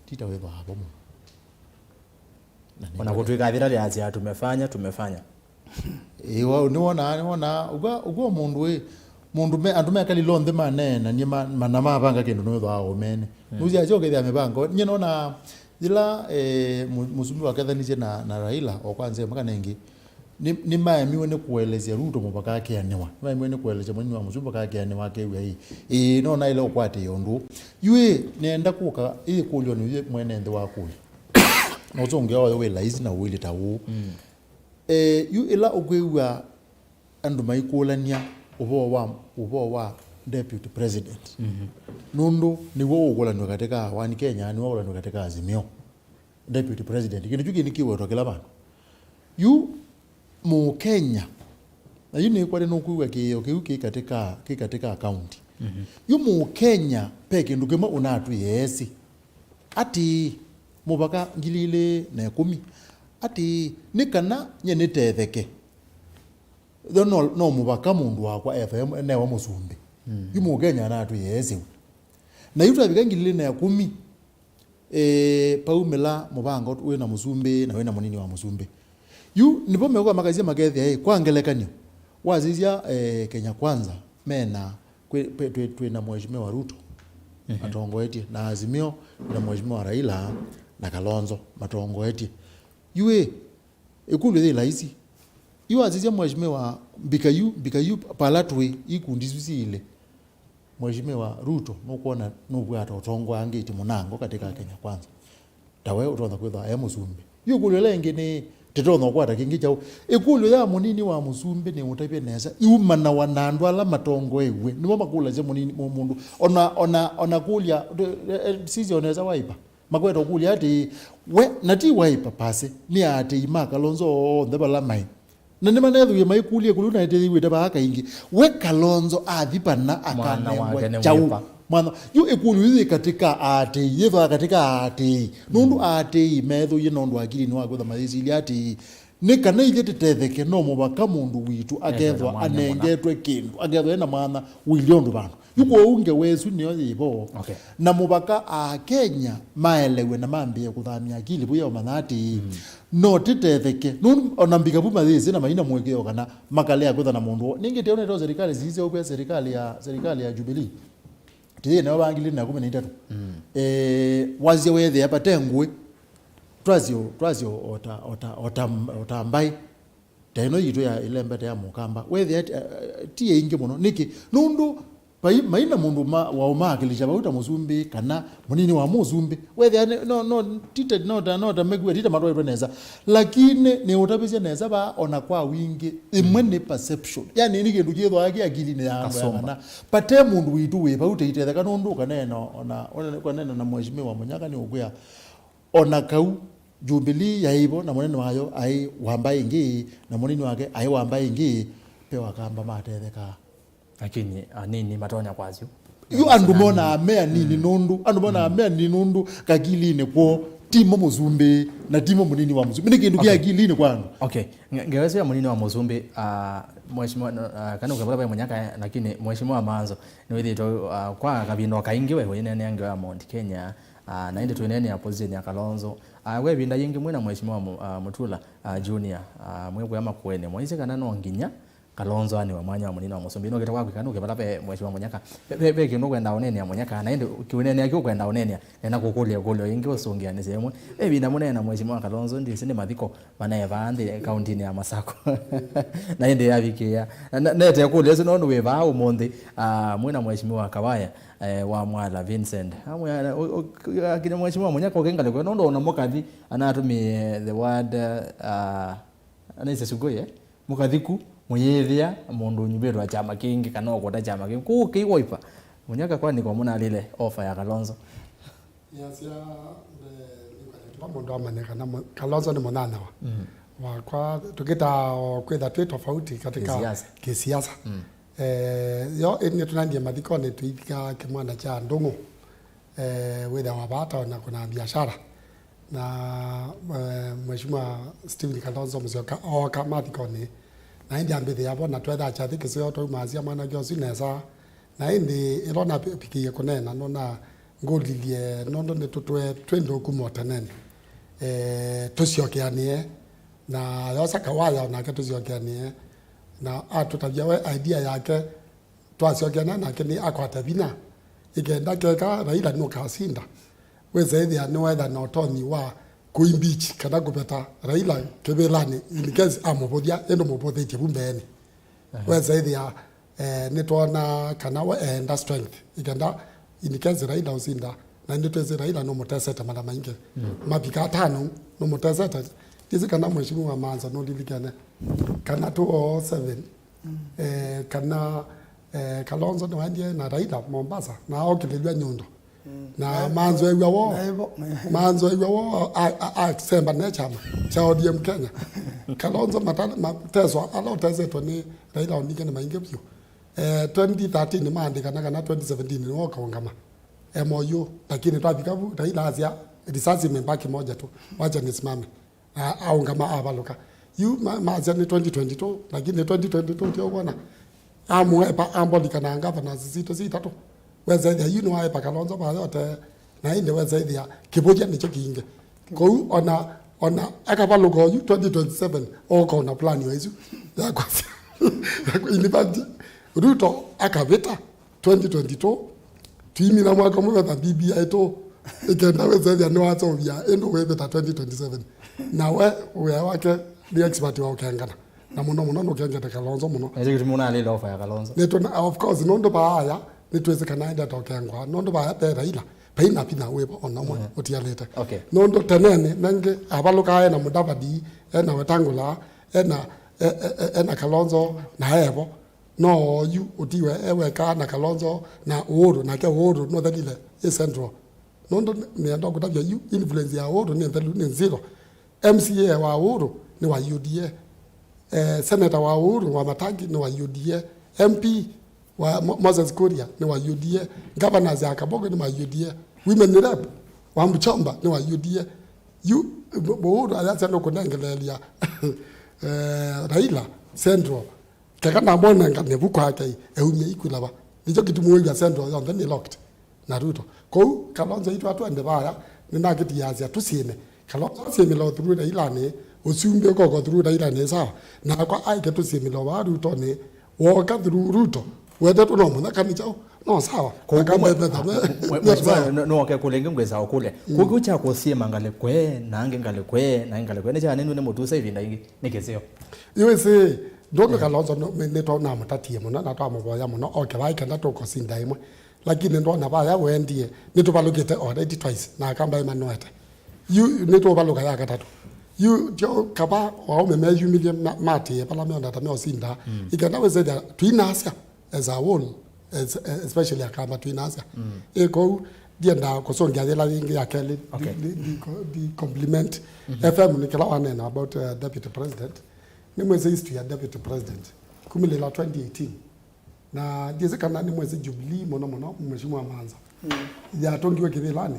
ti ta wĩthwaa vo mũno. Na nĩ Ona kũtwĩka thirikali yasya tumefanya, tumefanya. Ĩĩ, wa-, nĩwonaa, nĩwonaa, ũkw'a, ũkw'a mũndũ ĩ, mũndũ me, andũ mekalile onthe maneenanie ma-, ma-, na mavanga kĩndũ nĩwĩthwaa ũmene. Mm. Nũsyaasya ũkethĩa mĩvango. Nyie nona yĩla, eh, mũ-, mũsumbĩ wakethanisye na, na Raila, o kwa nzĩa ĩmwe kana ĩngĩ, nĩ, nĩmaemiwe nĩ kũelesya Ruto mũvaka akeanĩwa. Nĩmaemiwe nĩ kũelesya mũnini wa mũsumbĩ mũvaka akeanĩwa, akew'a ĩ, ĩĩ, no naĩle ũkwatĩĩa ũndũ ũũ. Yu ĩ, nĩenda kũka ĩkũlyo nĩ mwene nthĩ wakũlya. Na ũsũngĩa oyo wĩ laisi na ũilyĩ ta ũũ. Mm. Eh, yu ĩla ũkwĩw'a andũ maikũlany'a ũvoo wa, ũvoo wa Deputy President. Mhm. Nũndũ nĩw'o ũkũlanw'a katika One Kenya, nĩw'o ũkũlanw'a katika Azimio. Deputy President. Kĩndũ kyu kĩndĩ kĩwetwa kĩla vandũ. Yu Mũkenya, na yu nĩkwate nũkwĩw'a kĩĩo kĩu kĩ katika, kĩ katika county. Mhm. Yu Mũkenya, ve kĩndũ kĩmwe ũnatwĩe esĩ. Atĩĩ, mũvaka ngili ilĩ na ĩkũmi. Atĩĩ, nĩ kana nye nĩtetheke. Yo no, no mũvaka mũndũ wakwa ethwe newa mũsumbĩ. Mm. Yu Mũkenya anatwĩe esĩ. Na yu twavika ngili ilĩ na ĩkũmi, eh, paumĩla mũvango wĩna mũsumbĩ na wĩna mũnini wa mũsumbĩ. Yu nĩvo mekũka makasya makethĩa, ĩ, kwa ngelekany'o, wasisya, eh, Kenya Kwanza mena, kwĩ, twĩ, twĩ, twĩna Mheshimiwa Ruto Mhm. matongoetye, na Azimio twĩna Mheshimiwa Raila na Kalonzo matongoetye. Yu ĩ, ĩkũlyo yĩ laisi. Yu wasisya Mheshimiwa mbika yu, mbika yu, pala twĩ, ikundi isu siilĩ. Mheshimiwa Ruto, nũkwona nũvwata ũtongoangĩtye mũnango katika Kenya Kwanza. Tawe ũtonya kwĩthwa e mũsumbĩ. Yu ĩkũlyo ĩla ĩngĩ nĩ, Tĩtonya ũkwata kĩngĩ kyaũ. Ĩkũlyo ya mũnini wa mũsumbĩ nĩ ũtavye nesa yumanawa na andũ ala matongoew'e. Nĩmo makũlasya mũnini mũ- mũndũ. Ona, ona, ona kũlya, eh, eh, sisya onesa Wiper. Makweta ũkũlya atĩĩ, we, na ti Wiper pase, nĩ aatĩĩi ma Kalonzo onthe vala maĩ. Na nĩmanethĩwe maikũlya ĩkũlyo na ĩtĩthĩw'ĩte vaa kaingĩ. We Kalonzo athi pana akanengwa kyaũ? Mwana, yu ĩkũlyo yu yĩ katĩ ka aatĩĩi, yĩthwa katĩ ka aatĩĩi. Nũndũ aatĩĩi methũie nũndũ akilinĩ wa kwĩtha mayĩsilya atĩĩ, nĩ kana ithyĩ tĩtetheke, no mũvaka mũndũ witũ akethwa anengetwe kĩndũ, akethwa ena mwanya ũilye ũndũ vandũ. Yu kwoou ngewa ĩsu nĩyo yĩvo. Okay. Na mũvaka Akenya maelewe na mambĩĩe kũthamya akili vu ya ũmanya atĩĩ, no tĩtetheke. Nũndũ ona mbika vu mayĩsĩ na maina mũĩkĩĩo kana makalea kwĩtha na mũndũ woo. Ningĩ tĩonete o serikali siisya ũkwĩa serikali ya, serikali ya Jubilee. Tĩyĩ nayo va ngili na kũmi na itatũ. Eh, wasya weethĩa vate ngũĩ. Twasyo, twasyo ota, ota, ota, ota mbaĩ. Ta ĩno yitũ ya ĩlembete ya mũkamba. Weethĩa ti, eh, ti ĩingĩ mũno. Nĩkĩ? Nũndũ vai, maina mũndũ ma, waũmaakĩlĩsya vau ta mũsumbĩ kana mũnini wa mũsumbĩ. Weethĩa nĩ, no, no, ti ta, no ta, no ta mekua, ti ta matwaĩtwe nesa. Lakini nĩ ũtavĩsya nesa vaa ona kwa wingĩ, ĩmwe nĩ perception. Yani nĩ kĩndũ kĩthwaa kĩ akilinĩ ya andũ aya kana vate mũndũ witũ wĩ vau tĩitetheka nũndũ ũkaneena ona, ona, ũkaneena na mheshimiwa Munyaka nĩ ũkwĩa, ona kau Jubilee yaĩ vo na mũnene wayo aĩ wa mbaĩ ĩngĩ, na mũnini wake aĩ wa mbaĩ ĩngĩ, ve wakamba matethekaa. Lakini anini matonya kwasyo. Yu andũ monaa me anini nũndũ, andũ monaa me anini nũndũ kakilinĩ kwoo, timo mũsumbĩ, na timo mũnini wa mũsumbĩ. Nĩ kĩndũ kĩ akilinĩ kwa andũ. Okay. Nge- ngewa ĩsu ya mũnini wa mũsumbĩ, ah, mheshimiwa, no, ah, kana ũkavula vai Munyaka, lakini mheshimiwa Manzo, nĩwĩthĩtwe, ah, kwa kavinda o kaingĩ we ũineenea ngewa ya Mount Kenya, ah, na ĩndĩ twĩneenea position ya Kalonzo. Ah, we ĩvinda yĩngĩ mwĩ na mheshimiwa Mu- ah, Mutula, ah, Junior, ah, mwĩkũya makũenĩ, mwaisye kana no nginya Kalonzo anĩwe mwanya wa mũnini wa mũsumbĩ. Nũkĩte kwaku kana ũkĩvata ve mheshimiwa Munyaka. Ve, ve, ve kĩndũ ũkwenda ũneenea Munyaka, na ĩndĩ kĩũneenea kĩu ũkwenda ũneenea, nena kũkũlya ĩkũlyo yĩngĩ ũsũngĩanĩsye ĩmwe. Ve ĩvinda mũneena mheshimiwa Kalonzo, ndĩsĩ nĩ mathiko manaevaa nthĩ kauntinĩ ya Masako. Na ĩndĩ yavikĩĩa. Na, na, nete kũlya ĩsu nũndũ wĩ vaa ũmũnthĩ, ah, mwĩ na mheshimiwa Kawaya, eh, wa Mwala Vincent. Amwĩa, u- u- akinya mheshimiwa Munyaka ũkĩngalĩkwe, nũndũ ona mũkathi anatũmĩe the word, ah, anaisye sugoi, eh? Mũkathi ku, mũyĩthĩa mũndũ ũnyuvĩtwe kyama kĩngĩ kana ũkũta kyama kĩngĩ. Kũu kĩi Wiper. Munyaka kwani kwa mũnalile offer ya Kalonzo? Yasya, eh, nĩkwenda mũndũ amanye kana mũ- Kalonzo nĩ mũnyanyawa wakwa, tũkĩtaa o kwĩtha twĩ tofauti katika kĩsiasa. Kĩsiasa. Eh, yo, eh, nĩtũnandie mathikonĩ tũithika kĩmwana kya ndũng'ũ, eh, wĩthĩawa vaa taoni na kũna biashara. Na, eh, Mheshimiwa Stephen Kalonzo Musyoka ooka mathikonĩ, na ĩndĩ ambĩthĩa vo na twetha kyathĩ kĩseo twaumaasya mwanake ũsu nesa. Na ĩndĩ ĩla navikĩie kũneena, nona ngũlilye nũndũ nĩtũtwee twĩ ndũku motenenĩ, eh, tũsyokeanĩe. Na yosa Kawaya onake tũsyokeanĩe. Na atũtavya we idea yake, twasyokeana nake nĩ akwate vinya, ĩkenda keka Raila nũkasinda, wĩsa ĩthĩa nĩwetha na ũtonyi wa kũimpeach kana kũveta Raila kĩvĩlanĩ in case amũvũthya, ĩndĩ mũvũthĩtye vu mbeenĩ. Wesa ĩthĩa, eh, nĩtwona kana we eenda strength. Ĩkenda in case Raila ũsinda, na nĩtwĩsĩ Raila nũmũtesete mala maingĩ. Mavika atano nũmũtesete. Ndĩsĩ kana Mheshimiwa Manzo nũlilikene kana two oh seven, eh, kana, eh, Kalonzo nĩwaendie na Raila Mombasa, na okĩlĩlw'a nyũndo. Na manzoew'a woo, manzoew'a woo, a- a- asemba ne kyama kya O D M Kenya. Kalonzo mata- mateswa ala ũtesetwe nĩ Raila Odinga nĩ maingĩ vyũ. Eh, twenty thirteen maandĩkana kana twenty seventeen nĩwo ũkaũngama M O U, lakini twavika vu Raila asya, risasi imebaki moja tu, wacha nisimame. A- aũngama avalũka. Yu ma- masya nĩ twenty twenty-two, lakini twenty twenty-two tio wona. Amũepa ambolika na ngavana sisitũ sitatũ. Wesa ĩthĩa yu nĩwaepa Kalonzo vaya ũte, na ĩndĩ wesa ĩthĩa kĩvũthya nĩkyo kĩingĩ. Kwoou ona, ona akavalũka oyu twenty twenty-seven, oka ona plan wa isu ya kwasya. In fact, Ruto akavĩta twenty twenty-two, twimina mwaka ũmwe vetha B B I tu, ĩkenda wĩsethĩa nĩwaseũvya ĩndũ wĩvĩta twenty twenty-seven. Na we wĩa wake nĩ expert wa ũkengana. Na mũno mũno nũkengete Kalonzo mũno. Na ĩkyo kĩtumi ũnalĩle ofa ya Kalonzo. Nĩtũna, of course, nũndũ vaaya nĩtwĩsĩ kana endete ũkengwa. Nũndũ vaaya ve Raila, Vai na vinya wĩvo ona ũmwe ũtialĩte. Okay. Nũndũ tenenĩ, nengĩ avalũkaa ena Mudavadi, ena Wetangula, ena, e, e, e, ena Kalonzo, na evo. No yu ũtiwe e weka na Kalonzo na Uhuru, nake Uhuru nũthelile ĩ Central. Nũndũ nĩenda kũtavya yu, influence ya Uhuru nĩ nthelu, nĩ zero. M C A wa Uhuru nĩ wa U D A. Eh, senator wa Uhuru wa Matangi nĩ wa U D A. M P wa Mo-, Moses Kuria nĩ wa U D A. Governors ya Kabogo nĩ wa U D A. Women rep wa Mchomba nĩ wa U D A. Yu, Uhuru ayasya nũkũnengeleelya, eh, Raila Central. Keka namwona nga nĩvu kwake, eumya ikulava. Nĩkyo kĩtumi wĩw'a Central yonthe nĩ locked na Ruto. Kwoou, Kalonzo itũ atwende vaya, nĩnakĩtiasya tũsyĩme. Kalonzo asyĩmĩla ũthuru Railanĩ, ũsumbĩ ũkoka ũthuru Railanĩ, sawa. Nakwa aĩke tũsyĩmĩla vaa Rutonĩ, woka through Ruto, wetetwe no mũthaka nĩ kyaũ, no sawa. Kwoou, akamba mwe-, methwa me-, mwe-, me mheshimiwa, sawa. No, no, okay, kũlenge ngwĩsa ũkũlya. Mm. Kwoou kya kũsyĩma ngalĩ kwee, na angĩ ngalĩ kwee, na angĩ ngalĩ kwee, nĩkyanenwe nĩ mũtusa ĩvinda ingĩ, nĩ kĩseo. Yu ĩsĩ, ndũndũ Kalonzo no-, me-, nĩtwanamũtatie mũno na twamũvoya mũno, oke vai kenda tũkũsinda ĩmwe. Lakini ndona vaya wendie, nĩtũvalũkĩte already twice, na akamba ĩmanoete. Yu nĩtũvalũka ya katatũ. Yu tyo kava waũme meyumĩlye ma-, matĩe vala meona ta meũsinda, mm, ikenda wĩsethya twinasya as a whole, es-, especially akamba twinasya. Mm. Ĩ kwoou, ndienda kũsũngĩa yĩla yĩngĩ ya kelĩ, okay, di, di, di, di compliment. Mm-hmm. F M nĩ kĩla wanena about, uh, deputy president. Nĩmwĩsĩ history ya deputy president. Kumĩlĩla twenty eighteen. Na ndiĩsĩ kana nĩmwĩsĩ Jubilee mũno mũno, Mheshimiwa Manza. Mm. Yatũngiwe kĩvĩlanĩ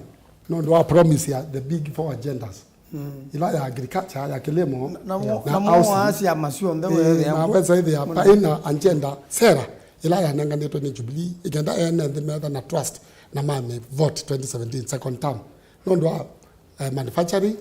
nũndũ wa promise ya the big four agendas. Mm. Ila ya agriculture, ya kilimo, na, na mo-, na na mo housing. Wa syama syonthe. Eh, weethĩa na mo-, wesa ĩthĩa mũno. Paĩ na agenda, sera ĩla yanenganĩtwe nĩ Jubilee, ĩkenda ene nthĩ metha na trust na mame vote twenty seventeen second term. Nũndũ wa, eh, manufacturing,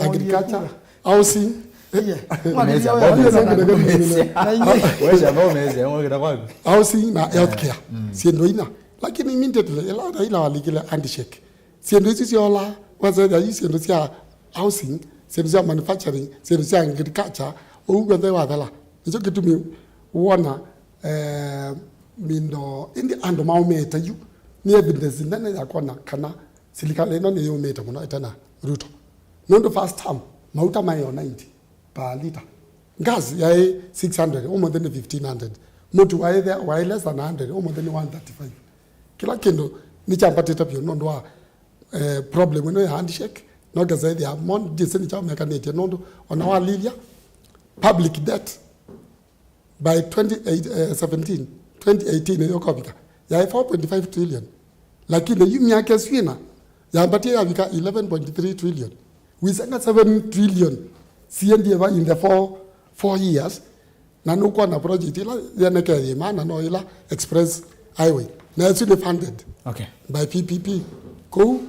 agriculture, housing. Iye. Mwathĩkĩthya wĩa. Mwathĩkĩthya wĩa. Na inyuĩ. Wesha no mese, ngokita kwaku. Housing na healthcare. Mm. Syĩndũ ina. Lakini immediately, ĩla Raila walikile handshake, syĩndũ isu syola, wasethya yu syĩndũ sya housing, syĩndũ sya manufacturing, syĩndũ sya agriculture, ũu w'onthe wathela. Nĩkyo kĩtumi wona, eh, mindo, indi andũ maũmĩte yu, nĩ evidence nene ya kwona kana silikalĩ ĩno nĩyũmĩte mũno ĩtena Ruto. Nũndũ first term, mauta maĩ o ninety per liter. Gas yaĩ six hundred, ũmũnthĩ nĩ fifteen hundred. Mũtu waĩ there, waĩ less than a hundred, ũmũnthĩ nĩ one thirty-five. Kĩla kĩndũ nĩkyambatĩte vyũ nũndũ wa, eh, problem ĩno ya handshake, no kesa ĩthĩa mo ndĩsĩ nĩ kyaũ mekanĩtye nũndũ ona walilya public debt by twenty eight, eh, seventeen, twenty eighteen ĩyo kovika, yaĩ four point five trillion. Lakini yu myaka ĩsu ĩna, yambatie yavika eleven point three trillion. Wisanga seven trillion siendie va in the four, four years, na nũkwona project ila yenekee yĩ maana no ila express highway. Na ĩsu nĩ funded, okay, by P P P. Kũu,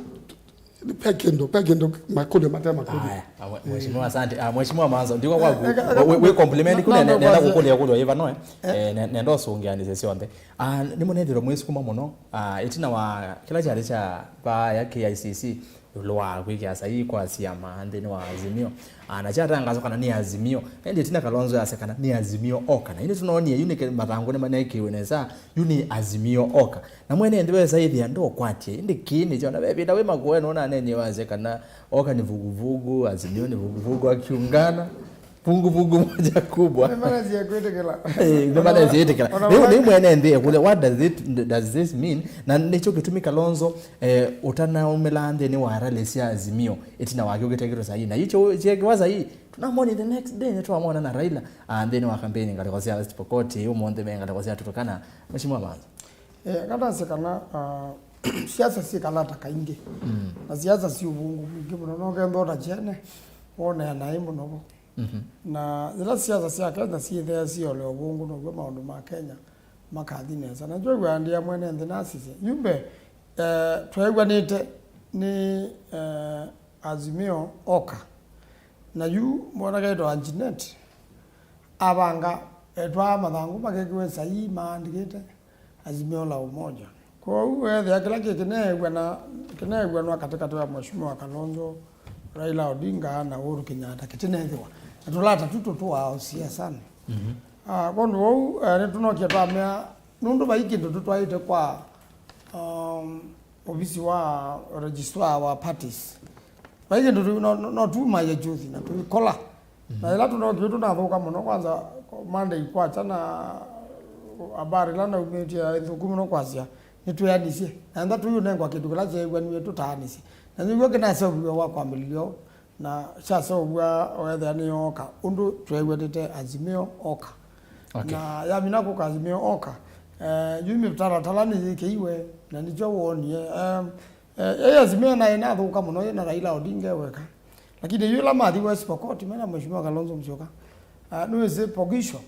pe kĩndũ, pe kĩndũ makũlyo mate makũlyo. Aya, ah, mwe-, mheshimiwa, asante. Ah, mheshimiwa Manzo, ndiko kwaku. Eh, eh, we, we, we compliment no, kuna no, nenda kũkũlya kũlyo ĩva noe. Eh. Eh, ne-, nenda ũsũngĩanĩsye syonthe. Ah, nĩ mũnethĩro mwĩsukuma mũno. Ah, ĩtina wa kĩla kyalĩ kya vaya K I C C, ĩũlũ wa kwĩkĩa saii kwa syama nthĩnĩ wa Azimio. Ah, na kyatangaswa kana nĩ Azimio. Ĩndĩ ĩtina Kalonzo yasya kana nĩ Azimio oka. Na ĩndĩ tũnoonie yu nĩ mathangũ nĩmanekĩwe nesa, yu nĩ Azimio oka. Na mwene nthĩ wesa ĩthĩa ndokwatye, ĩndĩ kĩĩ nĩkyo, na ve ĩvinda wĩ makũe nũnanenie wasya kana oka ni vuguvugu, Azimio ni vuguvugu akiungana, vuguvugu moja kubwa. Nĩmanasia kwĩtĩkĩla. Eh, nĩmanasia ĩtĩkĩla. Ona nĩ, vala nĩ mwene nthĩ ekũlya, what does it, does this mean? Na nĩkyo kĩtumi Kalonzo, eh, ũtanaumĩla nthĩnĩ wa rally sya Azimio, ĩtina wake ũkĩtekĩtwe saii. Na icho kyekiwa saii, tunamwoni the next day, nĩtwamwona na Raila, ah, nthĩnĩ wa kampeni ngalĩko sya West Pokot, ũmũnthĩ me ngalĩko sya Turkana. Mheshimiwa Manzo. Eh, katasya kana, ah, siasa syĩkalata kaingĩ. Mm. Na siasa syĩ ũvũngũ mwingĩ mũno, no kethwa ũta kyene, wonea naĩ mũno vo. Mhm. Na yĩla siasa sya Kenya syĩthea syĩole ũvũngũ, now'o maũndũ ma Kenya makathi nesa. Na nĩkyo wĩw'aa ndĩa mwene nthĩ nasisye. Yu mbee, eh, tweew'anĩte nĩ, eh, Azimio oka. Na yu mwanake wĩtawa Anjinet avanga, etwaa mathangũ makekĩwe saii maandĩkĩte Azimio la Umoja. Kwoou weethĩa kĩla kĩ kĩneew'ana, kĩneew'anwa katĩkatĩ wa Mheshimiwa Kalonzo, Raila Odinga na Uhuru Kenyatta kĩtinethĩwa. Na tũlata tu tũtũaa o siasanĩ. Mhm. Ah, kwondũ ũu, eh, nĩtũnokie twamea, nũndũ vai kĩndũ tũtwaĩte kwa, um, ovisi wa registrar wa parties. Vai kĩndũ tũ-, no, no, no tumaie chuthi na tũikola. Na ĩla tũnokie tũnathũka mũno, kwanza Monday kwakya na habari ĩla naumĩtye yaĩ nthũku mũno kwasya, nĩtwĩanĩsye. Na ntha tũyũnengwa kĩndũ kĩla kyeew'anw'e tũtaanĩsye. Na nĩw'o kĩnaseũviw'e wa kwambĩlĩlya ũu. Na syaseũvw'a weethĩa nĩyooka ũndũ tweew'anĩte Azimio oka. Okay. Na yamina kũka Azimio oka, eh, yu mĩtalatala nĩyĩkĩiwe, na nĩkyo woonie. Em, eh, ĩ Azimio naĩ nathũka mũno yĩ na Raila Odinga e weka. Lakini yu ĩla mathi West Pokot, mena Mheshimiwa Kalonzo Musyoka, ah, nĩwĩsĩ Pogisho,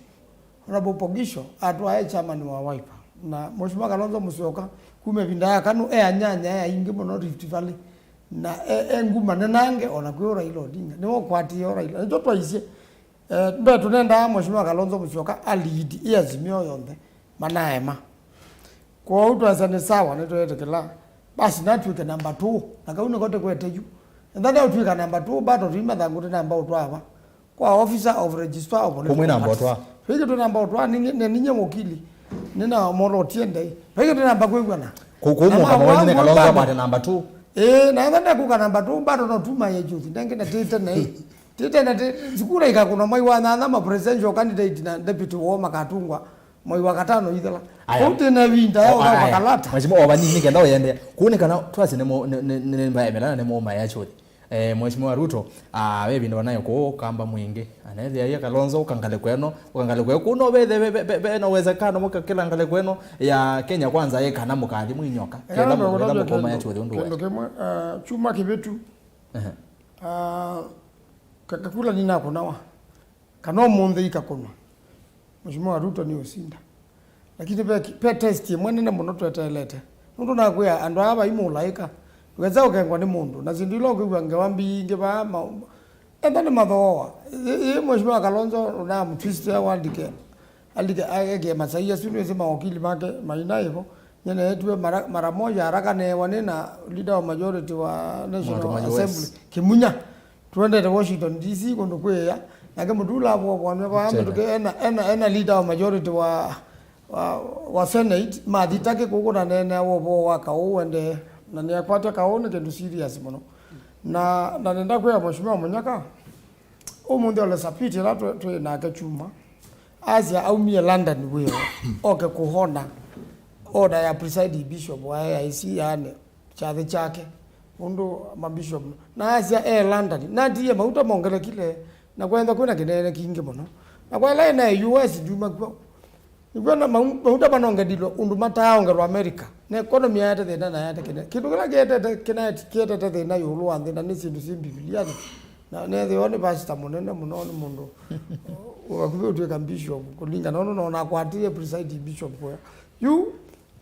Honorable Pogisho atwae chairman wa Wiper. Na Mheshimiwa Kalonzo Musyoka, kuma ĩvinda ya KANU, e anyanya, e aingĩ mũno Rift Valley. Na e, e nguma nenange, ona kwĩ Raila Odinga. Nĩwe ũkwatie Raila. Nĩkyo twaisye. Eh, mbee tũnendaa Mheshimiwa Kalonzo Musyoka a lead ĩ Azimio yonthe. Manaema. Kwoou twasya nĩ sawa, nĩtweetĩkĩla. Basi natw'ĩke namba two. Na kau nĩko tĩkwete yu. Enda ndeũtw'ĩka namba two, bato tũi mathangũ tĩ namba ũtwaa va. Kwa officer of registrar of political parties. Kũmwe namba ũtwaa. Vaingĩ twĩ namba ũtwaa, nĩ, nĩ, nĩ ninyie mũkili. Nĩna molotie ndai. Vaingĩ twĩ namba kwĩw'ana. Kũ-, kũmũka mawoni nĩ Kalonzo bado akwate namba two. Ĩĩ, na enda ndekuka namba two, bado no tumaie chuthi. Nengĩ na tĩte na ĩ. Tĩte na tĩ, sikura ikakũna mwai wa nyanya, ma presidential candidate na deputy woo makatungwa mwai wa katano ithela. Aya. Kũu tĩna ĩvinda ya ũka makalata. Mheshimiwa, o vanini kenda ũyendea. Kũu nĩ kana twasi nĩ mũ-, nĩ, nĩ, nĩ, nĩ mbaemela na nĩ mũmaea chuthi. Eh, Mheshimiwa Ruto, ah, ve ĩvinda wanayo kũũ kamba mwingĩ. Anethĩa ye Kalonzo, ũkangalĩko eno, ũkangalĩko eno. Kũũ no vethe ve, ve, ve, ve na uwezekano mũkakĩla ngalĩko eno ya Kenya Kwanza ĩ kana mũkathi mwinyoka. Eka kenda nambe mũketha kũtavya mũkoma ya kĩndũ, chuthi ũndũ kĩndũ wesa. Kĩmwe, ah, chuma kĩvĩtu. Ehe. Ah, ka-, kakula nĩnakũnawa. Kana ũmũnthĩ ikakũnwa. Mheshimiwa Ruto nĩũsinda. Lakini ve, ve test ĩmwe nene mũno tweteelete. Nũndũ nakwĩa andũ aa vai mũlaĩka. Ndũkesa ũkengwa nĩ mũndũ. Na syĩndũ ila ũkwĩw'a ngewa mbingĩ vaa ma-, enda nĩ mathooa. Ĩ, ĩ, Mheshimiwa Kalonzo ũnamũtwistia wandike. Andike, a-, ekĩe masai asu nĩwĩsĩ mawakili make maina ĩvo. Nyeneetue mara, mara moja haraka neewa nĩ na leader wa majority wa National Assembly. Kimunya. Twendete Washington D C kũndũ kwĩ ĩa, nake Mutula avoa vwanwe vaa mĩtũkĩ ena, ena, ena leader wa majority wa, wa, wa Senate, mathi Turkey kũkũ na neenea wovoo wa kaũ wendee, na nĩakwatya kaũ nĩ kĩndũ serious mũno. Na, na nenda kwĩa Mheshimiwa Munyaka, ũmũnthĩ Ole Sapit ĩla twĩ, twĩ nake kyuma, asya aumie London wĩoo, oke kũhona order ya presiding bishop wa A I C, yaani kyathĩ kyake, ũndũ mabishop na asya e London, natiie mauta mongelekile, na kwenda kwĩna kĩneene kingĩ mũno. Na kwa ĩla ena U S nduma kw'o. Nĩkwona mau-, mauta manongelilwe ũndũ mataaongelwa America. Na economy yaete thĩna na yaete kĩneene. Kĩndũ kĩla kĩetete, kĩna-, kĩetete thĩna ĩũlũ wa nthĩ, na nĩ syĩndũ syĩ Mbivilianĩ. Na nethĩwa nĩ pastor mũnene mũno, nĩ mũndũ wakuvĩ ũtw'ĩka bishop, kũlingana ũndũ nona akwatĩie presiding bishop kũya. Yu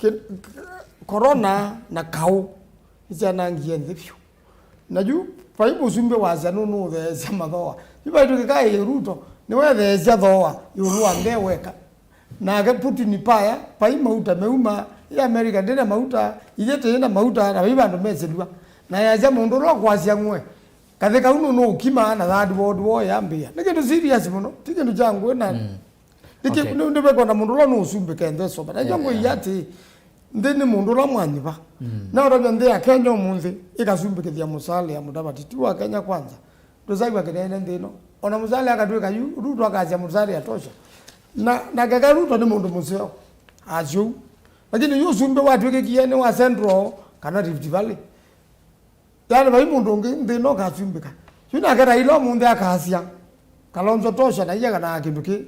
Kĩ-, corona na kaũ nĩsyanangie nthĩ vyũ. Na yu vai mũsumbĩ wasya nũnũũtheesya mathooa. Yu vaitũ kĩkaĩ Ruto nĩwetheesya thooa ĩũlũ wa nthĩ weka. Nake Putin paya, vai mauta meuma, ĩ America ndĩna mauta, ithyĩ tĩna mauta, na vai vandũ mesĩlw'a. Na yasya mũndũ ũla ũkwasya ng'we, kathĩ kau nũnũũkima na third world war yambĩĩa. Nĩ kĩndũ serious mũno, ti kĩndũ kya ngũĩ na Nĩkĩ-, okay. Nĩ, nĩvekwona mũndũ ũla nũũsumbĩke nthĩ ĩsoma. Na ĩngĩ ngũia atĩ, nthĩ nĩ mũndũ ũla mwanyiva. Mm. Na ũtavya nthĩ ya Kenya ũmũnthĩ, ĩkasumbĩkĩthya Musalia Mudavadi, ti wa Kenya Kwanza. Ndũsaiwa kĩnene nthĩ ĩno. Ona Musalia akatw'ĩka yu, Ruto akasya Musalia tosha. Na, na keka Ruto nĩ mũndũ mũseo. Asya ũu. Lakini yu ũsumbĩ watw'ĩkĩkie nĩ wa Central kana Rift Valley. Yaani, vai mũndũ ũngĩ nthĩ ĩno ũkasumbĩka. Yu nake Raila ũmũnthĩ akasya, Kalonzo tosha, na iye kana kĩndũ kĩ.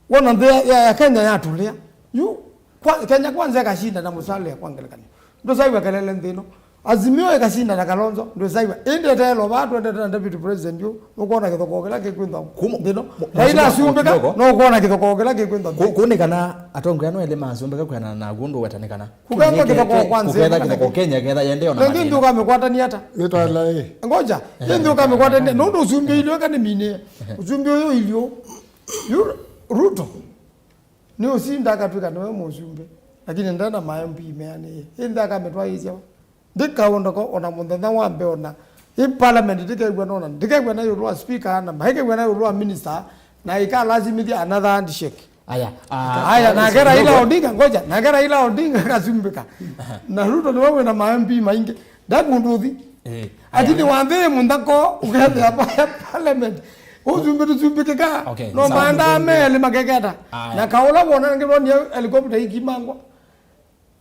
Wona nthĩ ya, ya, ya Kenya yatũlĩa. Yu, kwa, Kenya Kwanza ĩkasinda na Musalia kwa ngelekany'o. Ndũsaiwa kelele nthĩ ĩno. Azimio ĩkasinda na Kalonzo, ndũsaiwa. Ĩndĩ eteelo vaa twendete na Deputy President yu, nũkwona kĩthokoo kĩla kĩkwĩthwa nthĩ ĩno. Raila asumbĩka, nũkwona kĩthokoo kĩla kĩkwĩthwa nthĩ. Kũ-, kũnĩ kana atongoi ano elĩ masumbĩka kwĩanana na ũndũ wetanĩkana. Kũkethwa kĩthokoo kwa nzĩ. Kũketha kĩthokoo Kenya, ketha yende ona. Na nthĩ ũkamĩkwatania ata? Nĩ ta ĩla ĩ. Ngoja, nthĩ ũkamĩkwatania, nũndũ ũsumbĩ ilio eka nĩ minĩe. Ũsumbĩ ũyũ ilio. Yu Ruto. Nĩ ũsinda akatwĩka nĩwe mũsumbĩ. Lakini ndena ma M P meanĩe. Ĩndĩ akamĩtwaĩĩsya. Ndĩkaũndako ona mũthenya wa mbee ona. Ĩ parliament ndĩkew'a nona. Ndĩkew'a na ĩũlũ wa speaker na maikew'a na ĩũlũ wa minister. Na ĩkalasimĩthya another handshake. Aya, ah, aya, nake Raila Odinga, ngoja, nake Raila Odinga akasumbĩka. Na Ruto nĩwe wĩna ma M P maingĩ. Ndakũndũthi. Eh, ati aya. Nĩ wambĩĩ mũnthako, ũkethĩa pa-, parliament. Ũsumbĩ tũsumbĩkĩka. Okay, no sawa. Maandaa melĩ makeketa. Aya. Na kaũla wona ngĩlwa nĩ helicopter ikimangwa.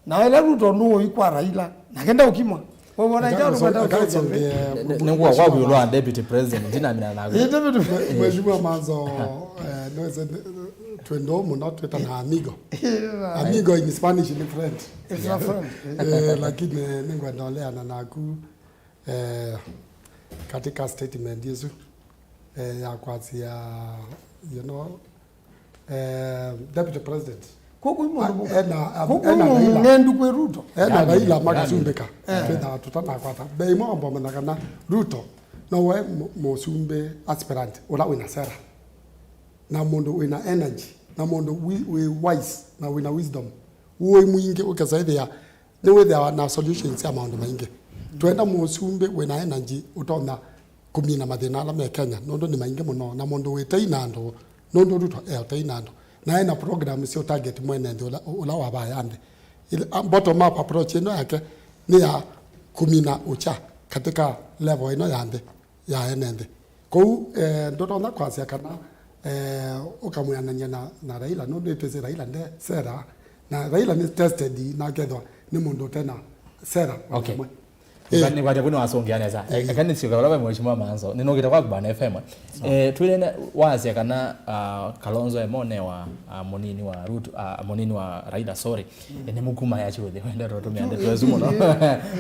Na ĩla Ruto nũĩ kwa Raila, nake ndaũkimwa. Wona ĩkya ũndũ kwenda ũsũngĩa. Nĩngũa kwa wĩũlũ wa deputy president, ndinamina naku. Ĩ, deputy. Mheshimiwa Manzo, eh, no ĩse, twĩ ndũũ mũno, twĩtana amigo. Amigo in Spanish ni friend. It's a friend. Eh, lakini, eh, nĩngwenda ũleana naku, eh, katika statement ĩsu, eh, ya kwasya, you know, eh, deputy president. Kwoguo ĩ mũndũ mũ-, ena, kwoguo ĩ ena mũndũ Raila. Mũng'endu kwĩ Ruto. Ena Raila makasumbĩka. Eh. Twĩthaa tũtanakwata. Mbee ĩmwe wamba ũmanya kana Ruto nowe mũ-, mũsumbĩ aspirant ũla wĩna sera. Na mũndũ wĩna energy. Na mũndũ wĩ, wĩ wise. Na wĩna wisdom. Ũĩ mwingĩ ũkesa ĩthĩa nĩwĩthĩawa na solutions sya maũndũ maingĩ. Twenda mũsumbĩ wĩna energy ũtonya kũmina mathĩna ala me Kenya, nũndũ nĩ maingĩ mũno, na mũndũ wĩ tei na andũ, nũndũ Ruto e tei na andũ, na ena program sya target mwene nthĩ ũla, ũla wavaya nthĩ. Ila, a, bottom up approach ĩno yake nĩ ya kũmina ũkya katika level ĩno ya nthĩ, ya ene nthĩ. Kwoou, eh, ndũtonya kwasya kana, eh, ũkamwĩanany'a na, na Raila, nũndũ nĩtwĩsĩ Raila nde sera, na Raila nĩ tested na akethwa nĩ mũndũ ũte na sera o na ĩmwe. Okay. Ĩĩ. Nĩkwatya kũu nĩwasũngĩa nesa. Ĩĩ. Eka nĩsyoke vala ve Mheshimiwa Manzo. Nĩnũkĩte kwaku Bwana F M. Eh, twĩlene wasya kana, ah, Kalonzo emonewa, ah, mũnini wa Ruto, ah, mũnini wa Raila, sorry. Eh, nĩ mũkuma ya kyũthĩ. Wendete ũtũmĩa ndeto ĩsu mũno.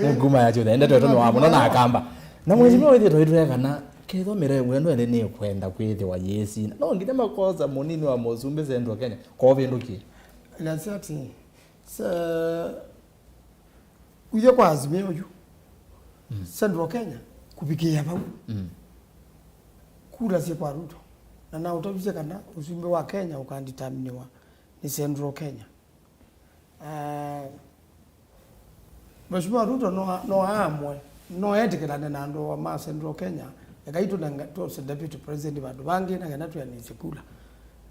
Mũkuma ya kyũthĩ. Endete ũtũmĩwa mũno na Akamba. Na Mheshimiwa wĩthĩtwe itwĩa kana kethwa mĩrengo ĩno ĩlĩ nĩkwenda kwĩthĩwa yĩsina, no nginya makosa mũnini wa mũsumbĩ Central Kenya kovĩndũkie. Nasya ati, se, uye kwa Azimio yu. Mm. Central Kenya kuvikĩĩa vau. Mm. Kura syĩ kwa Ruto. Na naũtavisye kana ũsumbĩ wa Kenya ũkanditaminiwa nĩ Central Kenya. Ah, Mheshimiwa Ruto no, no aamwe, no etĩkĩlane na andũ ma Central Kenya, ekai tũnenga, tũse deputy president vandũ vangĩ, na kana twĩanĩsye kula.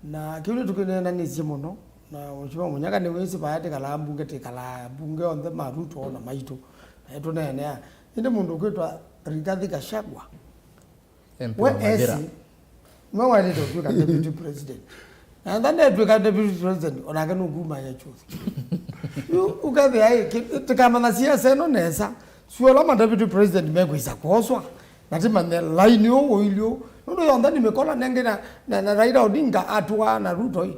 Na kĩu nĩtũkĩneenanĩsye mũno, na Mheshimiwa Munyaka nĩwĩsĩ vaya tĩkalaa mbunge, tĩkalaa mbunge onthe ma Ruto na maitũ, na tũneenea. Ĩndĩ mũndũ ũkwĩtwa Rigathi Gachagua, M P we wa Mathira. Esi, nĩwe waĩlĩte ũtw'ĩka deputy president. Na ntha netw'ĩka deputy president, onake nũkuma ya chuthi. Yu, ũkethĩa ĩ, kĩ-, tĩkamanya siasa ĩno nesa. Sio ũla ma deputy president mekwĩsa kwoswa. Na tĩmanye laini ũũ ũilyĩ ũũ. Nũndũ yonthe nĩ mĩkola nengĩ na, na, na Raila Odinga atũaa na Ruto ĩ.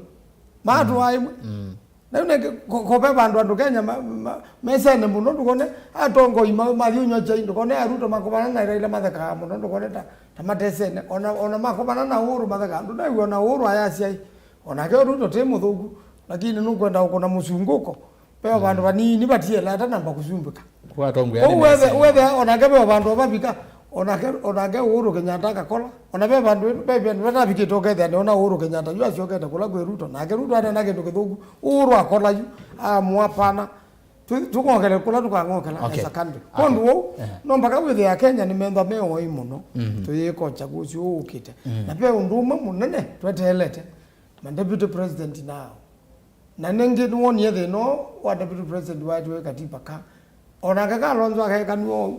Matũaa ĩmwe. Mm. Na yu nĩkĩ ko-, ko ve vandũ andũ Kenya ma-, ma-, mesene mũno, ndũkone atongoi ma-, mathiũnywa kyai, ndũkone Aruto makomana na Raila mathekaa mũno, ndũkone ta, ta matesene. Ona, ona makomana na Uhuru mathekaa, ndũnew'a ona Uhuru ayasya ĩ, onake Ruto ti mũthũku, lakini nũkwenda ũkũna mũsungũko. Ve o vandũ vanini vatiela atanamba kũsumbĩka. Kwa atongoĩ. Kwoou wethe, wethe, onake ve o vandũ vavika, onake, onake Uhuru Kenyatta akakola. Ona ve vandũ, ve vandũ vatavikĩte ũkethĩa nĩona Uhuru Kenyatta yu asyokete kũla kwĩ Ruto. Nake Ruto anena kĩndũ kĩthũku. Uhuru akola yu, amũa pana. Tũ-, tũng'okele kũla tũkang'okela as a country. Okay. Kwondũ ũu, no mpaka wĩthĩa Kenya nĩmethwa me oĩ mũno. Mhm. Tũyĩkokya kũsĩ ũũ ũkĩte. Mhm. Na ve ũndũ ũmwe mũnene tweteelete. Ma deputy president nao. Na nĩngĩ nĩwonie thĩna ũũ wa deputy president waĩtwe katiba ka. Onake Kalonzo akekanw'a ũu.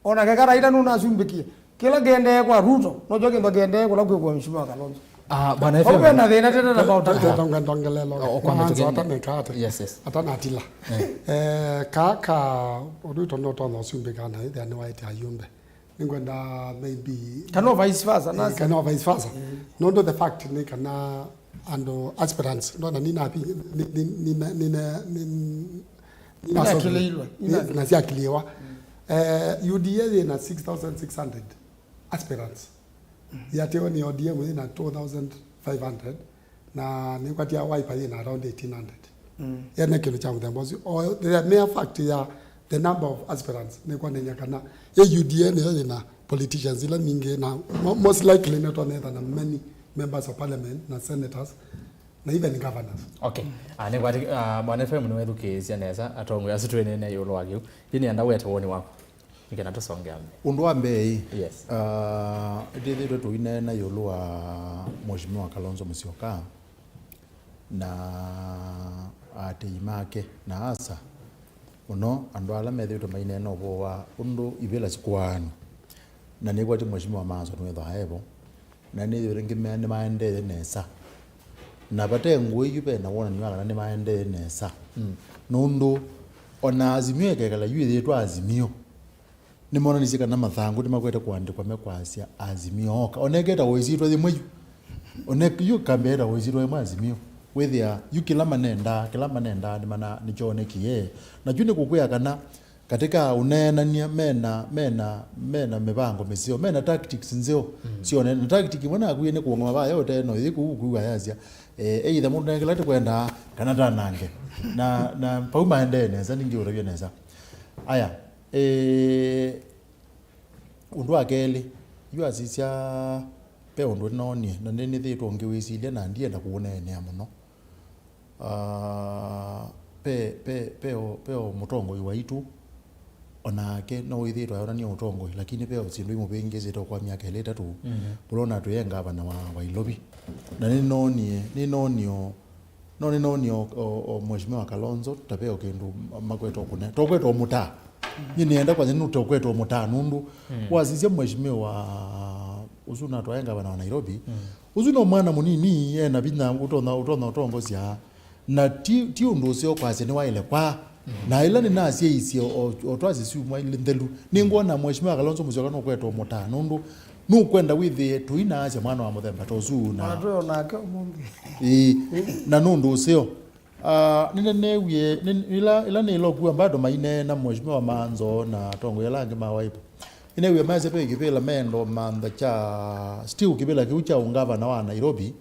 Onake Karaita nũnasumbĩkie. Kĩla kĩendee kwa Ruto, nokyo kĩndũ kĩendee kũla kwĩkwa Mheshimiwa Kalonzo. Ah, Bwana F M. Vau ve na thĩna tena na maũtaka. Teta ngwenda ongelelo. O, o, kwa Manzo mĩtũkĩ-, ataneka ate. Yes, yes. Atanatila. Eh. Eh, kaka Ruto ndotonya ũsumbĩka na ĩthĩa nĩwaĩte ayumbe. Nĩngwenda maybe kana vice versa, eh, nasa. Kana vice versa. Mm. Nũndũ the fact nĩ kana andũ aspirants, ndona nina pi-, ni-, ni-, nina, nina, nin-, nina Ninaakilĩilwe, ni-, nina- na syakilĩwa. Mm. Eh, U D A yĩna six thousand six hundred aspirants. Mm. Yateo nĩ O D M yĩna two thousand five hundred. Na nĩkwatia Wiper yĩna around eighteen hundred. Mm. Yene kĩndũ kya mũthemba ũsu. O, the mere fact ya the number of aspirants nĩkwonany'a kana ye U D A nĩyo yĩna politicians ila ningĩ na mo-, most likely nĩtwanetha na many members of parliament na senators na even governors. Okay. Ah, nĩkwati-, ah, Bwana F M nĩwethukĩĩsya nesa atongoi asu twĩnene ĩũlũ wa kĩu. Yu nĩenda wete woni waku. Nĩkenda tũsonge mbee. Ũndũ wa mbee ĩ, yes, ah, twĩthĩtwe tũineena ĩũlũ wa Mheshimiwa Kalonzo Musyoka. na aatĩĩi make na asa mũno andũ ala methĩĩtwe maineena ũvoo wa ũndũ ivĩla sikũaanw'a. Na nĩkwatĩ Mheshimiwa Maanzo nĩwĩthĩawa evo, na nĩthĩwe ngĩmea nĩmaendee nesa. Na vate ngũĩ yu ve na wonany'o wa kana nĩmaendee nesa. Mm. Nũndũ ona Azimio ĩkekala yu ĩyĩtwa Azimio, nĩmonanisye kana mathangũ nĩmakwete kũandĩkwa mekwasya Azimio oka. Ona ĩketawa ĩsyĩtwa yĩmwe yu. Ona yu kambĩ yetawa ĩsyĩtwa yĩmwe Azimio. Wĩthĩa yu kĩla manendaa, kĩla manendaa nĩmana-, nĩkyonekie. Na kyu nĩkũkwĩa kana katika ũneenany'a mena, mena, mena mĩvango mĩseo, mena tactics nzeo. Mm. Syo ne-, na tactic ĩmwe nakuie nĩ kũũngama vaya ũtee no ĩthi kũu kũu ayasya, eh, either mũndũ nengela tũkwendaa kana tanange. Na, na pau maendee nesa, ningĩ ũtavya nesa. Aya, eh, ũndũ wa kelĩ, yu asisya ve ũndũ nĩnoonie, na nĩnĩthĩĩtwe ngĩwĩsilya na ndienda kũũneenea mũno. Ah, pe, pe, pe o, pe o mũtongoi waitũ, onake no wĩthĩĩtwe ayonania ũtongoi, lakini pe o syĩndũ imũvĩngĩsĩte kwa myaka ĩlĩ ĩtatũ. Mhm. Ũlona twĩe ngavana wa, wa Nairobi. Na nĩnoonie, nĩnoonie o, no nĩnoonie o, o, o Mheshimiwa Kalonzo, ta ve o kĩndũ makweta ũkũne. Tokweta ũmũtaa. Nyie nĩenda kwasya nũtokweta ũmũtaa nũndũ. Mm. Wasisya Mheshimiwa ũsu natwae ngavana wa Nairobi. Mm. Ũsu no mwana mũnini, ena vinya, ũtonya, ũtonya ũtongosya. Na ti, ti ũndũ ũseo kwasya nĩwaĩle kwa. Mm. Na ĩla nĩnasyaisye o, o twasya syumwa ilĩ nthelu. Nĩngwona Mheshimiwa Kalonzo Musyoka nũkwetwa mũtaa, nũndũ nũkwenda wĩthĩe tũinaasya mwana wa mũthemba ta ũsu na. Ona twĩ onake ũmũnthĩ. Ĩĩ, na nũndũ ũseo. Ah, nĩneneewie, nĩ-, ĩla, ĩla nĩĩla ũkua bado maineena Mheshimiwa Manzo na atongoi ala angĩ ma Wiper. Nĩneewie maasya ve kĩvĩla meenda ũmantha kya, still kĩvĩla kĩu kya ũngavana wa Nairobi,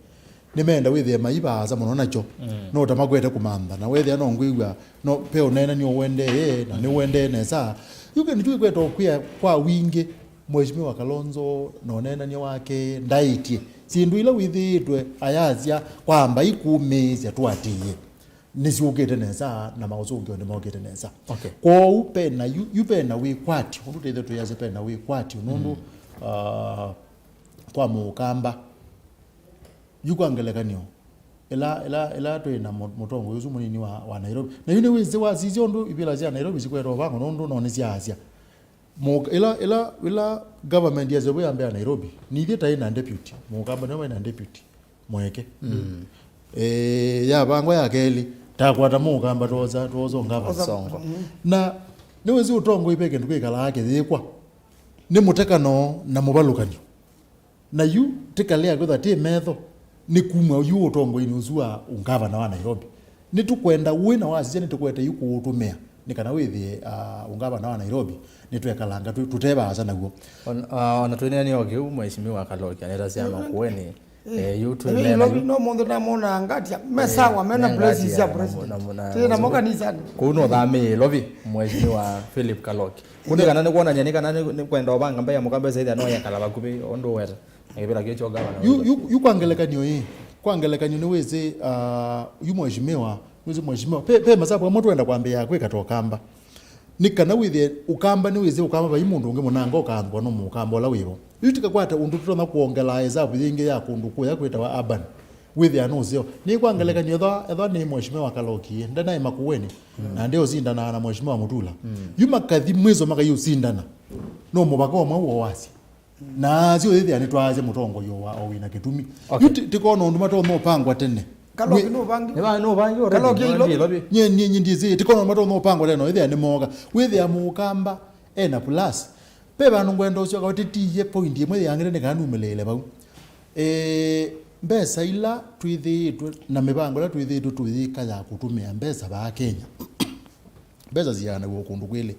nĩmeenda wĩthĩe mai vaasa mũno nakyo. Mm. No ta makwete kũmantha, na wethĩa no ngwĩw'a, no, ve ũneenany'a ũendee, na nĩũendee nesa. Yu kĩndũ kĩu kĩkwete ũkwĩa kwa wingĩ, Mheshimiwa Kalonzo na ũneenany'a wake ndaĩtye. Syĩndũ ila wĩthĩĩtwe ayasya kwamba ikũmĩĩsya tũatĩĩe. Nĩsyũkĩte nesa na maũsũngĩo nĩmokĩte nesa. Okay. Kwoou pena yu, yu pena wĩkwatyo, ũndũ tũithe twĩasya pena wĩkwatyo, nũndũ, mm, ah, kwa mũkamba, yu kwa ngelekany'o, ĩla, ĩla, ĩla twĩ na mũ-, mũtongoi ũsu mũnini wa, wa Nairobi. Na yu nĩwĩsĩ wasisya ũndũ ivĩla sya Nairobi sikwetwa vango, nũndũ no nĩsyaasya. Mũka-, ĩla, ĩla, ĩla government yasya vau yambĩa Nairobi, nithyĩ taĩ na deputy. Mũkamba nĩwe waĩ na deputy. Mweke. Mm. Eh, yavangwa ya kelĩ, takwata mũkamba twosa, twosa ũngavana. Songo. Mm. Na nĩwĩsĩ ũtongoi ve kĩndũ kĩkalaa kĩyĩkwa. Nĩ mũtekano na mũvalũkanyo. Na yu tĩkalea kwĩtha tĩ metho, nĩ kumwa yu ũtongoinĩ ũsu wa ũngavana wa Nairobi. Nĩtũkwenda ũĩ na wasisya nĩtũkwete yu kũũtũmĩa, nĩ kana wĩthĩe, ah, ũngavana wa Nairobi, nĩtwekalanga tũ-, tũte vaasa naw'o. On-, ah, ona twĩneenie o kĩu, Mheshimiwa Kaloki, aneta syama kuweni. Eh, yu twĩ Ĩĩ, mena Ilovi yu. No mũndũ namonaa ngatia, me, eh, sawa, mena me places ngatia cia na mu-, president. Na mu-, na tĩ namo kanisani. Kũu no thamĩĩe Ilovi, Mheshimiwa Philip Kaloki. Kũndĩ kana nĩ kwonany'a nĩ kana nĩ, nĩ kwenda ũvanga mbee ya mũkamba ĩsaitha no yekala vakuvĩ, ũndũ weta. Na kĩvĩla kĩu kyo ngavana. Yu, yu, yu kwa ngelekany'o ĩ, kwa ngelekany'o nĩwĩsĩ, ah, yu mheshimiwa, nĩwĩsĩ mheshimiwa, pe, pe masavu amwe twenda kwambĩĩa kwĩka ta ũkamba. Nĩ kana wĩthĩe ũkamba, nĩwĩsĩ ũkamba vai mũndũ ũngĩ mũnanga ũkaanthwa no mũkamba ũla wĩvo. Yu tikakwata ũndũ tũtonya kwongela ĩsavu yĩngĩ ya kũndũ kũya kwĩtawa urban. Wĩthĩa nũseo. Nĩ kwa ngelekany'o ethwa, ethwa nĩ mheshimiwa Kaloki, ndenaĩ Makueni, mm, na ndeũsindanaa na mheshimiwa Mutula. Mm. Yu makathi mwiso makaiũsindana. No mũvaka ũmwe wowasya. Na asu ũyĩthĩa nĩtwaasya mũtongoi o wa, o wĩna kĩtumi. Okay. Yu ti-, tikona ũndũ matonya ũpangwa tene. Kaloki nũvangi. Nĩ va-, nũvangi already, Kaloki nũvangi ilo. Ilovi. Nye, nye, nye ndĩsĩ, tikona ũndũ matonya ũpangwa tene, no ĩthĩa nĩmoka. Wĩthĩa mũkamba, ena plus. Ve vandũ ngwenda ũsyoka ũtĩtiie point ĩmwe yangĩte nĩ kana numĩlĩĩle vau. Ĩĩ, mbesa ila twĩthĩĩtwe na mĩvango ĩla twĩthĩĩtwe tũyĩka ya kũtũmĩa mbesa vaa Kenya. Mbesa siaanaw'a o kũndũ kwĩlĩ.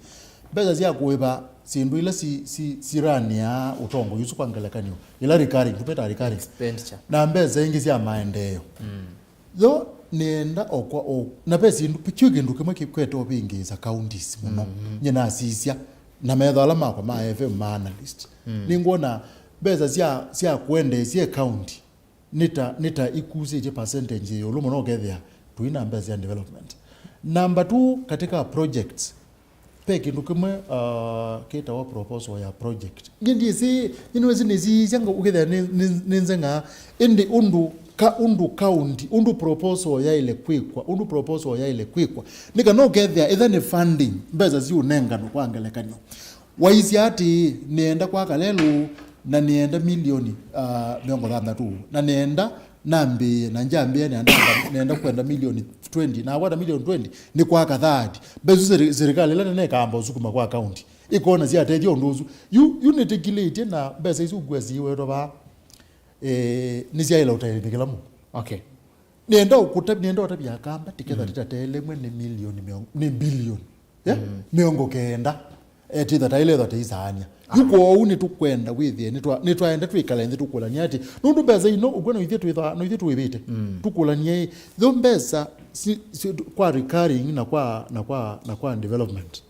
Mbesa sya kũĩva syĩndũ ila si, si, siranĩaa ũtongoi ũsu kwa ngelekany'o, ila recurring, tũmĩtaa recurring. Expenditure. Na mbesa ingĩ sya maendeeo. Mm. Yo nĩenda o kwa, o, na ve syĩndũ, kyu kĩndũ kĩmwe kĩkwete ũvĩngĩĩsa counties mũno. Mm-hmm. Nyie nasisya, na metho ala makwa ma F M ma analyst. Mm. Nĩngwona mbesa sya, sya kũendeesya county nĩ ta, nĩ ta ikusĩtye percentage ĩũlũ mũno ũkethĩa tũi na mbesa sya development. Number two, katika projects, ve kĩndũ kĩmwe, uh, kĩtawa proposal ya project. Nyie ndiĩsĩ, nyie nĩwĩsĩ nĩsiisya nga ũkethĩa nĩ, nĩ, nĩ nzeng'aa, ĩndĩ ũndũ ka ũndũ county, ũndũ proposal yaĩle kwĩkwa, ũndũ proposal yaĩle kwĩkwa. Nĩ kana ũkethĩa, ĩtha nĩ funding, mbesa siũnenganwa kwa ngelekany'o. Waisye atĩĩ, nĩenda kwaka lelũ, na nĩenda milioni, ah, mĩongo thanthatũ, na nĩenda nambĩĩe, na ngyambĩĩa nĩenda, nĩenda kwenda milioni twenty, na wata milioni twenty, nĩ kwaka thirty. Mbesa isu seri-, serikali ĩla nene ĩkaamba ũsukuma kwa county. Ĩkona syatethya ũndũ ũsu. Yu, yu nĩtĩkĩlĩtye na mbesa isu ngwĩa siiwetwa vaa, eh, nĩsyaĩle ũtaĩle kĩla mũndũ. Okay. Nĩenda ũkũta-, nĩenda ũtavya Akamba, tĩketha tĩtatelemwe nĩ milioni mĩongo, nĩ bilioni, eh? Mĩongo kenda. Eh, tĩtha taĩle tha tĩisaania. Yu kwoou nĩtũkwenda wĩthĩe, nĩtwa-, nĩtwaenda twĩkale nthĩ tũkũlanie atĩ, nũndũ mbesa ino, ũkwona ithyĩ twĩtha-, no ithyĩ tũĩvĩte. Tũkũlanie ĩ, tho mbesa si, si, kwa recurring na kwa, na kwa, na kwa development.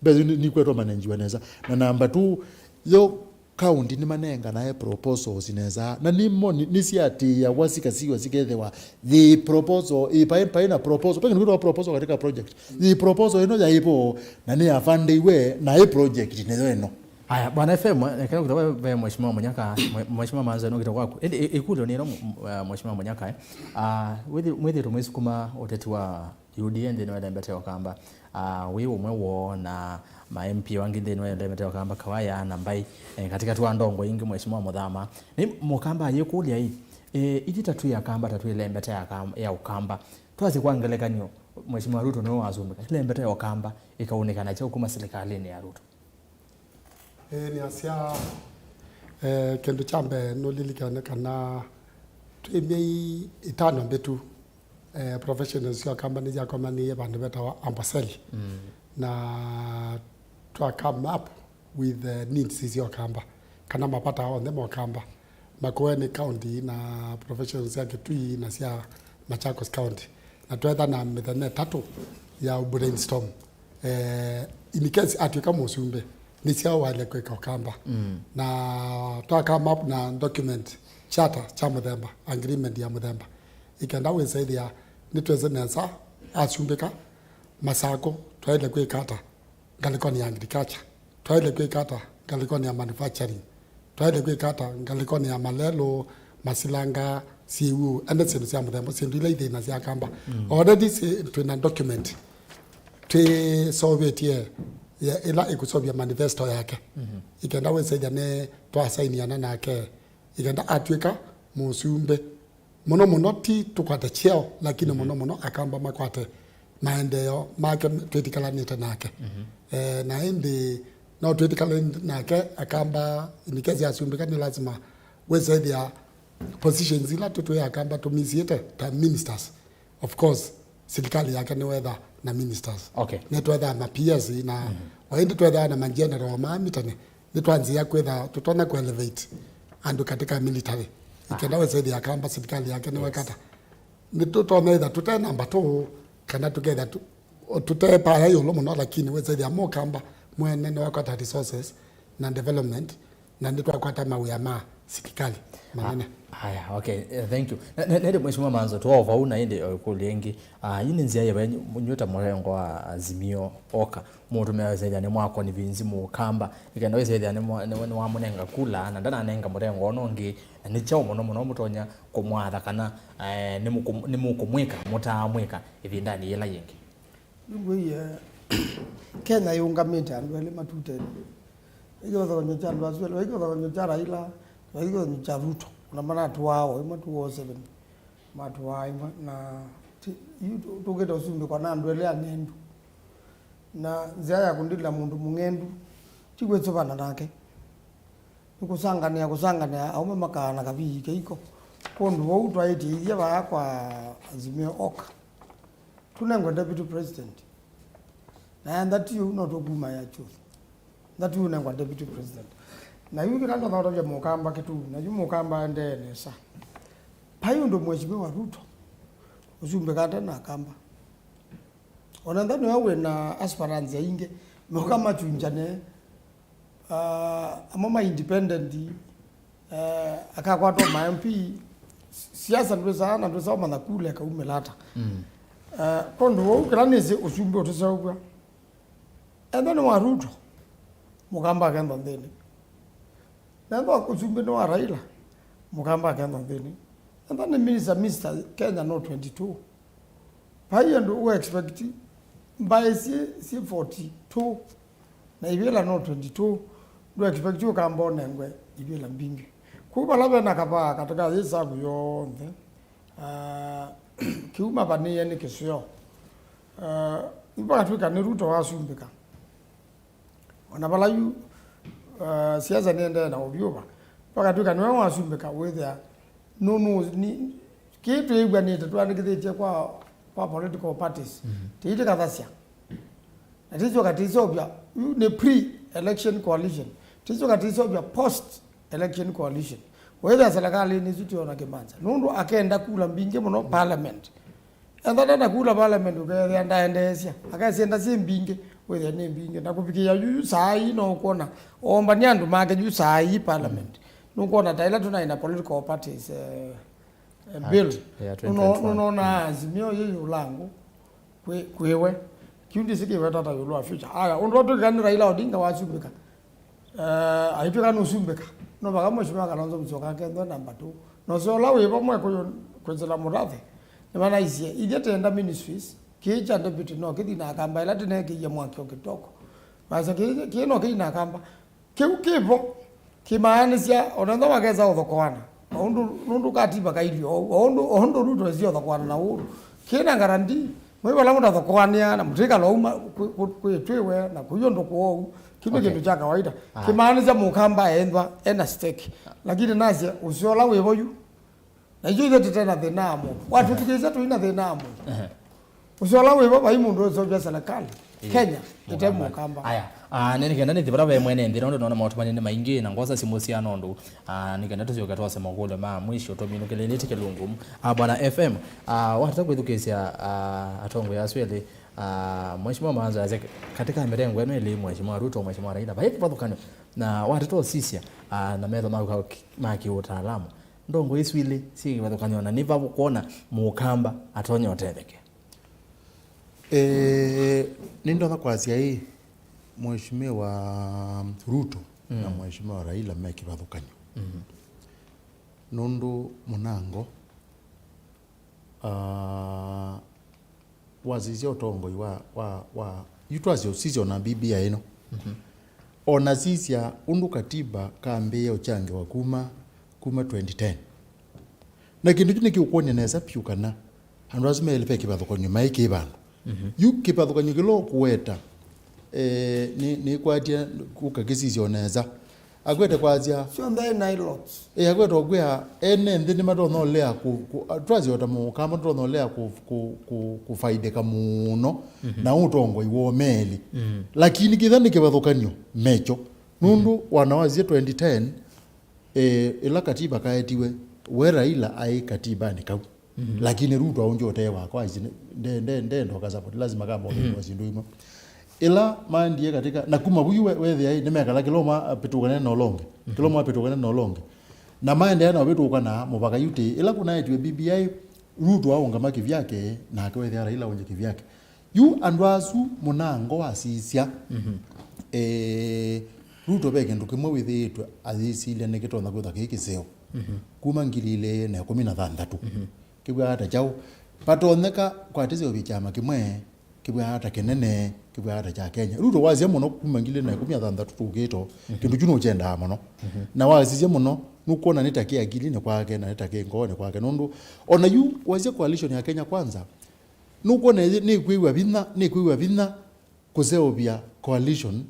Mbesa nĩ, nĩkwetwa manenjiwa nesa. Na namba two, yo county nĩmanenganae proposals nesa. Na nĩmo nĩ, nĩsiatĩĩawa sikasiwa sikethĩwa the proposal, ĩ, paĩ, paĩ na proposal. Pengine kwĩtwa proposal katika project. The proposal ĩno yaĩ vo, na nĩ afandĩiwe, na ĩ project nĩyo ĩno. Aya, Bwana F M, eh, kana kũtwa ve Mheshimiwa Munyaka, mwe-, Mheshimiwa Manzo, nũkĩte kwaku. Ĩndĩ ĩ-, ĩkũlyo nĩ ĩno, m-, m-, eh, Mheshimiwa Munyaka, eh. Ah, wĩthĩ-, mwĩthĩtwe mwĩsukuma ũteti wa U D A nthĩnĩ wa ĩlembeta ya Ũkamba, ah, wĩ ũmwe woo na ma M P angĩ nthĩnĩ wa ĩlembeta ya Ũkamba, Kawaya na Mbai, eh, katĩkatĩ wa ndongo ingĩ, Mheshimiwa Mũthama. Nĩ Mũkamba ayĩkũlya ĩ, eh, ithyĩ ta twĩ Akamba, ta twĩ ĩlembeta ya Kam-, ya Ũkamba, twasye kwa ngelekany'o, Mheshimiwa Ruto nĩwe wasumbĩka, ĩlembeta ya Ũkamba ĩkaũnĩkana kyaũ kuma silikalĩnĩ ya Ruto? Ĩĩ, nĩasya, eh, kĩndũ kya mbee nũlilikane kana twĩ myei ĩtano mbĩtu, eh, professionals sya Ũkamba nĩsyakomanĩie vandũ vetawa Amboseli. Na twa come up with the needs sya Ũkamba, kana mavata onthe ma Ũkamba makoe nĩ county na professionals sya Kitui na sya Machakos County. Na twetha na mĩthenya ĩtatũ ya brainstorm. Eh, in case atw'ĩka mũsumbĩ, nĩ syaũ waĩle kwĩka Ũkamba. Na twa come up na document, charter kya mũthemba, agreement ya mũthemba, ĩkenda wĩsa ĩthĩa nĩtwĩsĩ nesa asumbĩka Masakũ, twaĩle kwĩka ata ngalĩkonĩ ya agriculture, twaĩle kwĩka ata ngalĩkonĩ ya manufacturing, twaĩle kwĩka ata ngalĩkonĩ ya malelũ, masilanga, syĩw'ũ, ene syĩndũ sya mũthemba, syĩndũ ila ithĩna sya Akamba. Already si, twĩna document twĩseũvĩtye ya, ĩla ĩkũseũvya manifesto yake. Ĩkenda wĩsĩthya nĩ twasainiana nake, ĩkenda atw'ĩka mũsumbĩ. Mũno mũno ti tũkwate kyeo, lakini mũno mũno Akamba makwate maendeeo make twĩtĩkĩlanĩte nake. Eh, na ĩndĩ no twĩtĩkĩlanĩte nake Akamba, in case asumbĩka, nĩ lazima wĩsĩthya positions ila tũtwĩ Akamba tũmisiĩte ta ministers. Of course, silikalĩ yake nĩwetha na ministers. Okay. Nĩtwethaa ma P S na o ĩndĩ twethaa na ma general ma army tene. Nĩtwanzĩa kwĩtha tũtonya kũ elevate andũ katika military. Ĩkenda wĩsĩthya Akamba silikalĩ yake nĩwekata. Nĩtũtonya ĩtha tũte namba two, kana tũketha tũ-, tũte paya ĩũlũ mũno, lakini wĩsĩthya Mũkamba mwene nĩwakwata resources na development, na nĩtwakwata mawĩa ma silikalĩ manene. Aya, okay, eh, thank you. Na, na, na ĩndĩ Mheshimiwa Manzo, tũova ũu na ĩndĩ, eh, ĩkũlyo ĩngĩ. Ah, yu nĩ nzĩa yĩva nyu-, nywĩta mũrengo wa Azimio Oka mũũtũmĩa wĩsĩthya nĩ mwa convince Mũkamba, ĩkenda wĩsĩthya nĩ mwa-, nĩ, nĩwamũnenga kula, na ndananenga mũrengo ona ũngĩ, na nĩ kyaũ mũno mũno mũtonya kũmwatha kana, eh, nĩmũkũ-, nĩmũkũmwĩka, mũtaamwĩka ĩvindanĩ yĩla yĩngĩ? Nĩngwĩie, Kenya yĩũngamĩte andũ elĩ matutene. Vai kĩvathũkany'o kya andũ asu elĩ, vai kĩvathũkany'o kya Raila, vai kĩvathũkany'o kya Ruto. Ona manatũaa o ĩmwe two oh seven. Matũaa ĩmwe, na ti-, yu tũ-, tũkĩte ũsumbĩkwa na andũ elĩ ang'endu. Na nzĩa ya kũndilila mũndũ mũng'endu ti kwĩsũvana nake. Nĩ kũsanganĩa, kũsanganĩa, aũme makaana kavii keiko. Kũndũ vau twaĩtye ithya vaa kwa Azimio Oka. Tũnengwe deputy president. Na enda ti ũu no tũkuma ya chuth. Nda ti ũnengwa deputy president. Na yu kĩla ndonya ũtavya Mũkamba kĩtu, na yu Mũkamba endee nesa. Vai ũndũ Mheshimiwa Ruto ũsumbĩkate na Akamba. Ona ntha nĩwe wĩ na aspirants aingĩ, moka machunjane, ah, amwe ma independent, eh, akakwatwa ma M P, siasa ndwĩsaa na ndwĩsaa ũmanya kula ĩkaumĩla ata. Eh, kwondũ wou, kĩla nĩsĩ ũsumbĩ ũtũseũvw'a. Ethwa nĩ wa Ruto, Mũkamba akethwa nthĩnĩ. Na ethwa ũsumbĩ nĩ wa Raila, Mũkamba akethwa nthĩnĩ. Ethwa nĩ minister, minister, Kenya no twenty-two. Vai andũ ũ expect mbaĩ syĩ, syĩ forty-two, na ivĩla no twenty-two, ndũ expect ũkamba ũnengwe ivĩla mbingĩ. Kũu vala vena kavaa katĩ ka yĩ savu yonthe, ah, kĩu mavanĩĩe nĩ kĩseo. Ah, yu vakatw'ĩka nĩ Ruto wasumbĩka. Ona vala yu, uh, siasa nĩendee na ũvyũva, vakatw'ĩka nĩwe wasumbĩka wĩthĩa nũnũ ni kĩĩ twĩĩw'anĩte twandĩkĩthĩtye kwa, kwa political parties, mhm, tĩitĩkathasya. Na tĩsyoka tĩseũvya, yu nĩ pre-election coalition, tĩsyoka tĩseũvya post-election coalition. Wĩthĩa serikali nĩsu tĩona kĩmanza nũndũ akenda kula mbingĩ mũno parliament. Ethwa ndenda kula parliament, ũkethĩa ndaendeesya. Akasienda syĩ mbingĩ, wĩthĩa nĩ mbingĩ. Na kũvikĩĩa yu, yu saa ii no ũkwona, oombania andũ make yu saa ii parliament. Nũkwona ta ĩla tũnaĩ na political parties, eh, eh, bill. Act ya twenty twenty-one. Nũno-, nũnona Azimio yĩ yũlangũ kwĩ, kwĩwe. Kĩu ndĩsĩ kĩwetata ĩũlũ wa future. Aya, ũndũ ũtwĩka nĩ Raila Odinga wasumbĩka. Eh, aitw'ĩka nũsumbĩka, no vaka Mheshimiwa Kalonzo Musyoka akethwe namba two. Na ũseo ũla wĩ vamwe kũyũ kwĩsĩla Mũrathe, nĩmanaisye, ithyĩ tenda ministries, kĩĩ kya deputy no kĩthi na Akamba ĩla tĩneekĩie mwaki o kĩtoko. Masya, kĩĩ, kĩĩ no kĩthi na Akamba. Kĩu kĩvo, kĩmaanĩsya, ona ethwa makesa ũthokoana. Na ũndũ, nũndũ katiba kailyĩ o ũu, o ũndũ, o ũndũ Ruto esi ũthokoana na ũũ, kĩna guarantee, mwĩ vala mũtathokoanĩa na mũtikala ũu ma-, kwĩ, kwĩ, kwĩ twĩwe na kũi ũndũ kũu, kĩu nĩ, okay, kĩndũ kya kawaida. Ah. Kĩmaanĩsya Mũkamba ethwa ena stake. Lakini nasya, ũseo ũla wĩvo yu, na ithyĩ ithe tũte na thĩna wa mũndũ. Watũthukĩĩsya tũi na thĩna wa mũndũ. Ehe. Ũseo ũla wĩvo, vai mũndũ ũseũvya serikali. Ĩĩ. Kenya, ĩte Mũkamba. Mũkamba. Aya, ah, nĩ kenda nĩthi vala ve mwene nthĩ, nũndũ nona maũtũmani nĩ maingĩ, na ngosa simũ sia nũndũ. Ah, nĩ kenda tũsyoke twose makũlyo ma mwisho, tũminũkĩlĩlĩte kĩlungu. Ah, Bwana F M, ah, watata kwĩthukĩĩsya, ah, atongoi asu elĩ, ah, Mheshimiwa Maanzo Isaac, katika mĩrengo ĩno ĩlĩ, Mheshimiwa Ruto, Mheshimiwa Raila, vai kĩvathũkany'o, na watata ũsisya, ah, na metho maku ma kĩ-, ma kĩũtaalamu, ndongo isu ilĩ syĩ kĩvathũkany'o, na nĩ va ũkwona Mũkamba atonya ũtetheke? Eh, nĩndonya kwasya ĩĩ, Mheshimiwa Ruto na, mm, Mheshimiwa Raila me kĩvathũkany'o. Mhm. Nũndũ mũnango, ah, wasisya ũtongoi wa, wa, wa, yu twasya ũsisya ona B B I ĩno. Mhm. Ona sisya ũndũ katiba kambĩĩe ũkyangĩwa kuma, kuma twenty ten. Na kĩndũ kyu nĩkĩũkwony'a nesa vyũ kana andũ asu me elĩ ve kĩvathũkany'o maĩ kĩ vandũ. Mhm. Yu kĩvathũkany'o kĩla ũkũweta, eh, nĩ, nĩkwatya kũka kĩsisya o nesa. Akwete kwasya, syonthe ĩ nailots. Eh, akwete ũkwĩa, ene nthĩ nĩmatonya ũlea kũ, kũ, twasya o ta Mũkamba tũtonya ũlea kũ, kũ, kũ, kũfaidĩka mũno, mhm, na ũtongoi woo me elĩ. Mhm. Lakini kĩtha nĩ kĩvathũkany'o mekyo. Nũndũ, mhm, wanawasisye twenty ten, eh, ĩla katiba kaetiwe, we Raila aĩ katibanĩ kau. Mhm. Lakini Ruto aũngye ũtee wakwa, aisi, nde, nde, nde, ndoka support, lazima kamba, mhm, ũthĩnwa syĩndũ imwe. Ĩla maendie katika, na kuma vu yu we, wethĩa, ĩ, nĩmekala kĩla ũmwe apĩtũkane na ũla ũngĩ, mhm, kĩla ũmwe apĩtũkane na ũla ũngĩ. Na maendeea na ũvĩtũkana mũvaka yu tĩ, ĩla kũnaetiwe B B I, Ruto aũngama kĩvyake, nake wethĩa Raila aũngye kĩvyake. Yu andũ asu mũnango wasisya, mhm, eh, Ruto ve kĩndũ kĩmwe wĩthĩĩtwe ayĩsilya nĩkĩtonya kwĩthwa kĩ kĩseo. Mhm. Kuma ngili ilĩ na ĩkũmi na thanthatũ. Mhm. Kĩw'aa ta kyaũ? Vatonyeka kwatĩseũvya kyama kĩmwe, kĩw'aa ta kĩnene, kĩw'aa ta kya Kenya. Ruto wasya mũno kuma ngili na ĩkũmi na thanthatũ tũkĩto, mhm, kĩndũ kyu nũkyendaa mũno. Mhm. Na wasisya mũno, nũkwona nĩ ta kĩ akilinĩ kwake, na nĩ ta kĩ ngoonĩ kwake. Nũndũ, ona yu wasya coalition ya Kenya Kwanza, nũkwona nĩkwĩw'a vinya, nĩkwĩw'a vinya kũseũvya coalition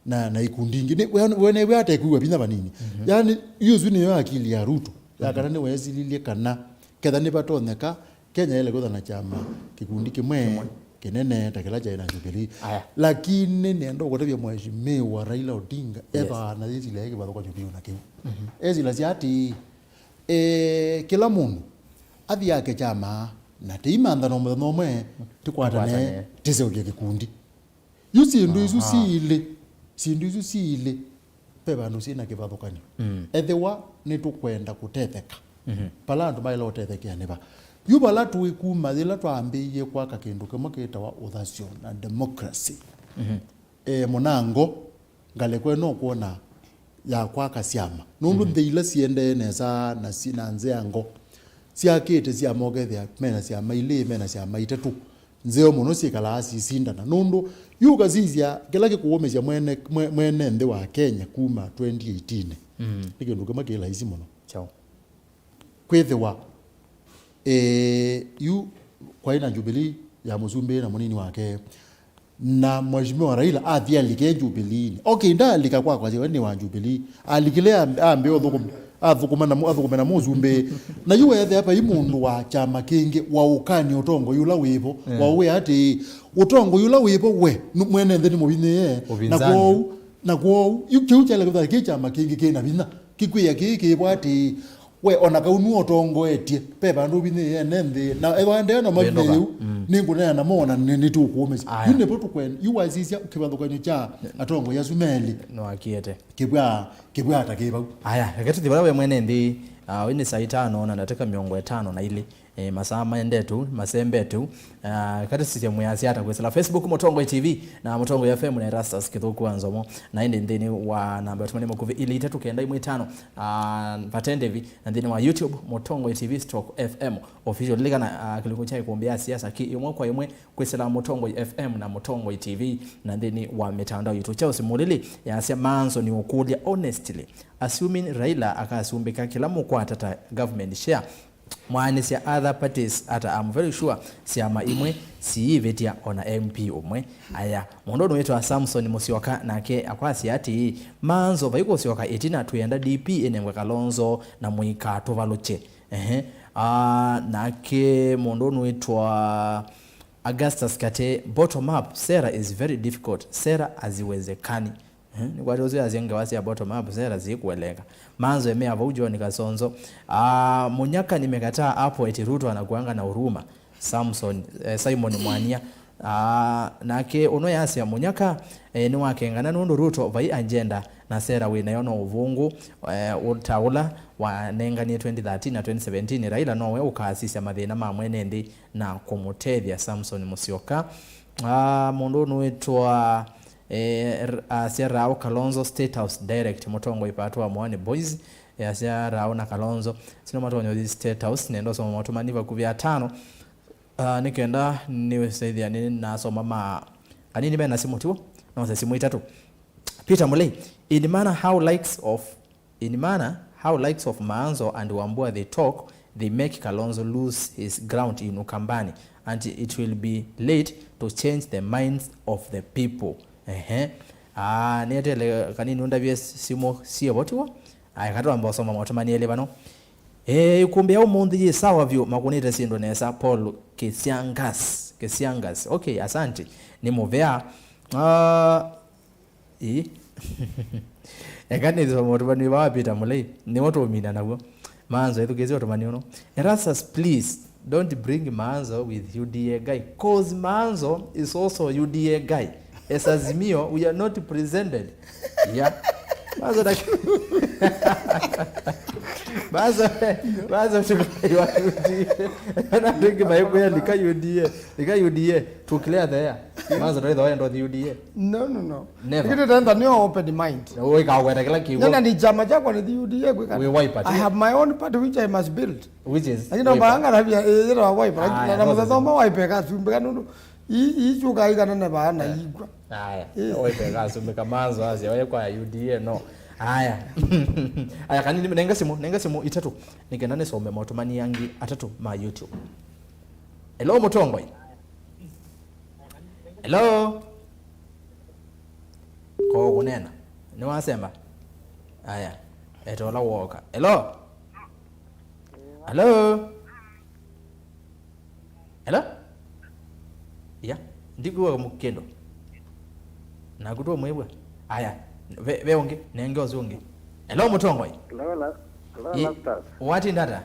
na, na ikundi ingĩ. Nĩ, we, we nĩwe atekwĩw'a vinya vanini. Mhm. Yaani, yu ũsu nĩyo akili ya Ruto. Ya, mhm, kana nĩwesililye kana ketha nĩvatonyeka, Kenya yaĩle kwĩthwa na kyama kĩkundi kĩmwe, kĩmwe, kĩnene ta kĩla kyaĩ na Jubilee. Aya. Lakini nĩenda ũkũtavya Mheshimiwa Raila Odinga, yes, ethwaa na yĩsilya yĩ kĩvathũkany'o vyũ na kĩu. Mhm. Esilasya atĩĩ, eh, kĩla mũndũ athi ake kyama na tĩimanthana mũthenya ũmwe, tĩkwatane, tĩkwatane, tĩseũvye kĩkundi. Yu syĩndũ isu, aha, syĩlĩ, syĩndũ isu syĩlĩ, ve vandũ syĩ na kĩvathũkany'o. Mm. Ethĩwa nĩtũkwenda kũtetheka, mhm, vala andũ maĩle ũtethekea nĩ va? Yu vala tũĩ kuma yĩla twambĩĩie kwaka kĩndũ kĩmwe kĩtawa ũthasyo na democracy. Mhm. E, mũnango, ngalĩko ĩno ũkwona ya kwaka syama. Nũndũ, mhm, nthĩ ila siendee nesa na si-, na nzĩa ngo, syakĩte syamokethĩa mena syama ilĩ, mena syama itatũ nzeo mũno syĩkalaa sisindana. Nũndũ yu ũkasisya kĩla kĩkũũmĩsya mwene, mwe-, mwene nthĩ wa Kenya kuma twenty eighteen, mm, nĩ kĩndũ kĩmwe kĩ laisi mũno. Kyaũ? Kwĩthĩwa, eh, yu kwaĩ na Jubilee ya mũsumbĩ na mũnini wake, na Mheshimiwa Raila athi alike Jubilee-inĩ. Okay, ndaalika kwa kwasya we nĩ wa Jubilee. Alikile ambe, ambe ũthũkũm-, athũkũma na mu-, athũkũme na mũsumbĩ. Na yu weethĩa vai mũndũ wa kyama kĩngĩ wa ũkani ũtongoi ũla wĩvo, yeah, wa ũwĩa atĩ ũtongoi ũla wĩvo we, nũ-, mwene nthĩ nĩ mũvinyĩĩe. Na ũvinzani. Kwoou, na kwoou, yu kĩu kyaĩle kwĩthĩa kĩ kyama kĩngĩ kĩ na vinya. Kĩkwĩa kĩĩ kĩvo atĩ we, ona kau nũũ ũtongoetye, ve vandũ ũvinyĩĩe ene nthĩ, na ethwa ndee na mavinyĩĩe. Wĩnũka. Ũu, mm, nĩngũneena namo, na nĩ, nĩtũkũũmĩsya. Aya. Yu nĩvo tũkwenda, yu wasisya kĩvathũkany'o kya atongoi asu melĩ. Nĩwakiete. Kĩvw'a, kĩvw'a ta kĩ vau. Aya, reke tũthi vala we mwene nthĩ, ah, ũyũ nĩ saa itano na ndatĩka mĩongo ĩtano na ilĩ. Eh, masaa maendete ũu, masembete ũu. Ah, katĩ sisya mwĩasya ata kwĩsĩla Facebook Mũtongoi T V na Mũtongoi F M na Erastus Kĩthũku wa Nzomo. Na ĩndĩ nthĩnĩ wa namba ya ũtũmani mũkuvĩ ilĩ itatũ kenda ĩmwe itano, ah, vate ndĩvi, na nthĩnĩ wa YouTube Mũtongoi T V stroke F M official. Lilikana, ah, kĩlungu kya ĩkũmbĩ ya siasa ki ĩmwe kwa ĩmwe kwĩsĩla Mũtongoi F M na Mũtongoi T V na nthĩnĩ wa mĩtandao yitũ. Charles Mũlili yasya, Maanzo nĩ ũkũlya honestly, assuming Raila akasumbĩka kĩla mũkwata ta government share, mwaanĩsya other parties ata? I'm very sure syama imwe siivĩtya ona M P ũmwe. Aya, mũndũ ũnũĩtwa Samson Musyoka nake akwasya atĩĩ, Maanzo vai kũsyoka ĩtina, twĩenda D P ĩnengwe Kalonzo na mũikatũvalũkye. Ehe. Ah, nake mũndũ ũnũĩtwa Augustus Kate, bottom up, sera is very difficult, sera haziwezekani. Eh, nĩkwatĩ ũsu yasya ngewa sya bottom up, sera siikueleka. Maanzo emea vau John Kasonzo. Ah, Munyaka nimekataa hapo eti Ruto anakuanga na huruma. Samson, eh, Simon Mwania. Ah, nake ũno yasya Munyaka, eh, nĩwakengana nũndũ Ruto vai agenda na sera wĩ nayo no ũvũngũ, eh, ta ũla wanenganie twenty thirteen na twenty seventeen. Raila nowe ũkaasisya mathĩna ma mwene nthĩ na kũmũtethya. Samson Musyoka. Ah, mũndũ ũnũĩtwa Eh, r-, asya Rao Kalonzo State House direct, mũtongoi Pato wa Mwani Boys. Eh, asya Rao na Kalonzo, sino matonya ũthi State House, nenda ũsoma maũtũmani vakuvĩ atano. Ah, nĩkenda nĩwĩsethĩa nĩ nasoma ma kanini mena simũ tiwo, nose simũ itatũ. Peter Mulei, in manner how likes of In manner, how likes of Maanzo and Wambua they talk, they make Kalonzo lose his ground in Ukambani, and it will be late to change the minds of the people. Ehe. Ah, nĩetele kanini ũndavye simũ siĩ vo tiwo. Aya, katwamba ũsoma maũtũmani elĩ vano. Eh, ĩkũmbĩ ya ũmũnthĩ yĩ sawa vyũ, makũnĩte syĩndũ nesa, Paul Kĩsyangas. Kĩsyangas. Okay, asante. Nĩ mũvea. Ah, Ĩĩ. Eka nĩthome ũtũmani wa Peter Mulei, nĩw'o tũũmina naw'o. Maanzo, ĩthukĩĩsye ũtũmani ũno. Erastus, please, don't bring Maanzo with U D A guy, 'cause Maanzo is also U D A guy. As Azimio, we are not presented. Yeah. Maanzo na Maanzo, Maanzo tukai wa U D A. Na tuki maikuya lika U D A. Lika U D A. To clear the air. Maanzo ndwaitha wenda ũthi U D A. No, no, no. Never. Lakini tenda nĩ open mind. Na wewe ikagweta kila kiugo. Nena ni chama chakwa nĩ U D A kwĩka. We Wiper, I have my own party which I must build. Which is Lakini Wiper. Namba anga na bia, eh, ĩra wa Wiper. Ah, na, na no, mũthenya no. Ũmwe Wiper ĩkasumbĩka nũndũ. Ii, ii chuka ikanene vaa na Eh. Igwa. Aya. Eh. Wiper ĩkasumbĩka Maanzo asya, we kwa U D A, no. Aya. Aya, kanini, nenga simũ, nenga simũ itatũ. Nĩkenda nĩsome maũtũmani angĩ atatũ ma YouTube. Hello, mũtongoi. Hello? Ko kũneena. Nĩwasemba? Aya. Ete ũla wooka. Hello? Hello? Hello? Ya, ndikwĩw'a kĩndũ. Naku tũmwĩw'a. Aya, ve, ve ũngĩ, nenge ũsu ũngĩ. Hello, mũtongoi. Hello, la, hello, Ĩ, Erastus. Watinda ata?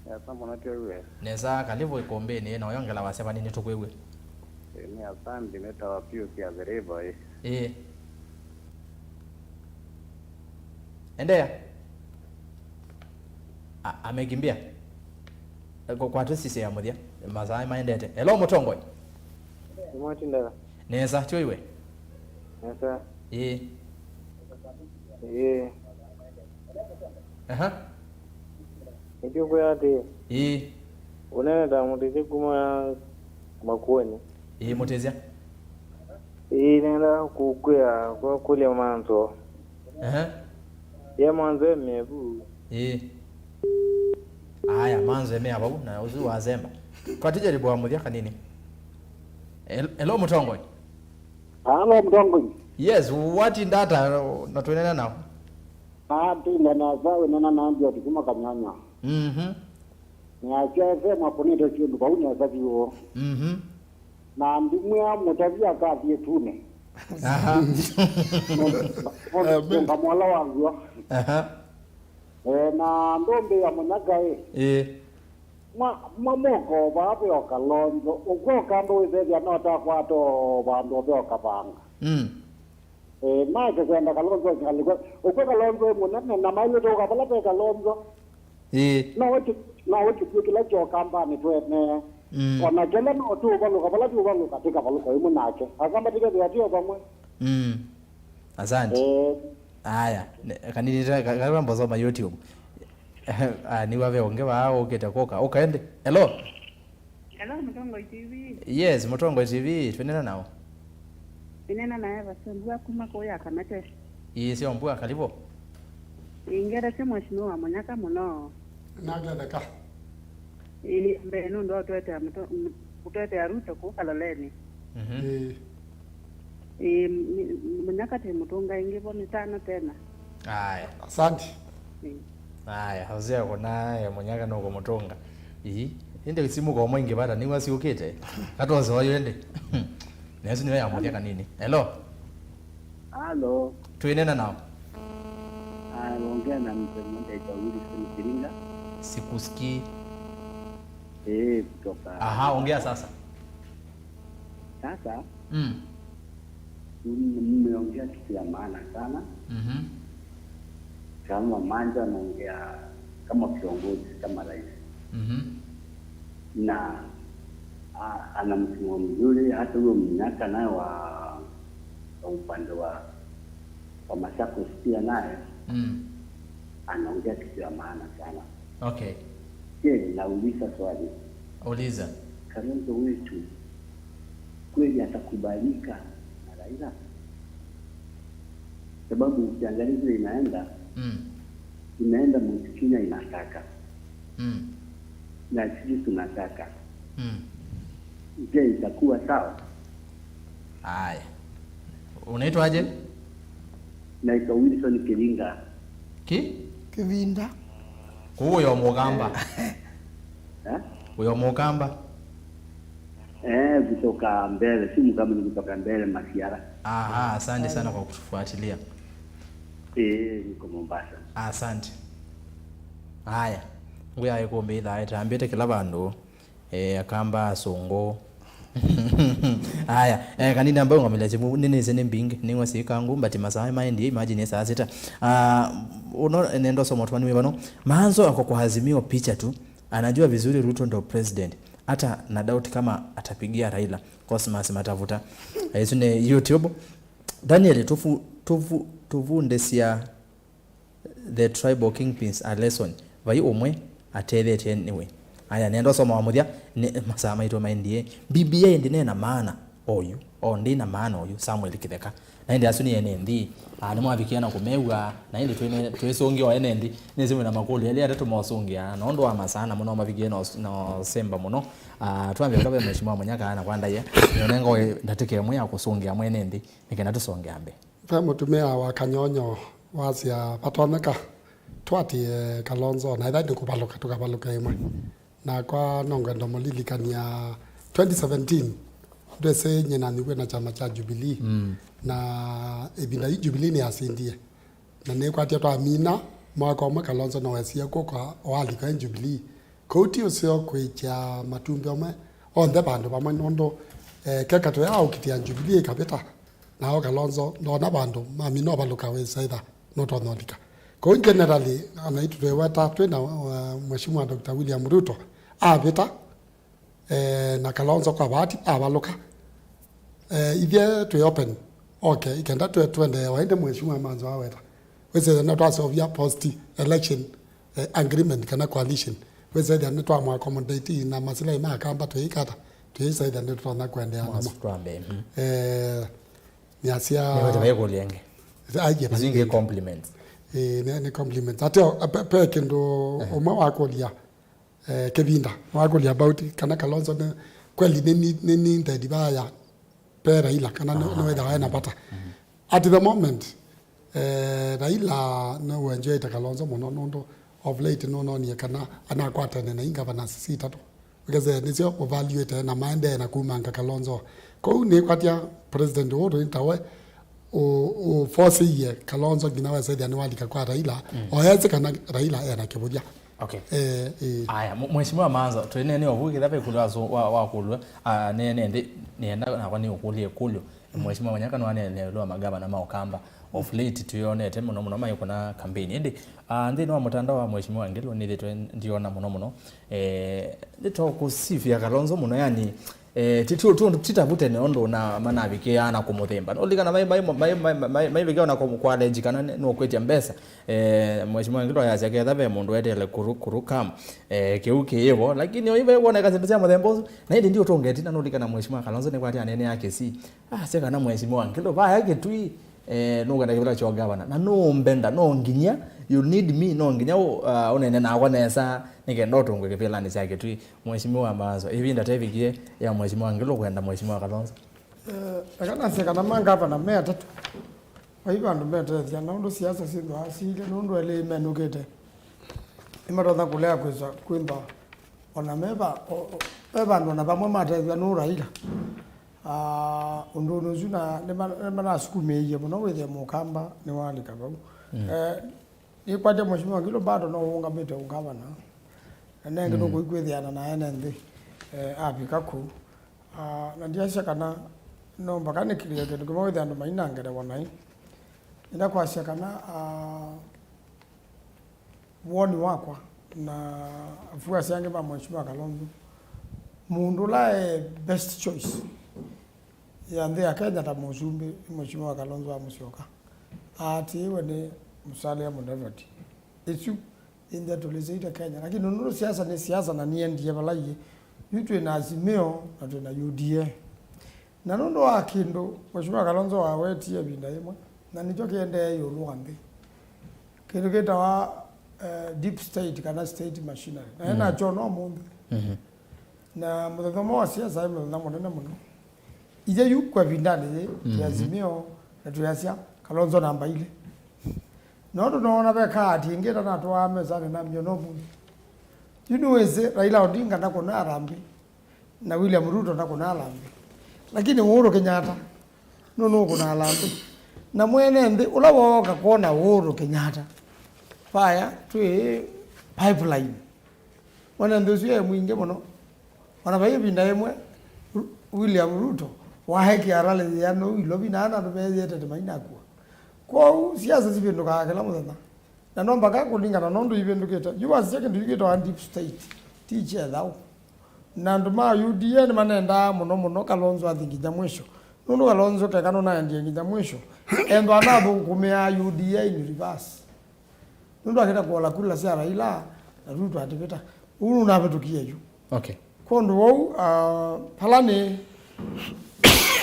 Nesa mũno twĩw'e. Nesa, karibu ĩkũmbĩnĩ, na ũyongela wasya vanini tũkwĩw'e. Ĩ, nĩ asante, nĩtawa Pius ya Verivo, ĩ. Ĩ. Endeea. A-, amekimbia. Kwa, kwa tusisya ya mũthya. Masaa maendete. Hello, mũtongoi. Nĩmwatinda? Nesa, tyo iwe? Nesa. Ĩĩ. Ĩĩ. Aha. Nĩkĩkwĩa atĩ, ĩĩ, ũnene ta mũtĩsya kuma Makueni. Ĩĩ, mũtĩsya. Ĩĩ, nenda kũkwĩa, kũkũlya manzo. Ehe. Ye manzo emevu. Ĩĩ. Aya, manzo emea vau, na ũsu wasemba. Twatija ribwa mũthya kanini. El-, hello, mũtongoi. Halo, mũtongoi. Yes, watinda ata na twĩnena nao? Atinda nesa, wĩnena na Andioti kuma Kanyanya. Mhm. Nĩasya F M akũnĩte syĩndũ vau nesa vyũ. Mhm. Na ndimwĩa mũtavya akathi ĩtunĩ. Aha. Mũndũ, mũndũ, amen, kũnga mwala wa ngũa. Aha. Eh, na ndũmbĩ ya mũnyaka ĩ. Ĩĩ. Mwa, mwa moko vaa ve o Kalonzo. Ũkw'o kando wĩsethya no takwata o vandũ ve o kavanga. Mm. Eh, make kwenda Kalonzo ngalĩko. Ũkw'o Kalonzo ĩ mũnene na mailĩte ũka vala ve Kalonzo. Ĩĩ. No wĩkĩ-, no wĩkĩtw'e kĩla kyo kambanĩ twene. Mm. Ona kĩla no tũũvalũka, vala tũũvalũka, tĩkavalũka ĩmwe nake. Akamba tĩkethĩa tĩo vamwe. Mm. Asante. Eh. Aya, ne-, kanini ta-, ka-, kaka mbosoma YouTube. Ah, nĩw'a ve ũngĩ vaa ũkĩte kũka. Ũka ĩndĩ. Hello? Hello, Mũtongoi T V. Yes, Mũtongoi T V, twĩnena nao. Ĩnena na Eva Sembua kuma kũya Kamete. Ĩĩ, sio mbua, karibu. Ĩĩ, ngeretye mheshimiwa Mũnyaka mũno. Nagetheka. Ĩĩ, mbee nũndũ wa ũtũetea mũto-, m-, ũtũetea Ruto kũu Kaloleni. Mhm. Ĩĩ. Ĩĩ, m-, m-, Mũnyaka tũimũtũnga ĩngĩ vo nĩ tano tena. Aya. Asante. Ĩĩ. Aya, ũsea kũna ya Mũnyaka nũkũmũtũnga. Ii, ĩndĩ simu kwa mwaingĩ vata nĩw'a siũkĩte. Katwose oyo ĩndĩ. Na ĩsu nĩyo ya mũthya kanini. Hello? Halo. Twĩnena nao. Ah, ongea na mzee mmoja aitwa Wilson Kiringa. Sikusikii. Eh, kutoka. Aha, ongea sasa. Sasa, mm, mme-, mmeongea kitu ya maana sana. Mhm. Kama Manja anaongea kama kiongozi, kama rais. Mhm. Na, a-, ana msimamo mzuri, hata huyo Mnyaka naye wa, wa upande wa, wa Machakos pia naye, mm, anaongea kitu ya maana sana. Okay. Je, nauliza swali. Uliza. Kalonzo wetu kweli atakubalika na Raila? Sababu ukiangalia vile inaenda, mm, inaenda Mount Kenya inataka. Mm. Na sisi tunataka. Mm. Je, itakuwa sawa? Haya. Unaitwaje? Naitwa Wilson Kiringa. Ki? Kivinda. Kũu ũyo Mũkamba. Eh? Ũyo Mũkamba. Eh, kutoka Mbere, si Mkamba, ni kutoka Mbere Masiara. Aha, asante sana kwa kutufuatilia. Eh, niko Mombasa. Asante. Haya. Nguya ikumbitha itambite kila vandu. Eh, Akamba, Asũngũ. Aya, eh, kanini ambayo ngamila chimu, nini zini mbingi, niwa sikangu, but masaa maindi, imagine saa sita. Ah, uno, nendo somo tuwani wivano. Manzo ako kwa Azimio picha tu, anajua vizuri Ruto ndo president. Hata na doubt kama atapigia Raila. Cosmas Matavuta. Eh, isu ni YouTube. Daniel, tufu, tufu, tuvundĩsya the tribal kingpins a lesson. Vai ũmwe atethetye nĩwe. Aya, nenda ũsoma wa mũthya, nĩ masaa maitũ maendie. B B I ndĩnena maana oyu, o ndĩ na maana oyu, Samuel Kĩtheka. Na ĩndĩ asu nĩ ene nthĩ. Ah, nĩmwavikie na kũmew'a, na ĩndĩ twĩne-, twĩsũngĩa o ene nthĩ. Nĩsĩ mwĩna makũlyo elĩ atatũ mosũngĩa, na ũndũ wa masaa namo no mavikie na ũs-, na ũsemba mũno. Ah, twambĩa ũla ve Mheshimiwa Mũnyaka na kwa ndaĩa, nĩonenga ndatĩka ĩmwe ya kũsũngĩa mwene nthĩ, nĩ kenda tũsonge mbee. Ve mũtumĩa wa Kanyonyo wasya, vatonyeka tũatĩĩe Kalonzo, na ĩtha nĩkũvalũka, tũkavalũka ĩmwe. Nakwa no ngwenda mũlilikany'a twenty seventeen, ndwĩsĩ nyie na nyie na kyama kya Jubilee, mm, na ĩvinda yĩu Jubilee nĩyasindie. Na nĩkwatya twamina mwaka ũmwe, Kalonzo no wesie kũka o alika e Jubilee. Kũu ti ũseo kwĩkya matumbĩ amwe onthe vandũ vamwe, nũndũ, eh, keka tũya ũkitĩa Jubilee ĩkavĩta, nao Kalonzo ndoona vandũ mamina ũvalũka wĩsa ĩtha nũtonya ũlika. Kũu generally, anaitũ twĩweta twĩ na, uh, Mheshimiwa Doctor William Ruto avĩta, eh, na Kalonzo kwa bahati avalũka. Eh, ithyĩ twĩ open. Okay, ikenda twe-, twendeewa, ĩndĩ Mheshimiwa Manzo aweta. Wĩsĩ na twasovia post election, eh, agreement kana coalition, wĩsethĩa nĩtwamũ accommodate na masilahi ma Akamba twĩikata, twĩsethĩa nĩtũtonya kũendeea namo. Mwasu twambe, mhm. Eh, nĩasya Nĩwete vaikũlya ĩngĩ. Aye, isu ingĩ compliments. Eh, nĩ, nĩ compliments. Ateo, pe, pe kĩndũ Ehe. ũmwe wakũlya, eh, Kĩvinda, wakũlya about kana Kalonzo nĩ, kweli nĩ, nĩ, nĩ needed vaya pe Raila, kana nĩ, nĩwethawa ena vata. At the moment, eh, Raila nĩũenjoyete Kalonzo mũno nũndũ of late nũnonie kana anakwatene na i governors sitatũ. Ũkese nĩsyo ũvaluĩte na maendee na kumanga Kalonzo. Kwoou nĩkwatya president ũũ tũĩ tawe ũ, ũforceie Kalonzo nginya wesethĩa nĩwalika kwa Raila, o ese kana Raila ena kĩvũthya. Okay. Eh, eh. Aya, mu-, Mheshimiwa Manzo, twĩnene ovu kĩtha ve kũlwa asu wa, wa kũlwa, ah, nene ndi, nenda nakwa nĩ ũkũlye kũlyo. Mheshimiwa Manyaka nwanene lwa magavana ma Ukamba. Of late, tuyonete mũno mũno mai kuna campaign. Indi, ah, nthĩnĩ wa mũtandao wa Mheshimiwa Ngilu, nĩthĩtwe ndiona mũno mũno. Eh, nĩtokusifia Kalonzo mũno, yani, Eh, ti, ti, ti, ti ta vu tene ũndũ na manavikĩaa na kũmũthĩmba. Nũlikana mai, mai, mai, mai, mai, mai, maivikĩa ona kũ-, kũallenji kana nĩ, nũkwĩtya mbesa. Eh, Mheshimiwa Ngilu ayasya ketha ve mũndũ weteele kũru, kũru kam, eh, kĩu kĩĩvo. Lakini oyu ve woneka syĩndũ sya mũthemba ũsu. Na ĩndĩ ndiũtũnga ĩtina nũlikana Mheshimiwa Kalonzo nĩkwatĩ anene ya Kisii. Asya kana Mheshimiwa Ngilu vaya Kitui, eh, nũkwenda kĩvĩla kya ũgavana. Na nũmbenda, no nginya, you need me, no nginya ũ-, ah, ũnene nakwa nesa, nĩkenda ũtũngwe kĩvĩlanĩ kya Kitui. Mheshimiwa Maanzo, ĩvinda tevikie ya Mheshimiwa Ngilu kwenda Mheshimiwa Kalonzo. Eh, eka nasye kana mangavana me atatũ, vai vandũ metethya, na ũndũ siasa syĩthwa syĩilye, nũndũ elĩ menũkĩte, nĩmatonya kũlea kwĩsa kwĩntha ona me va-, o-, o-, ve vandũ ona vamwe matethw'a nũ Raila. Ah, ũndũnĩ ũsu na nĩma-, nĩmanasukumĩie mũno wĩthĩe mũkamba nĩwalika vau. Mm. Eh, Nĩkwatya Mheshimiwa Ngilu bado no ũũngamĩte ũngavana. Na nengĩ nũkũikwĩthĩana na ene nthĩ, eh, avika kũu. Ah, na ndiasya kana no mpaka nĩkĩlĩe kĩndũ kĩmwe wĩthĩa andũ maina ngerewa naĩ. Nĩnda kwasya kana, ah, woni wakwa na afuasi angĩ ma Mheshimiwa Kalonzo, mũndũ ũla e best choice ya nthĩ ya Kenya ta mũsumbĩ nĩ Mheshimiwa Kalonzo wa Musyoka. Aatĩĩwe nĩ Musalia Mudavadi. Ĩsu ĩndĩ tũlĩsĩite Kenya. Lakini nũndũ siasa nĩ siasa na niendie vala iĩ. Yu twĩ na Azimio na twĩ na U D A. Na nũndũ wa kĩndũ Mheshimiwa Kalonzo wawetie ĩvinda yĩmwe, na nĩkyo kĩendee ĩũlũ wa nthĩ. Kĩndũ kĩtawa, eh, deep state kana state machinery. Na ena kyo no mũndũ. Na mũthenya ũmwe wa siasa aĩ mũthenya mũnene mũno. Ithe yu kwa ĩvindanĩ yĩĩ, twĩ Azimio, na twĩasya, Kalonzo namba ilĩ. No tũnoona ve kaati ĩngĩ ĩtanatwaa mesanĩ na mio no mũndũ. Yu nĩwĩsĩ Raila Odinga ndakũna Harambee, na William Ruto ndakũna Harambee. Lakini Uhuru Kenyatta, nũnũkũna Harambee. Na mwene nthĩ, ũla wooka kwona Uhuru Kenyatta, vaya twĩ pipeline. Mwene nthĩ ũsu e mwingĩ mũno. Ona vai ĩvinda yĩmwe, Ru-, William Ruto waekie aralĩ yĩanũ ilovi na ana andũ meeyĩtete mainakua. Kwoou, siasa sivĩndũkaa kĩla mũthenya. Na no mbaka kũlingana nũndũ ivĩndũkĩte. Yu wasisya kĩndũ yu kĩtawa deep state. Ti kyethaũ. Na andũ ma U D A nĩmanendaa mũno mũno Kalonzo athi nginya mwisho. Nũndũ Kalonzo keka nũnaendie nginya mwisho. Ethwa anathũkũmĩaa U D A in reverse. Nũndũ akĩta kũola kula sya Raila, na Ruto atĩvĩta. Ũu nũnavĩtũkie yu. Okay. Kwondũ wou, ah, pala nĩ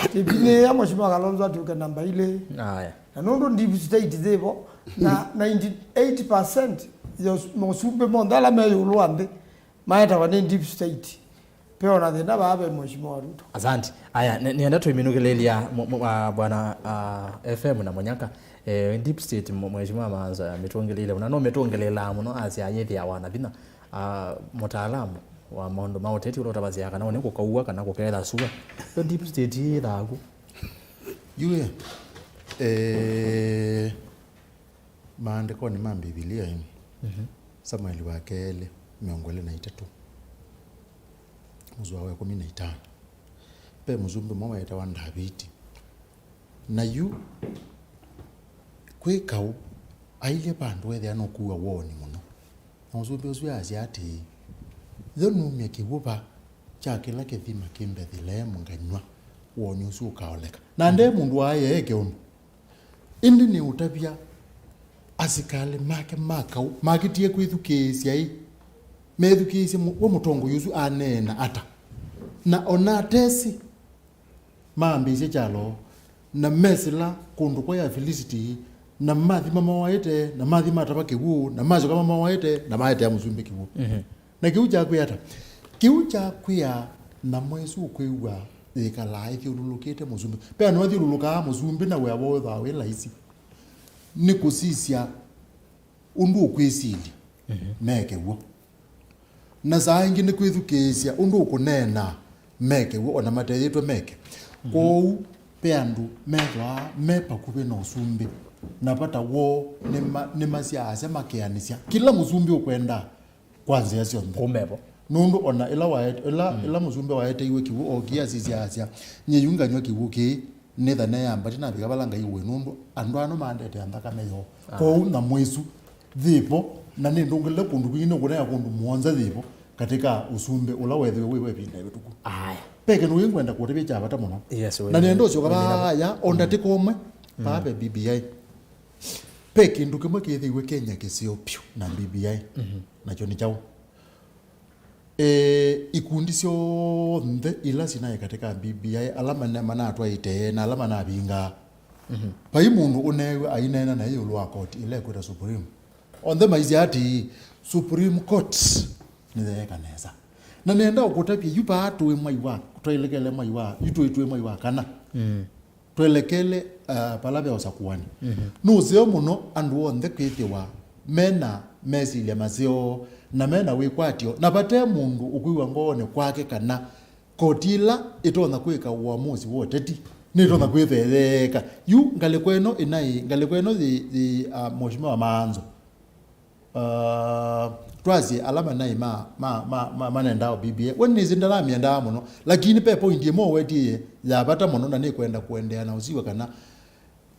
kĩvinĩĩa Mheshimiwa Kalonzo atuĩke namba ilĩ. Aya. Na nũndũ deep state yĩvo, na ninety-eight percent ya us-, mosumbĩ monthe ala me ĩũlũ wa nthĩ, maetawa nĩ deep state. Pe ona thĩna vaa ve Mheshimiwa Ruto. Asante. Aya, nĩ-, nĩenda twĩminũkĩlĩlya mu-, mu-, ah, bwana, ah, F M na Mũnyaka. Eh, deep state, mu-, Mheshimiwa Maanzo, ah, mĩtũngĩlĩle mũno. No mĩtũngĩlĩlaa mũno, asya ayĩthĩawa na vinya. Ah, mũtaalamu wa maũndũ ma ũteti ũla ũtavasya kana ũnĩ kũkaua kana kũketha sua. Yo deep state yĩthaa ku. Yu, eh, Maandĩkonĩ ma Mbivilia, Samueli wa kelĩ, mĩongo ĩlĩ na itatũ, mũsoa wa ĩkũmi na itano, ve mũsumbĩ ũmwe weetawa Ndaviti. Na yu, kwĩ kaũ, ailyĩ vandũ weethĩa nũkua woni mũno. Na mũsumbĩ ũsu asya atĩĩ, yo numya kĩw'ũva kya kĩla kĩthima kĩ Mbethileemu nganyw'a, woni ũsu ũkaoleka. Na nde mũndũ waaĩe eke ũndũ. Ĩndĩ nĩũtavya asikalĩ make ma kaũ makĩtie kwĩthukĩĩsya ĩ, methukĩĩsye mũ-, we mũtongoi ũsu aneena ata? Na ona atesi maambĩĩsye kyalo, na mesĩla kũndũ kwa Afilisiti, na mathi mamoaĩte, na mathi matava kĩw'ũ, na masyoka mamoaĩte, na maetea mũsumbĩ kĩw'ũ. Mhm. Na kĩu kyakwĩa ata? Kĩu kyakwĩa nyamũ ĩsu ũkwĩw'a yĩkalaa ĩthyũlũlũkĩte mũsumbĩ. Ve andũ mathyũlũlũkaa mũsumbĩ na wĩa woo wĩthĩawa wĩ laisi. Nĩ kũsisya ũndũ ũkwĩsilya, mhm, meke w'o. Na saa ingĩ nĩ kwĩthukĩĩsya ũndũ ũkũneena, meke w'o, o na mateyĩtwe meke. Mhm. Kwoou, ve andũ methĩawa me vakuvĩ na ũsumbĩ, na vata woo nĩ ma-, nĩmasyaasya, makeanĩsya kĩla mũsumbĩ ũkwenda kwa nzĩa syonthe. Kũu mevo. Nũndũ o na ĩla waet-, ĩla, mm, ĩla mũsumbĩ waeteiwe kĩw'ũ ookie asisya asya, "Nyie yu nganyw'a kĩw'ũ kĩĩ, nĩthane yamba ndinavika vala Ngai ũĩ, nũndũ andũ ano mandetee nthakame yoo." Ah. Kwoou nyamũ ĩsu yĩ vo, na nĩndũngĩlĩle kũndũ kwingĩ, nĩũkũnenga kũndũ mũonza yĩ vo katika ũsumbĩ ũla weethĩwe wĩ wa ĩvinda ĩvĩtũku. Aya. Ve kĩndũ kĩngĩ ngwenda kũtavya kya vata mũno. Yes, we, na nĩenda ũsyoka we, we, vaya o, mm, ndatĩka ũmwe, mm, vaa ve B B I. Ve kĩndũ kĩmwe kĩthĩiwe Kenya kĩseo vyũ na B B I. Mhm. Nakyo nĩ kyaũ? E, ikundi syonthe ila sinaĩ katika B B I, ala mana-, manatwaĩte na ala manavingaa, mhm, vai mũndũ ũneew'e aineena na ĩũlũ wa koti ĩla ĩkwĩta Supreme. Onthe maisye atĩĩ, Supreme Court nĩyeeka nesa. Na nenda ũkũtavye, yu vaa tũĩ mwai wa, twelekele mwai wa, yu tũĩ, tũĩ mwai wa kana. Mm. Twelekele, uh, vala ve ũsakũani. Mhm. Nĩ ũseo mũno andũ onthe kwĩthĩwa mena mesilya maseo na mena wĩkwatyo, na vate mũndũ ũkwĩw'a ngoonĩ kwake kana koti ĩla ĩtonya kwĩka ũamusi wa ũteti nĩtonya, mhm, kwĩtheeeka. Yu ngalĩko ĩno ĩnaĩ, ngalĩko ĩno yĩ, yĩ, uh, Mheshimiwa Maanzo. Uh, twasye ala manaĩ ma, ma, ma, ma, manendaa B B I. We nĩsĩ ndaramĩendaa mũno, lakini ve point ĩmwe ũwetie ya vata mũno na nĩkwenda kũendeea na ũsiw'a kana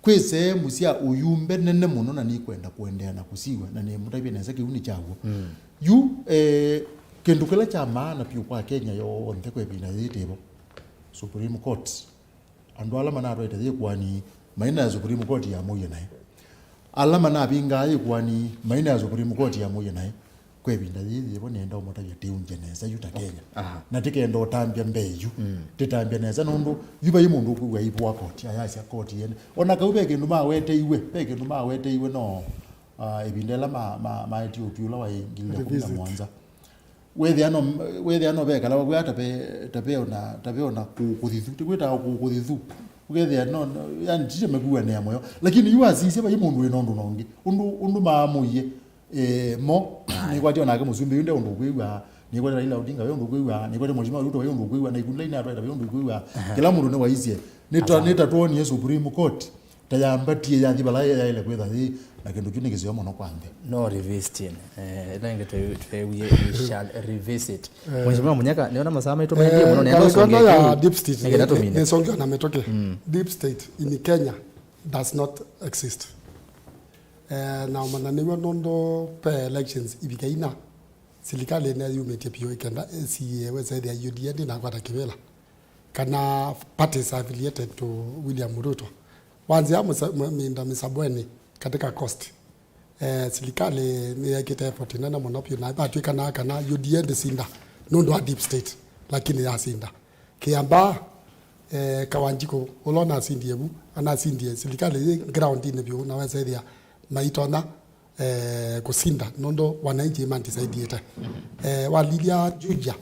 kwĩ sehemu sya ũyumbe nene mũno na nĩkwenda kũendeea na kũsiw'a, na nĩmũtavye nesa kĩu nĩ kyaw'o. Mm. Yu, eh, kĩndũ kĩla kya maana vyũ kwa Kenya yonthe kwa ĩvinda yĩĩ tĩvo Supreme Court. Andũ ala manatwaĩte yĩkoani maina ya Supreme Court ya mũie naĩ. Ala manavingaa yĩkoani maina ya Supreme Court ya mũie naĩ. Kwa ĩvinda yĩĩ yĩvo nĩenda ũmũtavya tĩũngye nesa yu ta Kenya. Aha. Na tĩkenda ũtambya mbee yu. Mm. Tĩtambya nesa nũndũ yu vai mũndũ ũkwĩw'a ivũa koti, ayasya koti yene. O na kau ve kĩndũ maweteiwe, ve kĩndũ maweteiwe no, ah, ĩvinda ĩla ma, ma, maetie ũtwi ũla waĩ ngili ya kũmi na mũonza. Wĩthĩa no, wĩthĩa no vekala vakwĩa ta ve, ta ve ona, ta ve ona kũ-, kũthithu. Tĩkwĩtaa kũ-, kũthithu. Ũkethĩa no, no, yani, tite mekuanĩa mũyo. Lakini yu asisye vai mũndũ wĩ na ũndũ na ũngĩ. Ũndũ, ũndũ maamũie, eh, mo, nĩkwatya onake mũsumbĩ yu nde ũndũ ũkwĩw'a, nĩkwatya Raila Odinga ve ũndũ ũkwĩw'a, nĩkwatya Mheshimiwa Ruto ve ũndũ ũkwĩw'a, na ikundi ila inatwaĩta ve ũndũ ũkwĩw'a. Aha. Kĩla mũndũ nĩwaisye. Nĩta-, nĩta twonie Supreme Court. Ta yambatie yathi vala yaĩle kwĩtha yĩ, na kĩndũ kyu nĩ kĩseo mũno kwa nthĩ. No revisiting. Eh, ĩla ĩngĩ twe-, tweewie, we shall revisit. Eh. Mheshimiwa Munyaka, nĩona masaa maitũ maendie mũno, nĩenda ũsonge ya kĩu, deep state nĩkenda nĩ, tũmine. Nĩsongea na mĩtũkĩ. Mm. Deep state in Kenya does not exist. Eh, na ũmanya nĩw'o nũndũ pe elections ivika ina, silikalĩ nĩyumĩtye vyũ ĩkenda ĩsiĩe wesa ĩthĩa U D A ndĩnakwata kĩvĩla, kana parties affiliated to William Ruto. Wanzĩa mũsa-, mũ-, mĩnda mĩsabweni katika coast. Eh, silikalĩ nĩyekĩte effort nene mũno vyũ, na vatw'ĩkanaa kana U D A ndĩsinda nũndũ wa deep state, lakini yasinda. Kĩambaa, eh, Kawanjikũ, ũla ũnasindie vu, anasindie silikalĩ yĩ ground-inĩ vyũ, na wesa ĩthĩa maitonya eh, kũsinda, nũndũ wananchi mandisaidiĩte. Mhm. Eh, walilya Juja,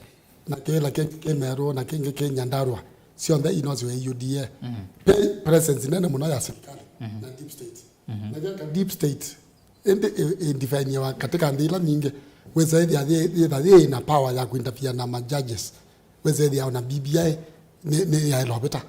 na kĩla kĩngĩ kĩ Meru, na kĩngĩ kĩ Nyandarua, syonthe inosiwe U D A. Mhm. Pe presence nene mũno ya serikali, mhm, na deep state. Mhm. Na keka deep state, ĩndĩ ĩ-, ĩndiveniwa katika nthĩ ila nyingĩ, wĩsa ĩthĩa yĩ-, yĩtha yĩ na power ya kuinterfere na ma judges. Wĩsa ĩthĩa ona B B I nĩ, nĩ yaĩlwa vĩta.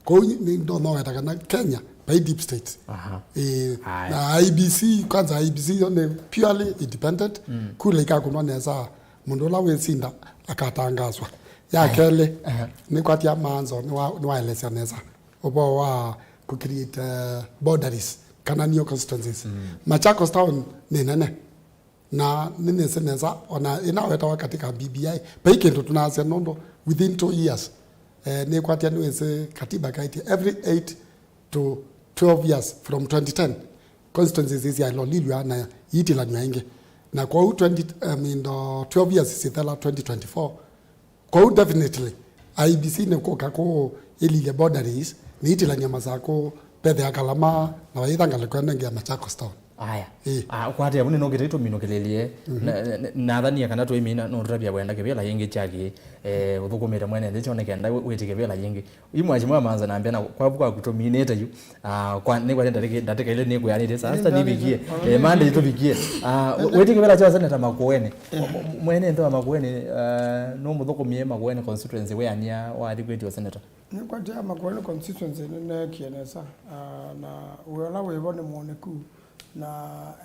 Kwoou nĩ, no, no weta kana Kenya vai deep state. Aha. Ĩĩ, aya, na I E B C, kwanza I E B C yo nĩ purely independent. Mm. Kula ikakunwa nesa, mũndũ ũla wĩsinda akatangaswa. Ya, aya, kelĩ, aha, nĩkwatya Maanzo nĩwa-, nĩwaelesya nesa ũvoo wa kũ create, eh, boundaries kana new constituencies. Mm. Machakos Town nĩ nene. Na nĩnĩsĩ nesa, ona ĩnawetawa katika B B I, vai kĩndũ tũnasya nũndũ within two years, eh, nĩkwatya nĩwĩsĩ katiba kaĩtye every eight to twelve years from twenty ten, constituencies syaĩlolilw'a na iitilany'a ĩngĩ. Na kwoou twenty, I mean, uh, twelve years sithela twenty twenty-four. Kwoou definitely I E B C nĩkũka kũĩlilya boundaries, nĩitilany'a Masakũ, vethĩa Kalama, na vaitha ngalĩko ĩno ĩngĩ ya Machakos Town. Aya. Ĩ. Ah, kwate avu nĩnokĩte ĩtũminũkĩlĩlye. Mhm. Na, na, nathanie kana twĩmina nũtũtavya wenda kĩvĩla yĩngĩ kyaki, eh, ũthũkũmĩte mwene nthĩ kyone kenda wĩ-, wĩtĩ kĩvĩla yĩngĩ. Yu Mheshimiwa Manza nambĩa na kwavu kwaku tũminĩte yu. Ah, kwa, nĩkwate ndatĩka, ndatĩka ile nĩkwĩanĩte sasa nĩvikie. Eh, Monday tũvikie. Ah, wĩtĩ kĩvĩla kya seneta Makueni. Eh. Mwene nthĩ wa Makueni, ah, nũmũthũkũmie Makueni constituency wĩania wathi kwĩtio seneta. Nĩkwatĩa Makueni constituency nĩneekie nesa, ah, na wĩa ũla wĩvo nĩ mwonekũ, na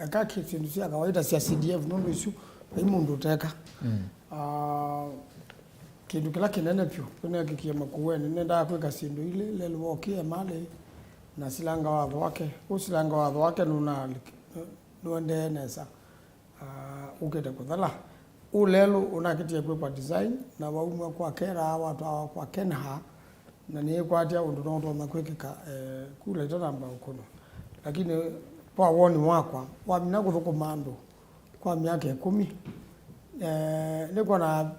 eka kĩ-, syĩndũ sya kawaida sya C D F, nũndũ isu vai mũndũ ũteka. Mm. Ah, kĩndũ kĩla kĩnene vyũ kĩneekĩkie Makueni, nĩendaa kwĩka syĩndũ ilĩ, lelũ wokĩe malĩ na silanga watho wake. Ũsilanga watho wake nũnaaliki-, nũendee nesa. Ah, ũkĩte kũthela. Ũlelũ ũnakĩtie kwĩkwa design, na waumw'a kwa Kera, watwawa kwa Kenha, na nĩĩkwatya ũndũ no ũtonya kwĩkĩka, eh, kula itanamba ũkũnwa. Lakini kwa woni wakwa, wamina kũthũkũma andũ kwa myaka ĩkũmi, eh, nĩkwona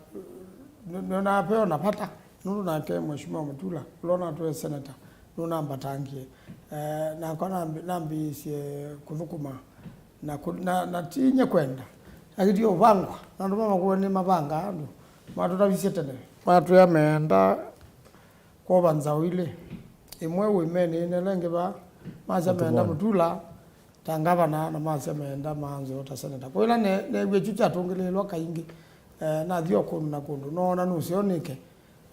nĩ-, nĩnapeo na vata, nũndũ nake Mheshimiwa Mutula, ũla ũnatwee senator, nũnambatangie. Eh, nakwa nambi-, nambĩĩsye kũthũkũma na kũ-, na, na ti nye kwenda. Lakini ũvangwa, na andũ ma Makueni nĩmavangaa andũ. Matũtavisye tene. Matwĩa meenda kwova nzaũ ilĩ. Ĩmwe wĩmenĩ, na ĩla ĩngĩ va. Masya meenda Mutula ta ngavana, na masya meenda Manzo ta seneta. Kwa ĩla ne-, neewie kyu kyatũngĩlĩĩlwa kaingĩ, eh, nathi o kũndũ na kũndũ. Noona nũseo nĩke.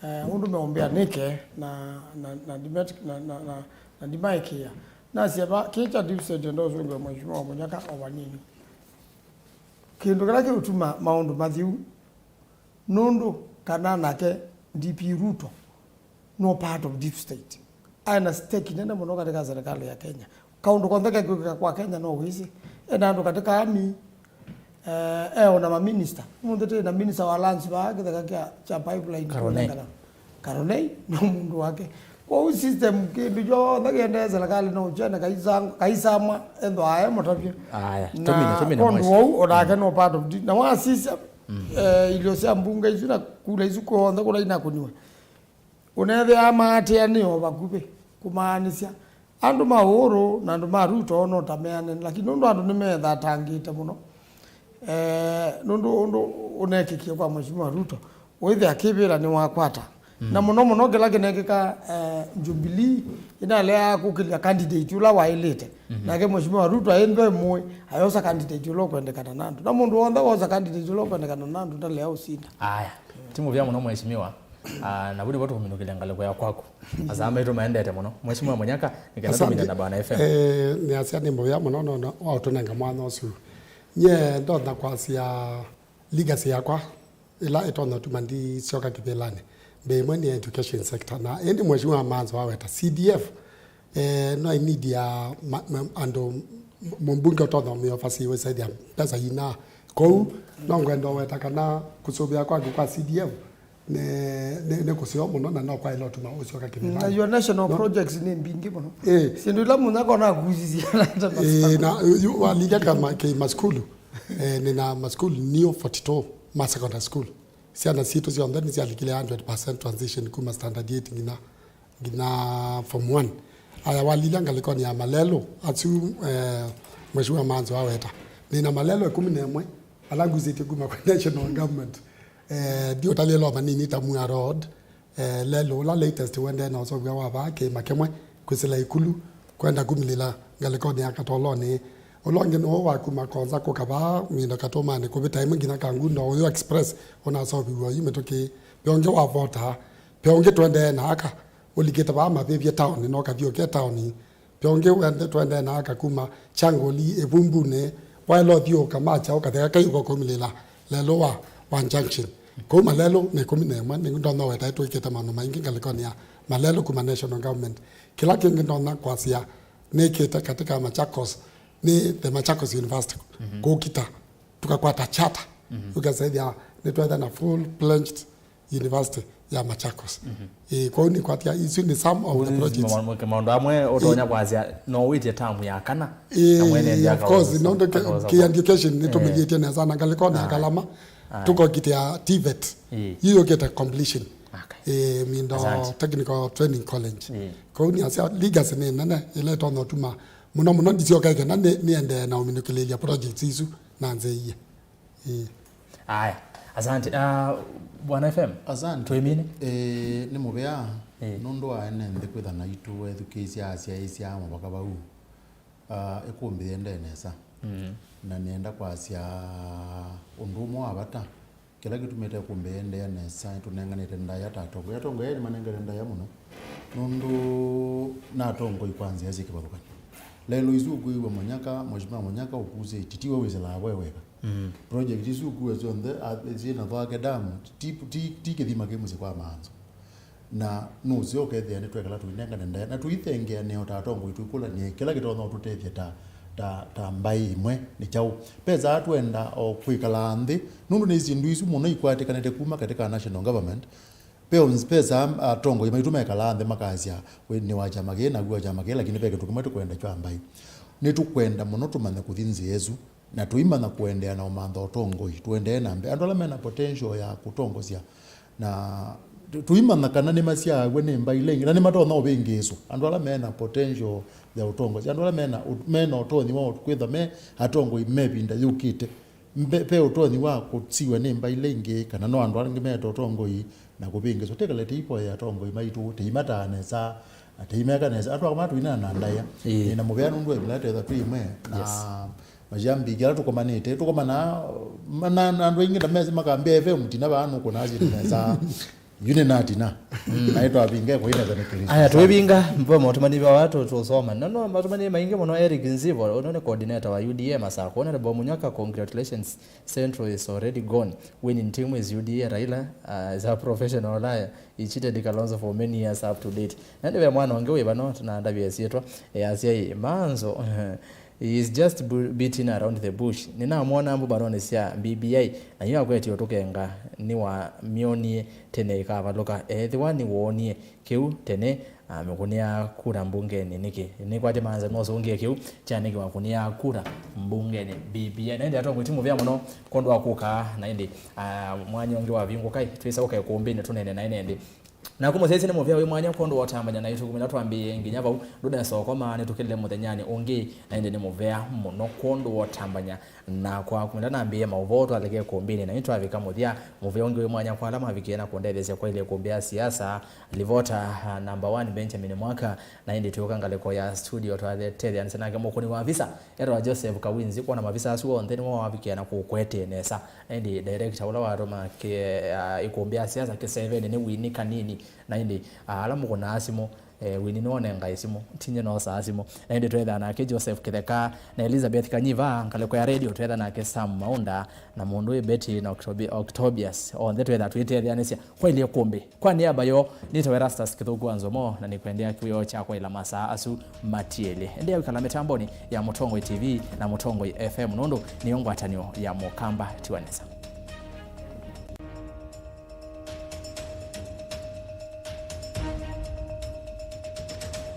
Eh, ũndũ meũmbĩa nĩke na, na, na ndimet-, na, na, na, na ndimaĩkĩĩa. Nasya va, kĩĩ kya deep state ndosũngĩwa Mheshimiwa Munyaka o vanini. Kĩndũ kĩla kĩũtuma maũndũ mathi ũu, nũndũ kana nake D P Ruto no part of deep state. Aĩ na stake nene mũno katika serikali ya Kenya. Kaũndũ konthe kekwĩkĩka kwa Kenya no wĩsĩ. Ena andũ katika army, eh, e ona maminista. Mũnthĩ twĩ na minister wa lands vaa kĩtheka kya, kya pipeline Karonei. Kũnengana. Karonei no mũndũ wake. Kwoou system kĩndũ kyonthe kĩendee serikali no ũkyene kaisang-, kaisamwa ethwa ae mũtavye. Aya, na tũmine, tũmine kondũ mwesi. Wou onake no part of di-, na wasisya, eh, ilio sya mbunge isu na kula isu kwonthe kũla inakũniwe. Ũneethĩaa maatĩanĩo vakuvĩ, kũmaanisya, andũ ma Uhuru na andũ ma Ruto no ta meanene, lakini nũndũ andũ nĩmethatangĩte mũno, eh, nũndũ ũndũ ũneekĩkie kwa Mheshimiwa Ruto, ũĩthĩa kĩvĩla nĩwakwata. Mm. Na mũno mũno kĩla kĩneekĩka, eh, Jubilee ĩnaleaa kũkĩlya candidate ũla waĩlĩte. Mhm. Nake Mheshimiwa Ruto aĩ ndwe mũĩ, ayosa candidate ũla ũkwendekana na andũ. Na mũndũ w'onthe wosa candidate ũla ũkwendekana na andũ ndalea ũsinda. Aya, ti mũvea mũno Mheshimiwa. Ah, na vu nĩvo tũkũminũkĩlya ngalĩko ya kwaku. Asaa maitũ maendete mũno. Mheshimiwa Munyaka, nĩ kenda tũmine na Bwana F M. Eh, nĩasya nĩ mũvea mũno, no, no, wa ũtũnenga mwanya ũsu. Nye ndonya kwasya legacy yakwa, ĩla ĩtonya ũtuma ndisyoka kĩvĩlanĩ. Mbee ĩmwe nĩ education sector, na ĩndĩ Mheshimiwa Manzo aweta C D F, eh, no I need ya ma-, ma-, andũ, mũmbunge ũtonya ũmĩofa siwĩsaithya mbesa yina. Kwoou, no ngwenda ũweta kana kũsũvĩa kwaku kwa C D F nĩ, nĩ, nĩ kũseo mũno na no kwaĩle ũtuma ũsyoka kĩvĩlanĩ. Na your national projects nĩ mbingĩ mũno. Eh. Syĩndũ ila mũnyaka onakusisya na ĩĩ, na yu walilya kama kĩ masukulu. Eh, nĩna masukulu nio forty-two ma secondary school. Syana sitũ syonthe nĩsyalikile hundred percent transition kuma standard eight nginya, nginya form one. Aya walilya ngalĩkonĩ ya malelũ asu, eh, Mheshimiwa Manzo aweta. Nĩna malelũ ĩkũmi na ĩmwe ala ngusĩtye kuma kwa national government. Eh, ndiũtalĩla o manini ta Mua Road, eh, lelũ ũla latest wendee na ũseũvyo wa vaa kĩĩma kĩmwe kwĩsĩla ĩkulu kwenda kumĩlĩla ngalĩkonĩ ya Katolonĩ. Ũla ũngĩ nĩ ũũ wa kuma Konza kũka vaa mĩndo Katũmanĩ kũvĩta ĩmwe nginya Kangundo, ũyũ express ũnaseũviw'e yu mĩtũkĩ. Ve ũngĩ wa Vota, ve ũngĩ tũendee na aka ũlikĩte vaa Mavĩvye taoni na ũkathi ũke taoni. Ve ũngĩ wende tũendee na aka kuma Changoli ĩvumbunĩ, waĩle ũthiũũka Macha ũkatheka kai ũkaumĩlĩla lelũ wa, wa Junction. Kũu malelũ nĩ ĩkũmi na ĩmwe, nĩ ndonya weta twĩkĩte maũndũ maingĩ ngalĩkonĩ ya malelũ kuma national government. Kĩla kĩngĩ ndonya kwasya nĩkĩte katika Machakos, nĩ the Machakos University. Mhm. Kũkita, tũkakwata charter, mhm, ũkasethĩa nĩtwetha na full-fledged university. ya Machakos. Ĩĩ, kwoou nĩkwatya isu nĩ some of the projects. Maũndũ amwe ũtonya kwasya no wĩtye tamu ya kana. Na mwene nthĩ Of course, nũndũ kĩ-, kĩ-, education nĩtũmĩthĩtye nesa na ngalĩkonĩ ya Kalama. Tũkokitĩa TVET. Ĩĩ. Yĩyũkĩte completion. Okay. Ĩĩ, Mindo Technical Training College. Ĩĩ. Kwoou nĩasya legacy nĩ nene ĩla ĩtonya ũtuma mũno mũno ndisyoka ĩkena nĩ-, nĩendee na ũminũkĩlĩlya projects isu na nzĩa iĩ. Ĩĩ. Aya, asante. Ah, Bwana F M. Asante. Twĩmine. Eh, nĩ mũvea. Eh. Nũndũ wa ene nthĩ kwĩtha naitũ ethukĩĩsya asyaĩĩsya mũvaka vau. Ah, ĩkũmbĩ yendee nesa. Mm. Na nĩenda kwasya ũndũ ũmwe wa vata. Kĩla kĩtumĩte ĩkũmbĩ yendee nesa, tũnenganĩte ndaĩa ta atongoi. Atongoi aya nĩmanengete ndaĩa mũno. Nũndũ na atongoi kwa nzĩa syĩ kĩvathũkany'o. Lelo isu ũkwĩw'a Mũnyaka, Mheshimiwa Mũnyaka ũkusĩtye, tiwe wĩsĩlaa we weka. Mm. Project isu ũkuwe syonthe, a-, syĩ na Thwake Dam, ti, ti, ti kĩthima kĩ mũsyĩ kwa Maanzo. Na nũseo ũkethĩa nĩtwekala tũinengane ndaĩa, na tũithengeanĩa o ta atongoi, tũikũlany'e kĩla kĩtonya ũtũtethya ta, ta, ta mbaĩ ĩmwe nĩ kyaũ. Pesa twenda o kwĩkalaa nthĩ, nũndũ nĩ syĩndũ isu mũno ikwatĩkanĩte kuma katika national government, Ve pesa atongoi maitũ mekalaa nthĩ makasya, "We nĩ wa kyama kĩĩ, naku wa kyama kĩĩ, lakini ve kĩndũ kĩmwe tũkwenda kya mbaĩ." Nĩtũkwenda mũno tũmanye kũthi nzĩa ĩsu, na tũimanya kũendeea na ũmantha ũtongoi, tũendee na mbee. Andũ ala mena potential ya kũtongosya, na tũ-, tũimanya kana nĩmasyaaw'e nĩ mbaĩ ila ingĩ, na nĩmatonya ũvĩngĩĩswa. Andũ ala mena potential ya ũtongosya, andũ ala mena ũ-, mena ũtonyi wa kwĩtha me atongoi me ĩvinda yũkĩte. Mbe-, ve ũtonyi wa kũsiw'a nĩ mbaĩ ila ingĩ, kana no andũ angĩ mete ũtongoi na kũvĩngĩswa. Tĩkale tĩivoye atongoi maitũ, tĩimataa nesa, na tĩimeka nesa. Andũ akwa matũinaa na ndaĩa. Ĩĩ. Nĩ na mũvea nũndũ wa ĩvila twetha twĩ ĩmwe. Na Yes. mashabiki ala tũkomanĩte, tũkomanaa, ma-, na, na andũ aingĩ ndamesĩ makambĩa F M tina vaa nũkũnaa syĩndũ nesa. Yu nĩ natina. Mm. Naĩ twavinga ĩkũinetha nĩ Kristo. Aya, twĩvinga, mbo maũtũmani vaa tũ-, tũsoma. No, no, maũtũmani maingĩ mũno. Eric Nzivo, ũno nĩ coordinator wa U D A Masako. Honorable Munyaka, congratulations. Central is already gone. Winning team is U D A. Raila, uh, is a professional liar. He cheated Kalonzo for many years up to date. Na nĩ ve mwana ũngĩ wĩ vano, na ndavye syĩtwa, e, asya ĩ, Manzo, He is just bu-, beating around the bush. Nĩnamwona mbuvanonĩ sya B B I, na yu akwetye ũtũkenga nĩwamyonie tene ĩkavalũka. Ethĩwa nĩwoonie kĩu tene, amĩkũnĩaa kura mbungenĩ nĩkĩ? Nĩkwatĩ Manza nũsũngĩe kĩu kyanĩkĩwa kũnĩaa kura mbungenĩ B B I. Na ĩndĩ atongoi ti mũvea mũno kwondũ wa kũka, na ĩndĩ, ah, mwanya ũngĩ wavingũka, twĩsa ũka ĩkũmbĩnĩ tũnene na ĩndĩ. Naku mũsyaĩĩsya nĩ mũvea wĩ mwanya kwondũ wa ũtambany'a naitũ kuma ĩla twambĩĩe nginya vau. Ndũnesa ũkoma, nĩtũkĩlile mũthenyanĩ ũngĩ, na ĩndĩ nĩ mũvea mũno kwondũ wa ũtambany'a nakwa. Kuma ĩla nambĩĩe maũvoo twalekee kũmbĩnĩ, na yu twavika mũthya. Mũvea ũngĩ wĩ mwanya kwa ala mavikie na kũndetheesya kwaĩlya ĩkũmbĩ ya siasa, livota, ah, number one Benjamin Mwaka, na ĩndĩ twĩũka ngalĩko ya studio twatetheanĩsya nake mũkũni wa visa. Etawa Joseph Kawinzi, kwona mavisa asu onthe nĩmo wavikie na kũkwetee nesa. Na ĩndĩ director ũla watũma kĩ-, ah, ĩkũmbĩ ya siasa kĩsevenĩ nĩ Winnie Kanini. Na ĩndĩ, ah, ala mũkũnaa simũ, eh, Winnie nĩwonengae simũ, tinye noosaa simũ. Na ĩndĩ twethaa nake Joseph Kĩtheka na Elizabeth Kanyiva, ngalĩko ya radio twetha nake Sam Maunda, na mũndũ wĩ Betty na Octobi-, Octobius. Onthe twethaa twĩtetheanĩsya. Kwaĩlye ĩkũmbĩ. Kwa nĩamba yoo, nĩtawa Erastus Kĩthũku wa Nzomo, na nĩkwendea kĩwĩoo kya kwaĩla masaa asu matielye. Endeea kwĩkala mĩtambonĩ ya Mũtongoi T V na Mũtongoi F M, nũndũ nĩyo ngwatanĩo ya Mũkamba. Tiwa nesa.